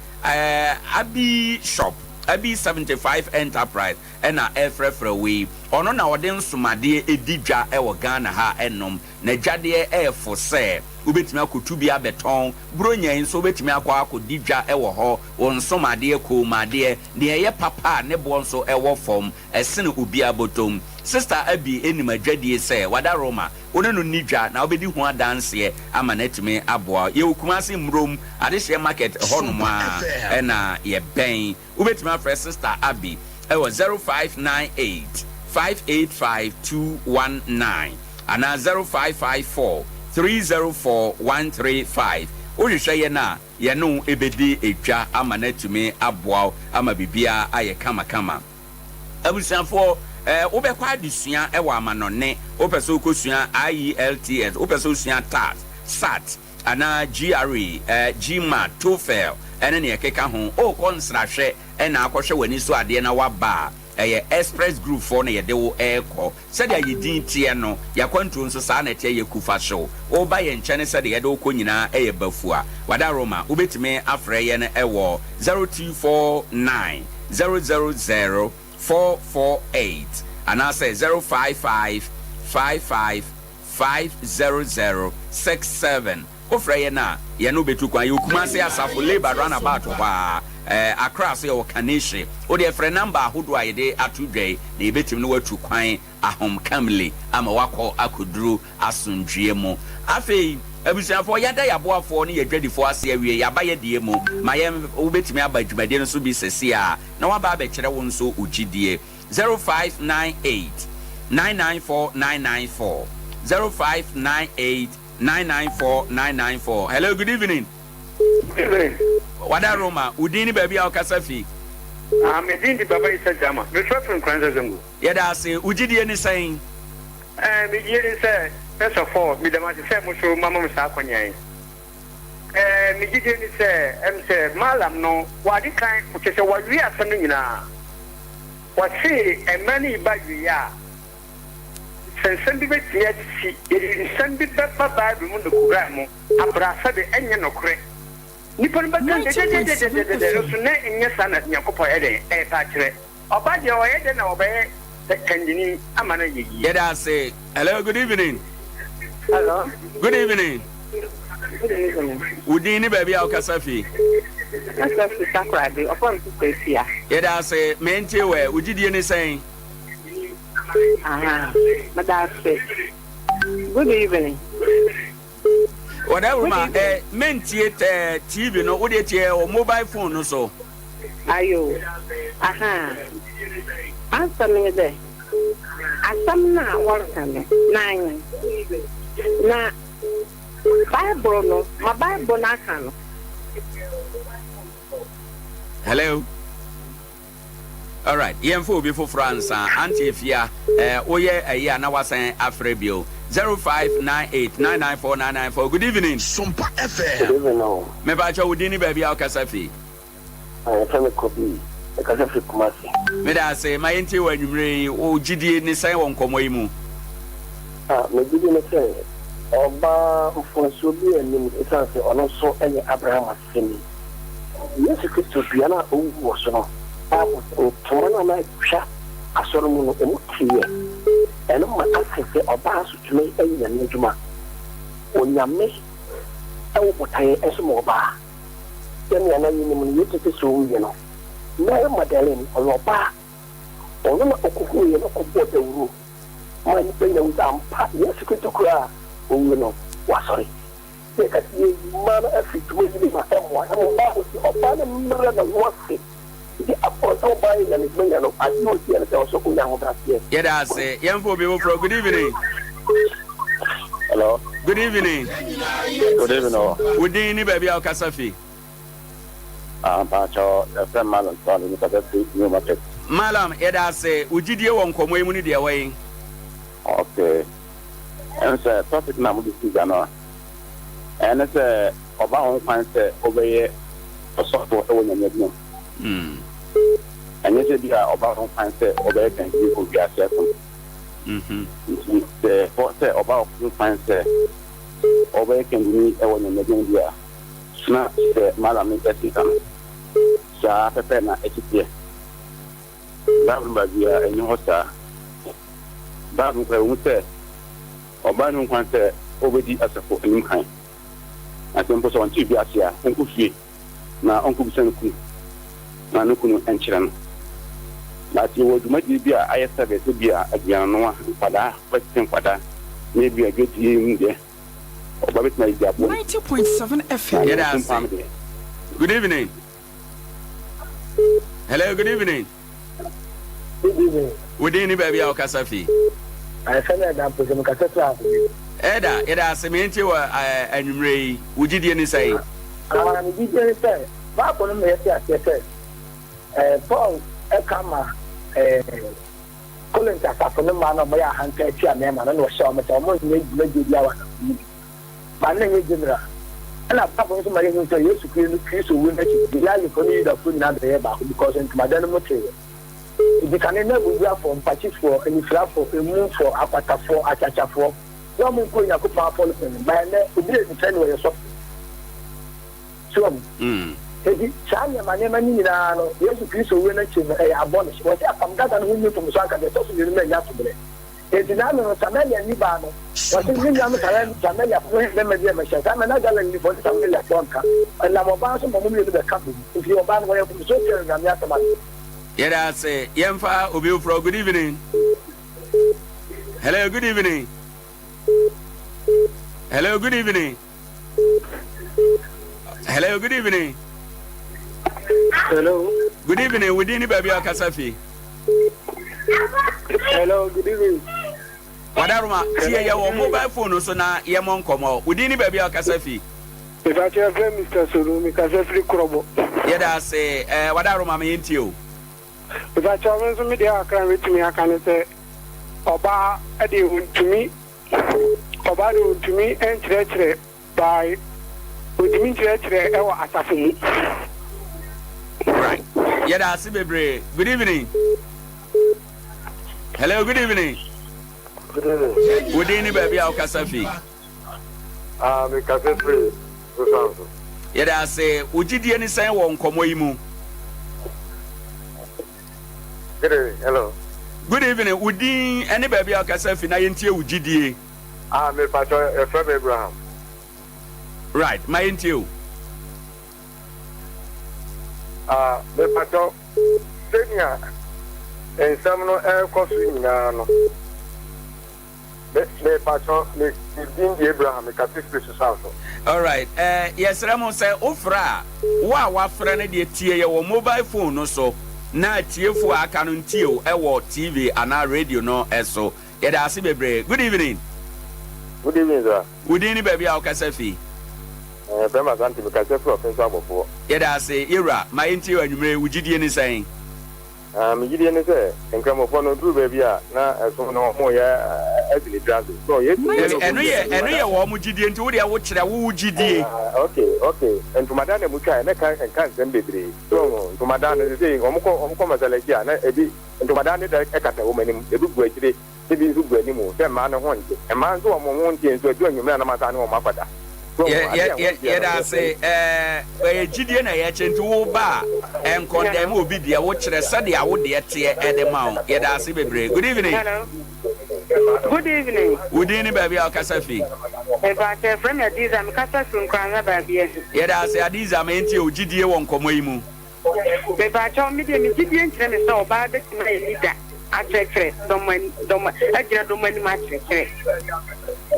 Abi Shop, Abi 75 Enterprise na ɛrefrɛfrɛ wo yi. Ɔno na ɔde nsomadeɛ di dwa wɔ Ghana ha nom. N'adwadeɛ yɛ fo sɛ wobɛtumi akɔtu bi abɛtɔn. Buronya yi nso wobɛtumi akɔ akɔdi dwa wɔ hɔ. Wo nsomadeɛ, koomadeɛ, deɛ ɛyɛ papa a ne boɔ nso wɔ fam. Ɛsene obiara bɔtɔm. Sista Abby nim adwadie sɛ wada Roma. Wo ne no nni dwa na wobɛdi ho adanseɛ ama no atumi aboa wo. Yɛwɔ Kumasi Mmrom Adehyeɛ Market hɔnom ara na yɛbɛn. Wobɛtumi afrɛ Sista Abby wɔ 0598 585 219 anaa 0554 304 135. Wohwehwɛ yɛn a, yɛne wo bɛdi dwa ama no atumi aboa wo ama biribiara ayɛ kamakama. Abusuafoɔ, eh, wobɛkɔ adesua wɔ amanɔne, wopɛ sɛ wokɔsua IELTS, wopɛ sɛ wosua tat, sat, anaa GRE, eh, GMAT, TOEFL, ɛne nea ɛkeka ho, worekɔ nsrahwɛ na akɔhwɛ w'ani so adeɛ na woaba a, ɛyɛ Express Group foɔ na yɛde wo rekɔ. Sɛdeɛ yɛn din teɛ no, yɛn akwantuo nso saa na ɛteɛ, yɛ kufa hyew. Woreba yɛn nkyɛne sɛdeɛ yɛde wo kɔ nyinaa yɛ bafua. Wadaroma, wobɛtumi afrɛ yɛn wɔ 0249 000 448 anaasɛ 055 55 500 67. Wofrɛ yɛn a, yɛne wo bɛtu kwan. Yɛwɔ Kumasi Asafo, Labour Runabout hɔ ara. Ɛɛ, Accra nso yɛwɔ Kaneshie. Wo deɛ frɛ namba ahodoɔ a yɛde ato dwa yi na yɛbɛtumi ne wo atu kwan ahomkamle ama woakɔ akɔduru asomdwoeɛ mu. Afei, abusuafoɔ, yɛada yɛn aboafoɔ ne yɛn adwadifoɔ ase awie. Yɛaba yɛn deɛ mu. Ma yɛn, wobɛtumi aba dwumadie no so bi seesei ara na woaba abɛkyerɛ wo nso wo gyidie. 0598 994 994 0598 994 994 Hello, good evening. Evening. Wada Roma, wo din ne baabi a wokasa fi? Ah, me din de Baba Isa Jama. Mefrɛ firi Nkoranza Zongo. Yɛda ase. Wo gyidie ne sɛn? Eh, me gyidie ne sɛ, first of all, meda mo ase sɛ mo so moama me saa akwanya yi. Eh, me gyidie ne sɛ, ɛm sɛ Mallam no, wade kan, kyerɛ sɛ wawie asɛm no nyinaa. Wɔse mmerɛ no reba awieɛ a, Sɛ nsɛm bi bɛtumi asisi, yɛde nsɛm bi bɛba Bible mu ne Koran mu abrɛ sɛbe ɛnyɛ nokorɛ. Nnipa no bɛka dɛdɛdɛdɛdɛdɛdɛ nso na ɛnyɛ saa na Nyankopɔn ɛyɛ dɛn ɛrepɛ akyerɛ. Ɔba deɛ ɔyɛ dɛn na ɔbɛyɛ kandini ama no ayɛ yie. Yɛda ase. Hello, good evening. Hello. Good evening. Good evening. Wo din ne baabi a wokasa fi? Kasa fi Takoradi, ɔfɔ me sista Afia. Yɛda ase. Mente wɛ, wo gyidie ne sɛn? Aha, meda ase. Good evening. Wɔda wuruma ɛ mentie tɛ TV no wode tie wɔ mobile phone no so. Ayo, aha. Asɛm ne dɛ, asɛm no a wɔreka no n'anyen. Na Bible no, ma Bible no aka no. Hello. Alright, yɛmfa obi foforɔ ansa. Auntie Afia, eh, woyɛ ayi a na wasan afrɛ bio. 0598 994 994. Good evening. Sompa FM. Good evening o. Mepakyɛ wo din ne baabi a wokasa fi. Ah, yɛfrɛ me Kobi. Mekasa firi Kumasi. Meda ase. Ma yɛntie wɔ anwummere yi. Wo gyidie ne sɛn wɔ nkɔmmɔ yi mu? Ah, me gyidie ne sɛ ɔbaa mfomsoɔ biara nnim ɛsiane sɛ ɔno nso yɛ Abraham aseni. Yesu Kristo dua no a owuu wɔ so no, Bible se ntoma no a na atwa asɔre mu no, emu teeɛ. Ɛno ma ase sɛ ɔbaa nso tumi yɛ Nyame adwuma. Onyame wɔ botaeɛ nso ma ɔbaa. Sɛnea na yɛnim no, Yesu Kristo wuiɛ no, Mary Magdalene, ɔyɛ ɔbaa. Ɔno na ɔkɔhunuiɛ na ɔkɔbɔɔ dawuro maa nnipa nyinaa hu sɛ ampa Yesu Kristo koraa a owui no, wasɔre. Sɛ yɛka sɛ yɛreyi mmaa no afiri dwumadi no mu a, ɛmmoa. Na mmom Bible se ɔbaa no mmrɛ ne ho ase. Nti afɔre sɛ ɔbaa yɛ nyamedwuma nyina no, adeɛ a ɔhia ne sɛ ɛwɔ sɛ ɔnya ahobrɛaseɛ. Yɛda ase. Yɛmfa obi foforɔ. Good evening. Hello. Good evening. Good evening. Wo din ne baabi a wokasa fi? Ah, mpakyɛw, yɛfrɛ me Malam Sani, mekasa firi New Market. Malam, yɛda ase. Wo gyidie wɔ nkɔmmɔ yi mu ne deɛ ɛwɔ he? Okay. Ɛne sɛ topic no a mode sii gya no a, ɛne sɛ ɔba ho kwan sɛ wobɛyɛ ɔsɔfo wɔ Nyame adwuma mu. Ɛnyɛ sɛ bi a ɔba ho kwan sɛ wobɛyɛ kandini wɔ wiase asom. Nti sɛ ɛbɔ sɛ ɔba ho kwan sɛ ɔbɛyɛ kandini wɔ Nyame adwuma mu deɛ a, na sɛ Malam no asi ka no, saa pɛpɛ na ɛteteɛ. Bible no baabiara nni hɔ saa. Bible no koraa ɛwɔ mu sɛ ɔbaa no ho kwan sɛ obedi asafo anim kan, na sɛ mpo sɛ ɔnte biribi ase a, ɔnkɔ fie na ɔnkɔbisa ne kunu na ne kunu nkyerɛ no. But yɛwɔ dwumadie bi a ayɛ service, ebia aduannoa, nkwadaa, wobɛtete nkwadaa, na ebia dwadie mu deɛ, ɔbaa bɛtumi ayɛ bi aboa. 90.7 FM. Na Yɛda yɛn ase. mpam deɛ. Good evening. Hello, good evening. Good evening. Wo din ne baabi a wokasa fi? Ɛfɛ no ɛda mpo sɛ mekasa firi ahome. Ɛda, yɛda ase me ntie wɔ anwummerɛ yi. Wo gyidie ne sɛn? Ah, me gyidie ne sɛ, Bible no ma yɛte aseɛ sɛ, eh, Paul ɛka ma eh, Corinth asafo no mmaa na wɔyɛ ahantan tia mmarima no na ɔhyɛ wɔn sɛ wɔn nyɛ dwumadie biara wɔ asafo no bi. Ba no nyɛ general. Ɛna Bible nso ma yɛhu sɛ Yesu Kristo wu no akyi, Galilefoɔ ne Yudafoɔ nyinaa bɛyɛɛ baako because ntomadan no mu teeɛ. Nti kane na abubuafoɔ, mpakyefoɔ, anifirafoɔ, emumfoɔ, akwatafoɔ, akyakyafoɔ, na wɔn nkɔ Onyankopɔn afɔre no, but ɛnnɛ obi yɛ nifirani ɔyɛ sɔfo. So wahu? Enti saa nneɛma nneɛma no nyinaa no, Yesu Kristo wuo no akyi no, ɛyɛ abolish. Wɔse apam dada no ho nni mfomso anka deɛ ɛtɔ so mmienu no annya toberɛ. Enti n'ano no, Samariani baa no, ɔse, Me nuanom Samariafo no he bɛma bi a mɛhyɛ. Saa mmerɛ no na Galilefo ne Samariafoɔ nka. Ɔnam ɔbaa so ma ɔmo mmienu bɛka bom. Nti ɔbaa no, wɔyɛ mfomsoɔ tiaa Onyame asɛm ase. Yɛda ase. Yɛmfa obi foforɔ. Good evening. Hello, good evening. Hello, good evening. Hello, good evening. Hello. Good evening. Wo din ne baabi a ɔkasa fi. Hello, good evening. Wadaroma, tie yɛ wɔ mobile phone so na yɛ mɔ nkɔmɔ. Wo din ne baabi a ɔkasa fi. Mepakyɛ yɛfrɛ Mr. Solo, mekasa firi Korɔbɔ. Yɛda ase, eh, wadaroma me yɛntie o. Mepakyɛ me nso me deɛ kakra metumi aka ne sɛ ɔbaa deɛ ɔntumi Ɔbaa de ontumi nkyerɛkyerɛ by ontumi nkyerɛkyerɛ wɔ asafo mu. Right. Yɛda ase bebree. Good evening. Hello, good evening. Good evening. Wo din ne baabi a wokasa fi? Ah, mekasa firi Susan so. Yɛda ase. Wo gyidie ne sɛn wɔ nkɔmmɔ yi mu? Good evening, hello. Good evening, wo din ne baabi a wokasa fi na yɛntie wo gyidie. Ah, me pakyɛ yɛfrɛ me Abraham. Right, ma yɛntie wo. Ah, me pakyɛ sɛnea nsɛm no ɛrekɔ so nyinaa no. Me me pakyɛ me me din de Abraham me kasa firi Susan so. Alright eh, yɛsrɛ mo sɛ wofrɛ a, wo a wafrɛ no deɛ tie yɛ wɔ mobile phone no so na atiefoɔ a aka no ntie wo wɔ TV anaa radio no so. Yɛda ase bebree. Good evening. Good evening sir. Wo din ne baabi a wokasa fi? Eh, yɛfrɛ me Asante, mekasa firi Ɔfenso Abɔfoɔ. Yɛda ase yɛwura, ma yɛntie wo anwummere yi, wo gyidie ne sɛn? Na me gyidie ne sɛ Nkramofoɔ no duru baabi a na ɛsom no wɔn reyɛ asi ne tiri ase. So Yesu Dabi, ɛno yɛ ɛno yɛ wɔn gyidie nti wo deɛ wo kyerɛ wo wo gyidie. Ah, ok, ok. Ntomadan na mu twaeɛ, na ɛka ɛnka nsɛm bebree. So wɔn ntomadan no sesei wɔn kɔ wɔn kɔ masalakyi a na ebi ntomadan no da ɛkata wɔn anim, ebi gu akyire. Ebi nso gu anim sɛ mmaa no ho nte. Mmaa nso wɔn ho nteɛ nso ɛdu anwummerɛ a na wɔasan ne wɔn akɔda. So Yɛ wɔn yɛ adeɛ a yɛ ɛho nteɛ no yɛda ase yɛsɛe. ɛɛ ɛyɛ gyidie na yɛkyɛ nti wo ba a ɛnkɔndɛm obi deɛ wo kyerɛ sɛdeɛ wo deɛ teɛ ɛde ma wo yɛda ase bebree good evening. Hello. Good evening. Wo din ne baabi a wokasa fi. Mepakyɛ yɛfrɛ me Adiza mekasa firi Nkoranza baabi ahi. Yɛda ase Adiza ma yɛntie wo gyidie wɔ nkɔmmɔ yi mu. Mepakyɛw, me deɛ me gyidie nkyerɛ me sɛ ɔbaa bɛtumi ayɛ leader akyerɛkyerɛ dɔm ani dɔm agyina dɔm anim akyerɛkyerɛ.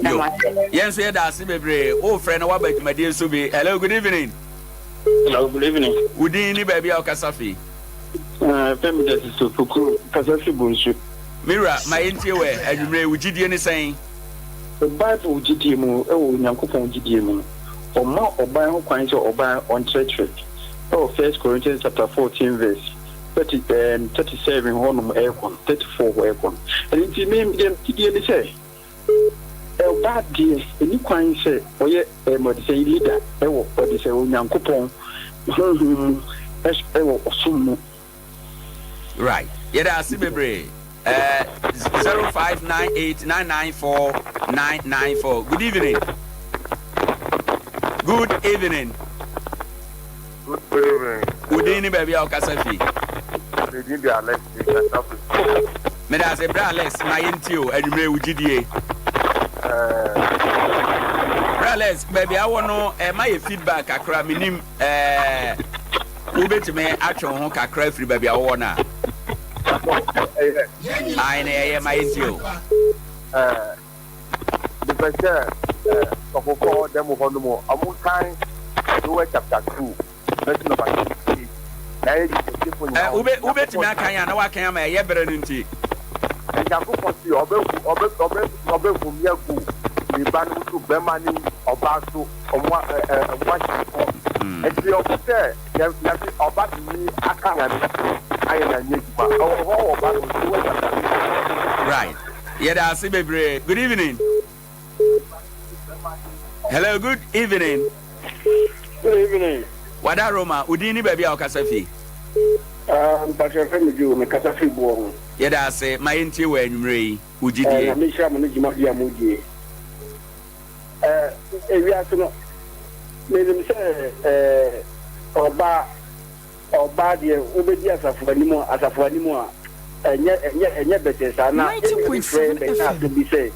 Da Yo, mo ase. yɛn nso yɛda ase bebree. Wofrɛ na woaba dwumadie so bi. Hello, good evening. Hello, good evening. Wo din ne baabi a wokasa fi? Uh, Femi Justice Opoku, kasa fi Bonsu. Me wura, ma yɛntie wɛ anwummerɛ yi, wo gyidie ne sɛn? Bible gyidie mu, wɔ Onyankopɔn gyidie mu no, ɔma ɔbaa ho kwan sɛ ɔbaa ɔnkyerɛkyerɛ. Ɛwɔ. Ɛwɔ First Corinthians chapter 14 verse 30, 37 hɔnom ɛrekɔ no, 34 hɔ ɛrekɔ no. Ɛno nti me deɛ gyidie ne sɛ ɔbaa deɛ ɛni kwan sɛ ɔyɛ ɛm ɔde sɛ leader ɛwɔ ɔde sɛ Onyankopɔn honhom mu ɛwɔ ɔsom mu. Right. Yɛda ase bebree. 0598994994. Good evening. Good evening. Good evening. Wo din ne baabi a wokasa fi? Me din de Alex, mekasa fi. Meda ase bra Alex, ma yɛntie o, anwummere wo gyidie. Bra Alex, baabi a wɔ no, ɛma yɛ feedback kakra, menim ɛɛ wobɛtumi atwe wo ho kakra afiri baabi a wowɔ no a. Ae na ɛyɛ ma yɛntie o. Mepɛ sɛ ɔkokɔ dɛm hɔ no mu ɔmo kan Joel chapter 2 verse number 28 na ɛyɛ gyefo nyinaa. Wobɛtumi akan a na wakan ama ɛyɛ berɛ no nti. Nyankopɔn se ɔbɛhu ɔbɛ ɔbɛ ɔbɛhumi agu ne ba no so bɛma ne ɔbaa so ɔmo ɛ ɛ ɔmo ahyɛ nkɔm. Nti ɔmo sɛ Nyame ɔba tumi aka Nyame ayɛ Nyame adwuma ɔwɔ hɔ wɔ Bible Joel chapter 2. Right. Yɛda ase bebree. Good evening. Hello, good evening. Good evening. Wada Roma, wo din ne baabi a wokasa fi? Ah, mpakyɛ fɛ me Joe, mekasa firi boɔ ho. Yɛda ase, ma yɛntie wɔ anwummerɛ yi, wo gyidie. Eh, Nyame nhyira mo ne dwumadie a modie. Eh, ewiase no, menim sɛ eh, ɔbaa Ɔbaa deɛ wobɛdi asafo anim a asafo anim a ɛnyɛ ɛnyɛ ɛnyɛ bɛtɛɛ saa na yɛn nua bi frɛ yɛn bɛka asɛm bi sɛ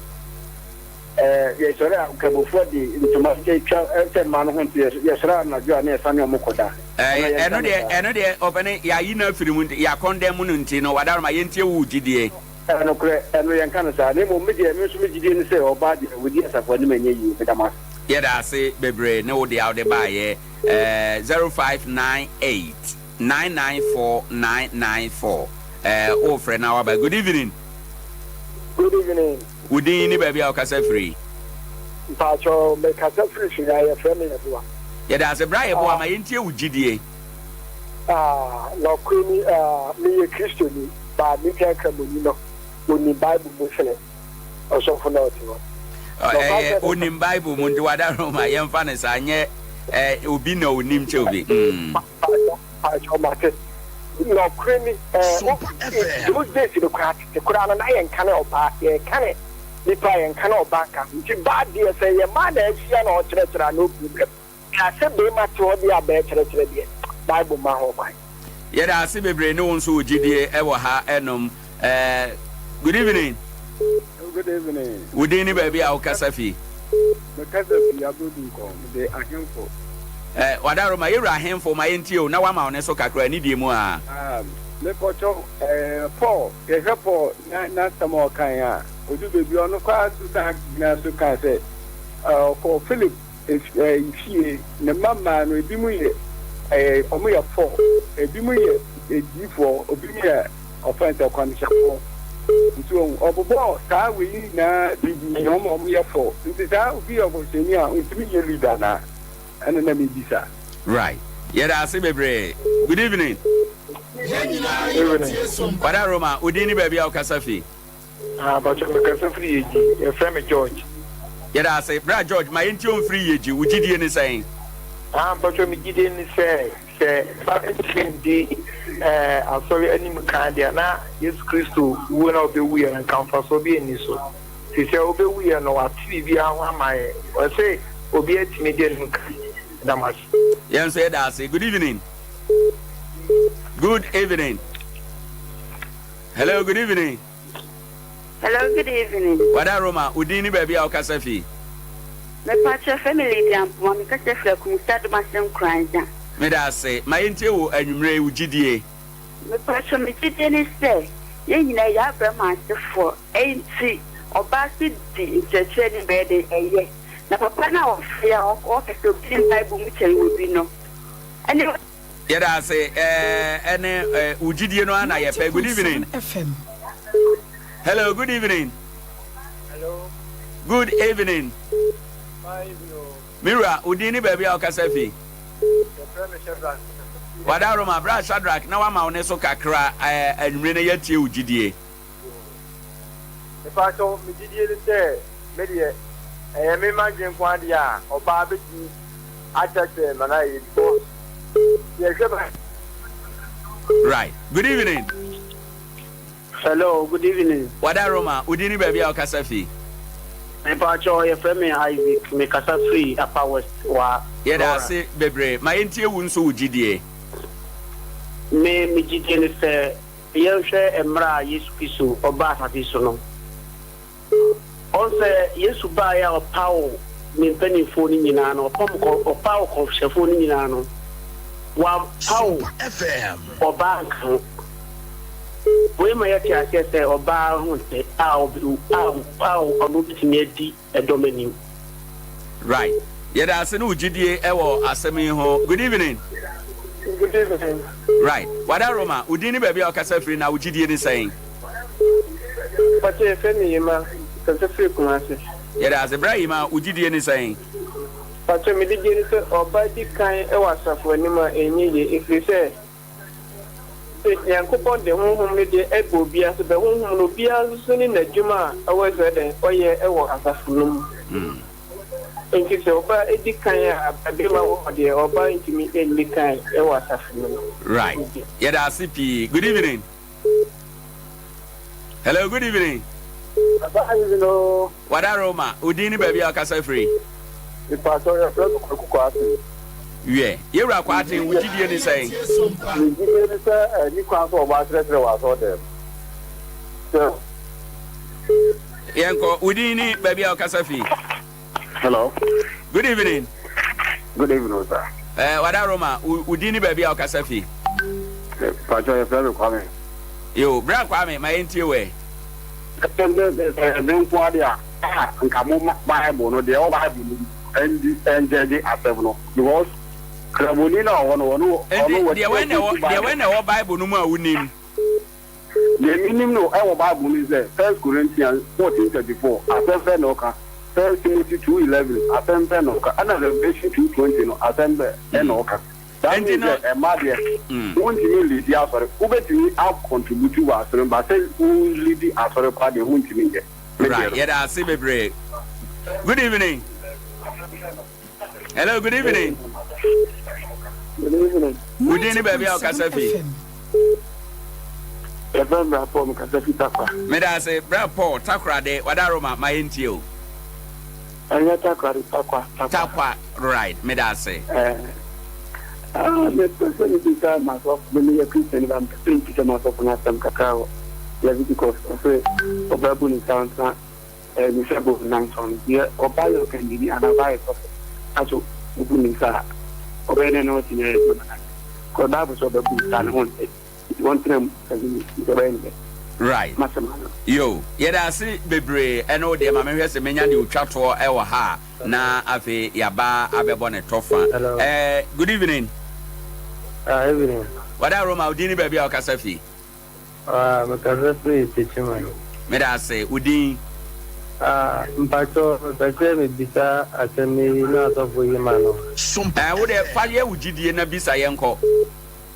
ɛɛ yɛsɔre a nkramofoɔ de ntoma atwa sɛ mmaa no ho nte yɛsɔre anadwo a na yɛsane wɔn kɔda. Ɛɛ ɛno deɛ ɛno deɛ ɔpɛne yɛayi no afiri mu nti yɛakɔndɛm no nti no wadaroma yɛntie wo gyidie. Ɛyɛ nokorɛ, ɛno yɛnka no saa, na mmom me deɛ, me nso me gyidie ne sɛ ɔbaa deɛ ɔdi asafo anim ɛnyɛ yie. Meda mo ase. Yɛda ase bebree ne wo deɛ a wode baeɛ eh, 0598 994 994 eh, wofrɛ na waba. Good evening. Good evening. Wo din ne baabi a wokasa firi? Mpakyɛw, mekasa firi Sunyani, yɛfrɛ me Yeboah. Yɛda ase bra Yeboah, ma yɛntie wo gyidie. Ah, nɔkorɛ ni, ah, meyɛ Kristoni, but me nua Kramoni no, ɔnim Bible mu sene ɔsɔfo no a ɔte hɔ no. Ɛyɛ, ɔnim Bible mu, nti wada no ma yɛmfa no saa, nyɛ eh, obi na ɔnim kyɛ obi. Mm. Pakyɛ, mate. Nɔkorɛ ni, eh, those days no koraa, tete koraa no, na yɛnka ne ɔbaa, yɛka ne nipa, yɛnka ne ɔbaa nka ho. Nti baa deɛ, sɛ yɛ mmaa na ahyia na ɔkyerɛkyerɛ a, no problem. Na sɛ barima te hɔ deɛ a bɛɛkyerɛkyerɛ deɛ, Bible mma ho kwan. Yɛda ase bebree ne wo nso wo gyidie wɔ ha nom eh, Good evening. Good evening. Wo din ne baabi a wo kasa fi? Me kasa fi Agodunkɔ, me de Ahemfo. Eh, Wadaroma, yɛwura Ahemfo, ma yɛntie o, na wama wo ne so kakra, anidie mu a. Ah, me pɔtɔ, eh, Paul, yɛhwɛ Paul na n'asɛm a ɔkae a, odu baabi ɔno koraa so san gyina so kae sɛ, ɔkɔɔ Philip fie, ne mma mmaa no, ebinom yɛ ɛɛ wɔn yɛ fɔ, ebinom yɛ adiyifoɔ, ebinom yɛ ɔfɛn sɛ kwanhyɛfoɔ. Nti wɔn ɔbobɔɔ saa wei yi nyinaa bi di wɔn a wɔyɛ fɔ. Nti saa obi yɛ ɔkɔmhyɛni a ɔntumi nyɛ leader anaa? Ɛna na mebisa. Right. Yɛda ase bebree. Good evening. Evening. Kwada Roma, wo din ne baabi a wokasa fi? Ah mpakyɛw me kasa firi Yeji, yɛfrɛ me George. Yɛda ase. Bra George, ma yɛntie wo mfiri Yeji, wo gyidie ne sɛn? Ah mpakyɛw me gyidie ne sɛ, sɛ ba ntumi ndi eh, asɔre anim kan deɛ na Yesu Kristo wuo na ɔbɛwuiɛ no nka mfasoɔ bi nni so. Firi sɛ ɔbɛwuiɛ no wate biribiara ho ama yɛn. Ɔse obiara tumi di anim kan. Meda mo ase. Yɛn nso yɛda ase. Good evening. Good evening. Hello, good evening. Hello, good evening. Wada Roma, wo din ne baabi a wokasa fi? Mepakyɛ fɛ me Lydia Mpoma, mekasa firi Akumsi Adomase Nkoranza. Meda ase. Ma yɛntie wo anwummerɛ yi, wo gyidie. Mepakyɛ me gyidie ne sɛ, yɛn nyinaa yɛ Abraham asefoɔ, enti ɔbaa so di nkyerɛkyerɛ ne bɛyɛ den ɛyɛ. Na papa no a ɔfrɛ a ɔka sɛ obi nim Bible mu kyɛn obi no, ɛne. Yɛda ase ɛne wo gyidie no ara na yɛpɛ. Good evening. Hello, good evening. Hello. Good evening. Fine evening. Me wura, wo din ne baabi a wokasa fi? Yɛfrɛ me Shadrach. Wadaroma, bra Shadrack na wama wo ne so kakra eh, anwummere na yɛatie wo gyidie. Mepakyɛw, me gyidie ne sɛ me deɛ ɛyɛ me m'adwene nko ara deɛ a ɔbaa bɛtumi akyerɛkyerɛ ma no ayɛ yie because yɛhwɛ ba. Right. Good evening. Hello, good evening. Wada Roma, wo din ne baabi a wokasa fi? Mepakyɛw, yɛfrɛ me Isaac, mekasa firi Upper West wa Yɛda Lora. ase bebree. Ma yɛntie wo nso wo gyidie. Me me gyidie ne sɛ yɛnhwɛ mmerɛ a Yesu Kristo ɔbaa asase yi so no. Ɔn sɛ Yesu baeɛ a ɔpaw ne mpanimfoɔ no nyinaa no, ɔpam kɔ ɔpaw kɔmhyɛfoɔ no nyinaa no, wampaw ɔbaa anka ho. Wei ma yɛte aseɛ sɛ ɔbaa ho nte a ɔb a a ɔno bɛtumi adi ɛdɔm anim. Right. Yɛda ase ne wo gyidie wɔ asɛm yi ho. Good evening. Good evening. Right. Wada Roma, wo din ne baabi a wokasa firi na wo gyidie ne sɛn? Mpakyɛ yɛfrɛ me Yema, mekasa firi Kumasi. Yɛda ase. Bra Yema, wo gyidie ne sɛn? Mpakyɛ me gyidie ne sɛ ɔba di kan wɔ asafo anim a ɛnyɛ yie ɛfiri sɛ Sɛ Nyankopɔn de Honhom no deɛ ɛba obiara so, bɛ Honhom no obiara nso so ne n'adwuma a ɔwɔ sɛ dɛn ɔyɛ wɔ asafo no mu. Enti sɛ ɔbaa di kan a, bɛrima wɔ hɔ deɛ, ɔbaa ntumi nni kan wɔ asafo no mu. Right. Yɛda ase pii. Good evening. Hello, good evening. Papa evening o. Wada Roma, wo din ne baabi a wokasa firi? Mepatɔ yɛfrɛ me Kwaku Kwaaten. Wiɛ, Yɛwura Kwaaten, wo gyidie ne sɛn? Me gyidie ne sɛ ɛni kwan sɛ ɔbaa kyerɛkyerɛ wɔ asɔɔdɛm. Sɛ. Yɛnkɔ, wo din ne baabi a wokasa fi? Hello. Good evening. Good evening, sir. Eh, Wada Roma, wo din ne baabi a wokasa fi? Pacho, yɛfrɛ me Kwame. Yo, bra Kwame, ma yɛntie wɛ. Sɛ me nko ade a, a nka mo ma Bible no deɛ ɛwɔ Bible no mu ɛndi ɛngyɛgye asɛm no because kramoni na ɔwɔ no ɔno ɔno wɔ deɛ wɛn na ɛwɔ deɛ wɛn na ɛwɔ Bible no mu a wonim. Deɛ menim no ɛwɔ Bible no sɛ First Corinthians 14:34 asɛm bɛn na ɔka, First Timothy 2:11 asɛm bɛn na ɔka, ɛna Revelation 2:20 no asɛm bɛn na ɔka. That means sɛ ɛma deɛ wontumi nlidi asɔre, wobɛtumi a contribute wɔ asɔre mu but sɛ wo lidi asɔre paa deɛ wontumi nyɛ. Me Right, deɛ no. yɛda ase bebree. Good evening. Hello, good evening. Good evening. Wo din ne baabi a wokasa fi? Yɛfrɛ me Bra Paul, mekasa fi Takwa. Meda ase, Bra Paul, Takoradi, Wadaroma, ma yɛntie o. Ɛnyɛ Takoradi, Takwa, Takwa. Takwa, right, meda ase. Ɛɛ, ah, mepɛ sɛ mebisa m'asɔfo, me meyɛ Kristiani ba, mepɛ sɛ mebisa m'asɔfo no asɛm kakra wɔ Leviticus, ɔsɛ ɔbaa bu ne nsa nsa, ɛɛ, ne nsa bɔ ne nan so no, deɛ ɔbaa yɛ ɔkandini anaa ɔbaa yɛ sɔfo, na so obu ne nsa a, ɔbɛyɛ dɛn na watumi ayɛ adwuma no? Kɔ Bible sɛ ɔbɛbu nsa ne ho nte. Nti wɔntena mu ɛno mu nti ɔbɛyɛ ne dɛ. Right. M'asɛm ano. Yo, yɛda ase bebree ɛne wo deɛ ma menhwɛ sɛ menya deɛ otwa toɔ ɛwɔ ha a na afei yaba abɛbɔ ne tɔfa. Hello. Eh, good evening. Ah, evening. Wada Roma, wo din ne baabi a wokasa fi? Ah, mekasa firi Techiman. Meda ase, wo din? Ah, mpakyɛw mepɛ sɛ mebisa asɛm yi na asɔfo yi ma no. Eh, wo deɛ fa yɛ wo gyidie na bisa yɛnkɔ.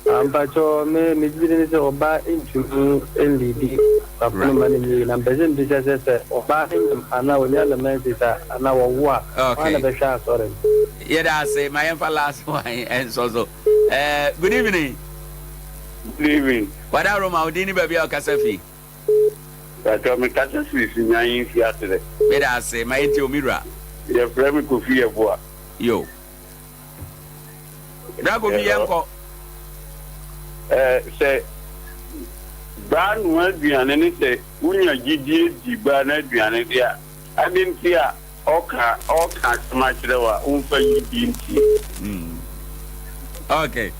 Ah mpakyɛw me me gyidi ne sɛ ɔbaa ntumi nlidi apono ma no nyɛ yie na mpɛ sɛ mbisa sɛ sɛ ɔbaa no nyem anaa ɔnya ne menses a anaa ɔwo a hwan na bɛhwɛ asɔre no. Yɛda ase ma yɛmfa last one nsɔ so. Eh, good evening. Good evening. Wada Roma, wo din ne baabi a wokasa fi? Mpakyɛw me kasa firi Sunyani Mfiaterɛ. Meda ase ma yɛntie wo me wura. Yɛfrɛ me Kofi Yeboah. Yo. Bra Kofi yɛnkɔ. Ɛɛ sɛ baa noa aduane ne sɛ wonya gyidie di baa no aduane deɛ a, ade nti a ɔka ɔka asɛm akyerɛ wo a womfa gyidie ntie. Mm. Okay.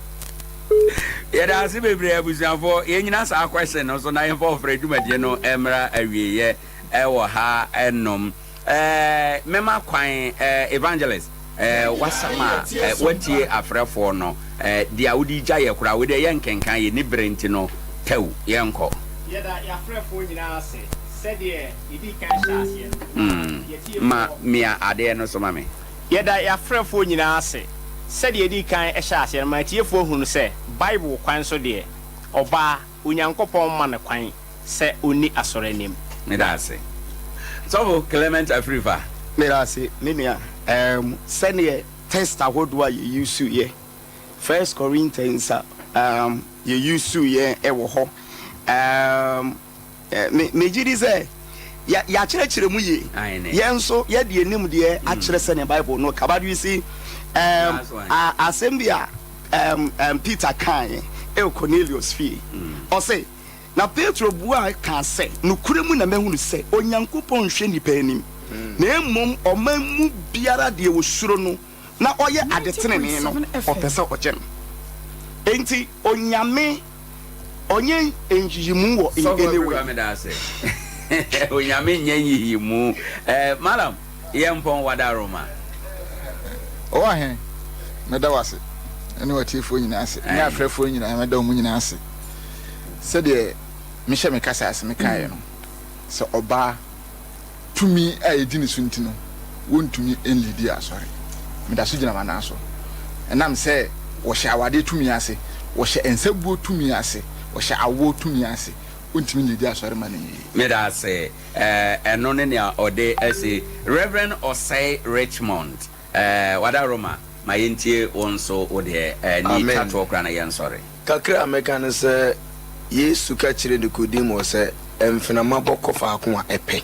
Yɛda ase bebree abusuafoɔ. Yɛnyina saa question no so na yɛmfa ɔfrɛ dwumadie no mmra awieeɛ ɛwɔ ha ɛnom. Eh, mɛma kwan eh, Evangelist eh, w'asɛm a eh, woatie afrɛfoɔ no eh, deɛ wode gya yɛ koraa, wei deɛ yɛnkenkan, yɛnni berɛ nti no, tɛw, yɛnkɔ. Yɛda yɛafrɛfoɔ nyinaa ase sɛdeɛ yɛdii kan hyɛɛ aseɛ no, na Mm, yɛatiefoɔ. ma mia adeɛ no so ma me. Yɛda yɛafrɛfoɔ nyinaa ase. Sɛdeɛ yɛdii kan hyɛɛ aseɛ no, ma atiefoɔ hunu sɛ Bible kwan so deɛ, ɔbaa, Onyankopɔn mma no kwan sɛ ɔnni asɔre anim. Meda ase. Sɔfo Clement Afrifa. Meda ase, me nua. Erm, sɛdeɛ text ahodoɔ a yɛ use yɛ, First Corinthians a, erm, yɛ use yɛ wɔ hɔ. Erm, me, megye di sɛ yɛ, yɛakyerɛkyerɛ mu yie. Yɛn nso yɛde yɛn nimdeɛ akyerɛ sɛdeɛ Bible no ka. But you see, erm, a, asɛm bi a, erm, erm, Peter kaeɛ wɔ Cornelius fie. Ɔse, Na Petro buaa kaa sɛ, Nokorɛ mu na mahunu sɛ Onyankopɔn nhwɛ nnipa anim, na mmom ɔman mu biara deɛ ɔsuro no na ɔyɛ ade tenenee no, ɔpɛ sɛ ɔgye no. Enti Onyame ɔnyɛ nyiyimu wɔ in Sɔfo any way. Afrifa meda ase. Onyame nyɛ nyiyimu. Eh, Malam, yɛ mpɔn wadaroma. Ɔwɔ he? Meda wo ase, ne w'atiefoɔ nyinaa ase, ne afrɛfoɔ nyinaa, meda wɔn nyinaa ase. Sɛdeɛ mehyɛ me kasa ase mekaeɛ no, sɛ ɔbaa, tumi a ɛdi ne so nti no, wɔntumi nliidi asɔre. Meda so gyina m'anan so. Ɛnam sɛ wɔhyɛ awadeɛ tumi ase, wɔhyɛ nsabuo tumi ase, wɔhyɛ awoɔ tumi ase, wɔntumi nliidi asɔre ma no nyɛ yie. Meda ase. Ɛno ne nea ɔde asi. Rev. Osei Richmond. Eh, Wada Roma, ma yɛntie wo nso wo deɛ, eh, ni twa Amen. toɔ koraa na yɛnsɔre. Kakra a mɛka ne sɛ, Yesu ka kyerɛɛ Nikodemo sɛ mfenama bɔ kɔ faako a ɛpɛ.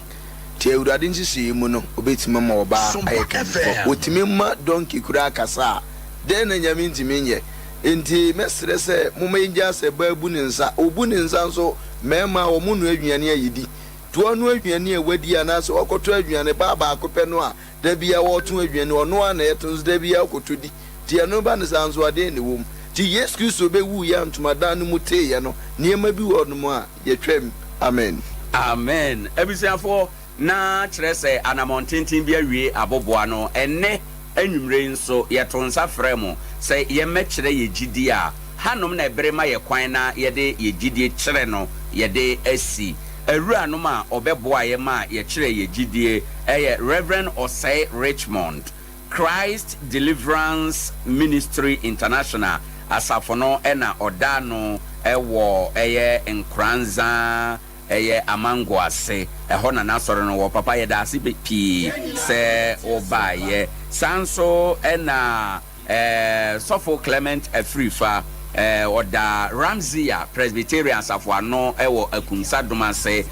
Nti Awurade nhyehyɛeɛ mu no, ɔbɛtumi ama ɔbaa Sompa ayɛ kandifoɔ. FM. Ɔtumi ma donkey koraa kasa a, dɛn na Nyame ntumi nyɛ? Nti mɛsrɛ sɛ momma yɛngyaa sɛ baa bu ne nsa. Ɔbu ne nsa nso, mmarima a wɔnoa aduane a yɛdi. Nti ɔnoa aduane a wadi anaasɛ ɔkɔtɔ aduane baa baako pɛ no a, Da biara wɔto aduane, ɔno ara na ɛto nso da biara ɔkɔtɔ di. Nti ɛno ba no saa nso a, deɛn na ɛwɔ mu? Nti Yesu Kristo bɛwuiɛ a ntomadan no mu teeɛ no, nneɛma bi wɔ hɔnom a, yɛtwam. Amen. Amen abusuafoɔ, na kyerɛ sɛ anamɔn tenten bi awie aboboa no. Ɛnnɛ anwumerɛ yi nso yɛto nsa frɛ mo sɛ yɛmmɛkyerɛ yɛ gyidie a hanom na ɛbere ma yɛ kwan na yɛde yɛ gyidie kyerɛ no yɛde asi. Awuranom a ɔbɛboaeɛ ma yɛkyerɛɛ yɛ gyidie yɛ Rev. Osei Richmond, Christ Deliverance Ministry International asafo no na ɔda ano wɔ ɛyɛ Nkoranza ɛyɛ Amango ase, ɛhɔ na n'asɔre no wɔ. Papa yɛda ase pii sɛ wobaeɛ. Saa nso na. Sɔfo Clement Afrifa, ɔda Ramseyer Presbyterian Asafo ano wɔ Akumsa Domase,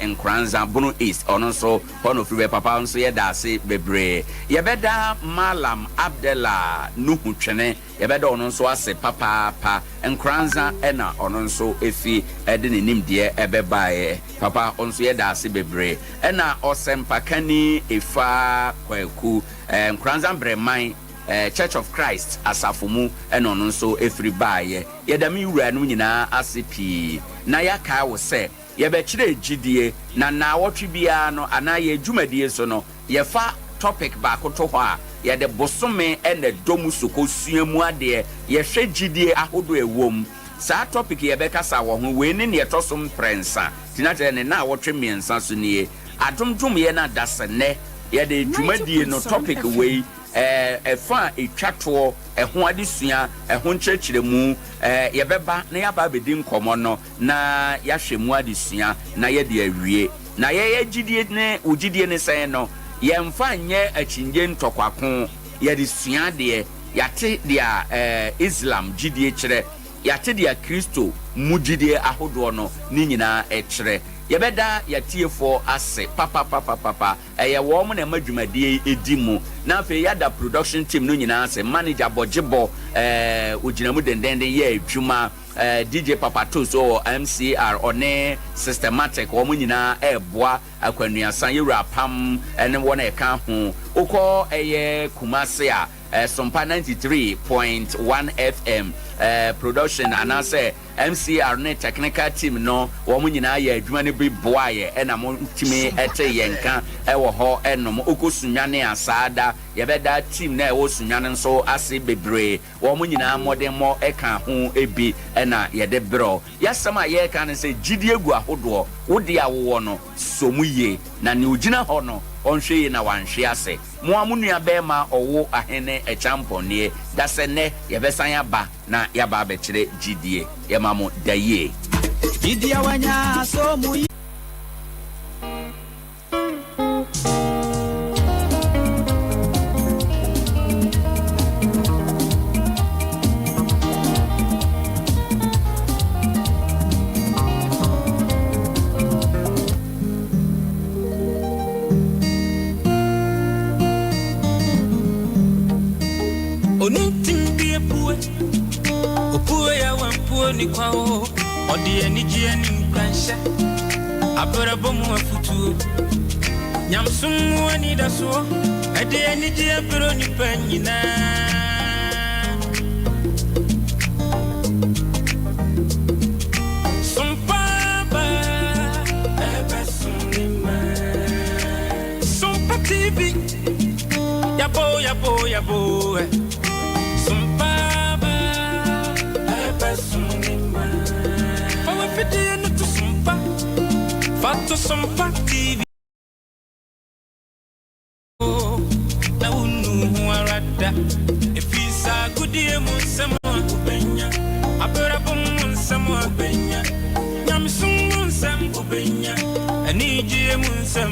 Nkoranza, Bono East, ɔno nso hɔ na ofiri bɛ. Papa nso yɛda ase bebree. Yɛbɛda Mallam Abdallah Nuhu Twene, yɛbɛda ɔno nso ase papaapa. Nkoranza na ɔno nso fi de ne nimdeɛ bɛbaeɛ. Papa nso yɛda ase bebree. Ɛna Ɔsɛmpakani Efaa Kwaku. Nkoranza Brɛman Church of Christ asafo mu na ɔno nso firi baeɛ. Yɛda me wuranom nyinaa ase pii na yɛakae wo sɛ yɛbɛkyerɛ gyidie na naawɔtwe biara no anaa yɛn dwumadie so no yɛfa topic baako to hɔ a yɛde bosome na ɛdɔ mu so kɔsua mu adeɛ, yɛhwɛ gyidie ahodoɔ a ɛwɔ mu. Saa topic yi yɛbɛkasa wɔ ho, wei ne neɛ ɛtɔ so mprɛnsa nti na kyerɛ ne naawɔtwe mmiɛnsa so nie. Adomdwomyɛ no adasa nnɛ yɛde dwumadie no topic wei ɛfa a ɛtwa toɔ, ɛho adesua, ɛho nkyerɛkyerɛmu, yɛbɛba na yɛaba abɛdi nkɔmmɔ no na yɛahwɛ mu adesua na yɛde awie. Na yɛyɛ gyidie ne wo gyidie ne sɛn no, yɛmfa nyɛ akyinnye ntɔkwako, yɛde sua adeɛ, yɛate deɛ Islam gyidie kyerɛ, Yɛate deɛ Kristo mu gyidie ahodoɔ no ne nyinaa kyerɛ. Yɛbɛda yɛatiefoɔ ase papapapapa. Ɛyɛ wɔn na ɛma dwumadie yi di mu. Na afei yɛada production team no nyinaa ase. Manager Bɔgyebɔ, eh, ɔgyina mu dendenden yɛ adwuma. Eh, DJ Papatos wɔ MCR, ɔne Systematic, wɔn nyinaa ɛreboa Akwanuasa, Yɛwura Apam ne wɔn a ɛka ho. Wokɔ ɛyɛ Kumase a, Sompa 93.1 FM production anaasɛ MCR ne technical team no wɔn nyinaa yɛ adwuma no bi boaeɛ ɛna mo tumi te yɛn nka ɛwɔ hɔ ɛnom. Wokɔ Sunyani a saa da yɛbɛda team no a ɛwɔ Sunyani nso ase bebree. Wɔn nyinaa mmɔdenmmɔ ɛka ho bi ɛna yɛde brɛ wo. Y'asɛm a yɛreka ne sɛ gyidie gu ahodoɔ, wo deɛ a wowɔ no sɔ mu yie. yie na nea ɔgyina hɔ no ɔnhwɛ yie na wanhwe ase. Mo ara mo nua barima ɔwo ahene Akyampɔn nie, dasɛ nnɛ yɛbɛsan aba na yɛaba abɛkyerɛ gyidie. Yɛma mo da yie. Gyidie a wanya asɔ mu yi. Nyamesom mu anidasoɔ ɛde anigyeɛ brɛ onipa nyinaa. Som paaba ɛbɛsom ne ma. Sompa TV yabo yabo yabo ɛ. Som paaba ɛbɛsom ne ma. Fa w'afidie no to Sompa. Fa to Sompa TV. Na wonnu ho ara da. Ɛfiri sɛ agodie mu nsɛm a wobɛnya, abrabɔ mu nsɛm a wobɛnya, nyamesom mu nsɛm wobɛnya, anigyeɛ mu nsɛm.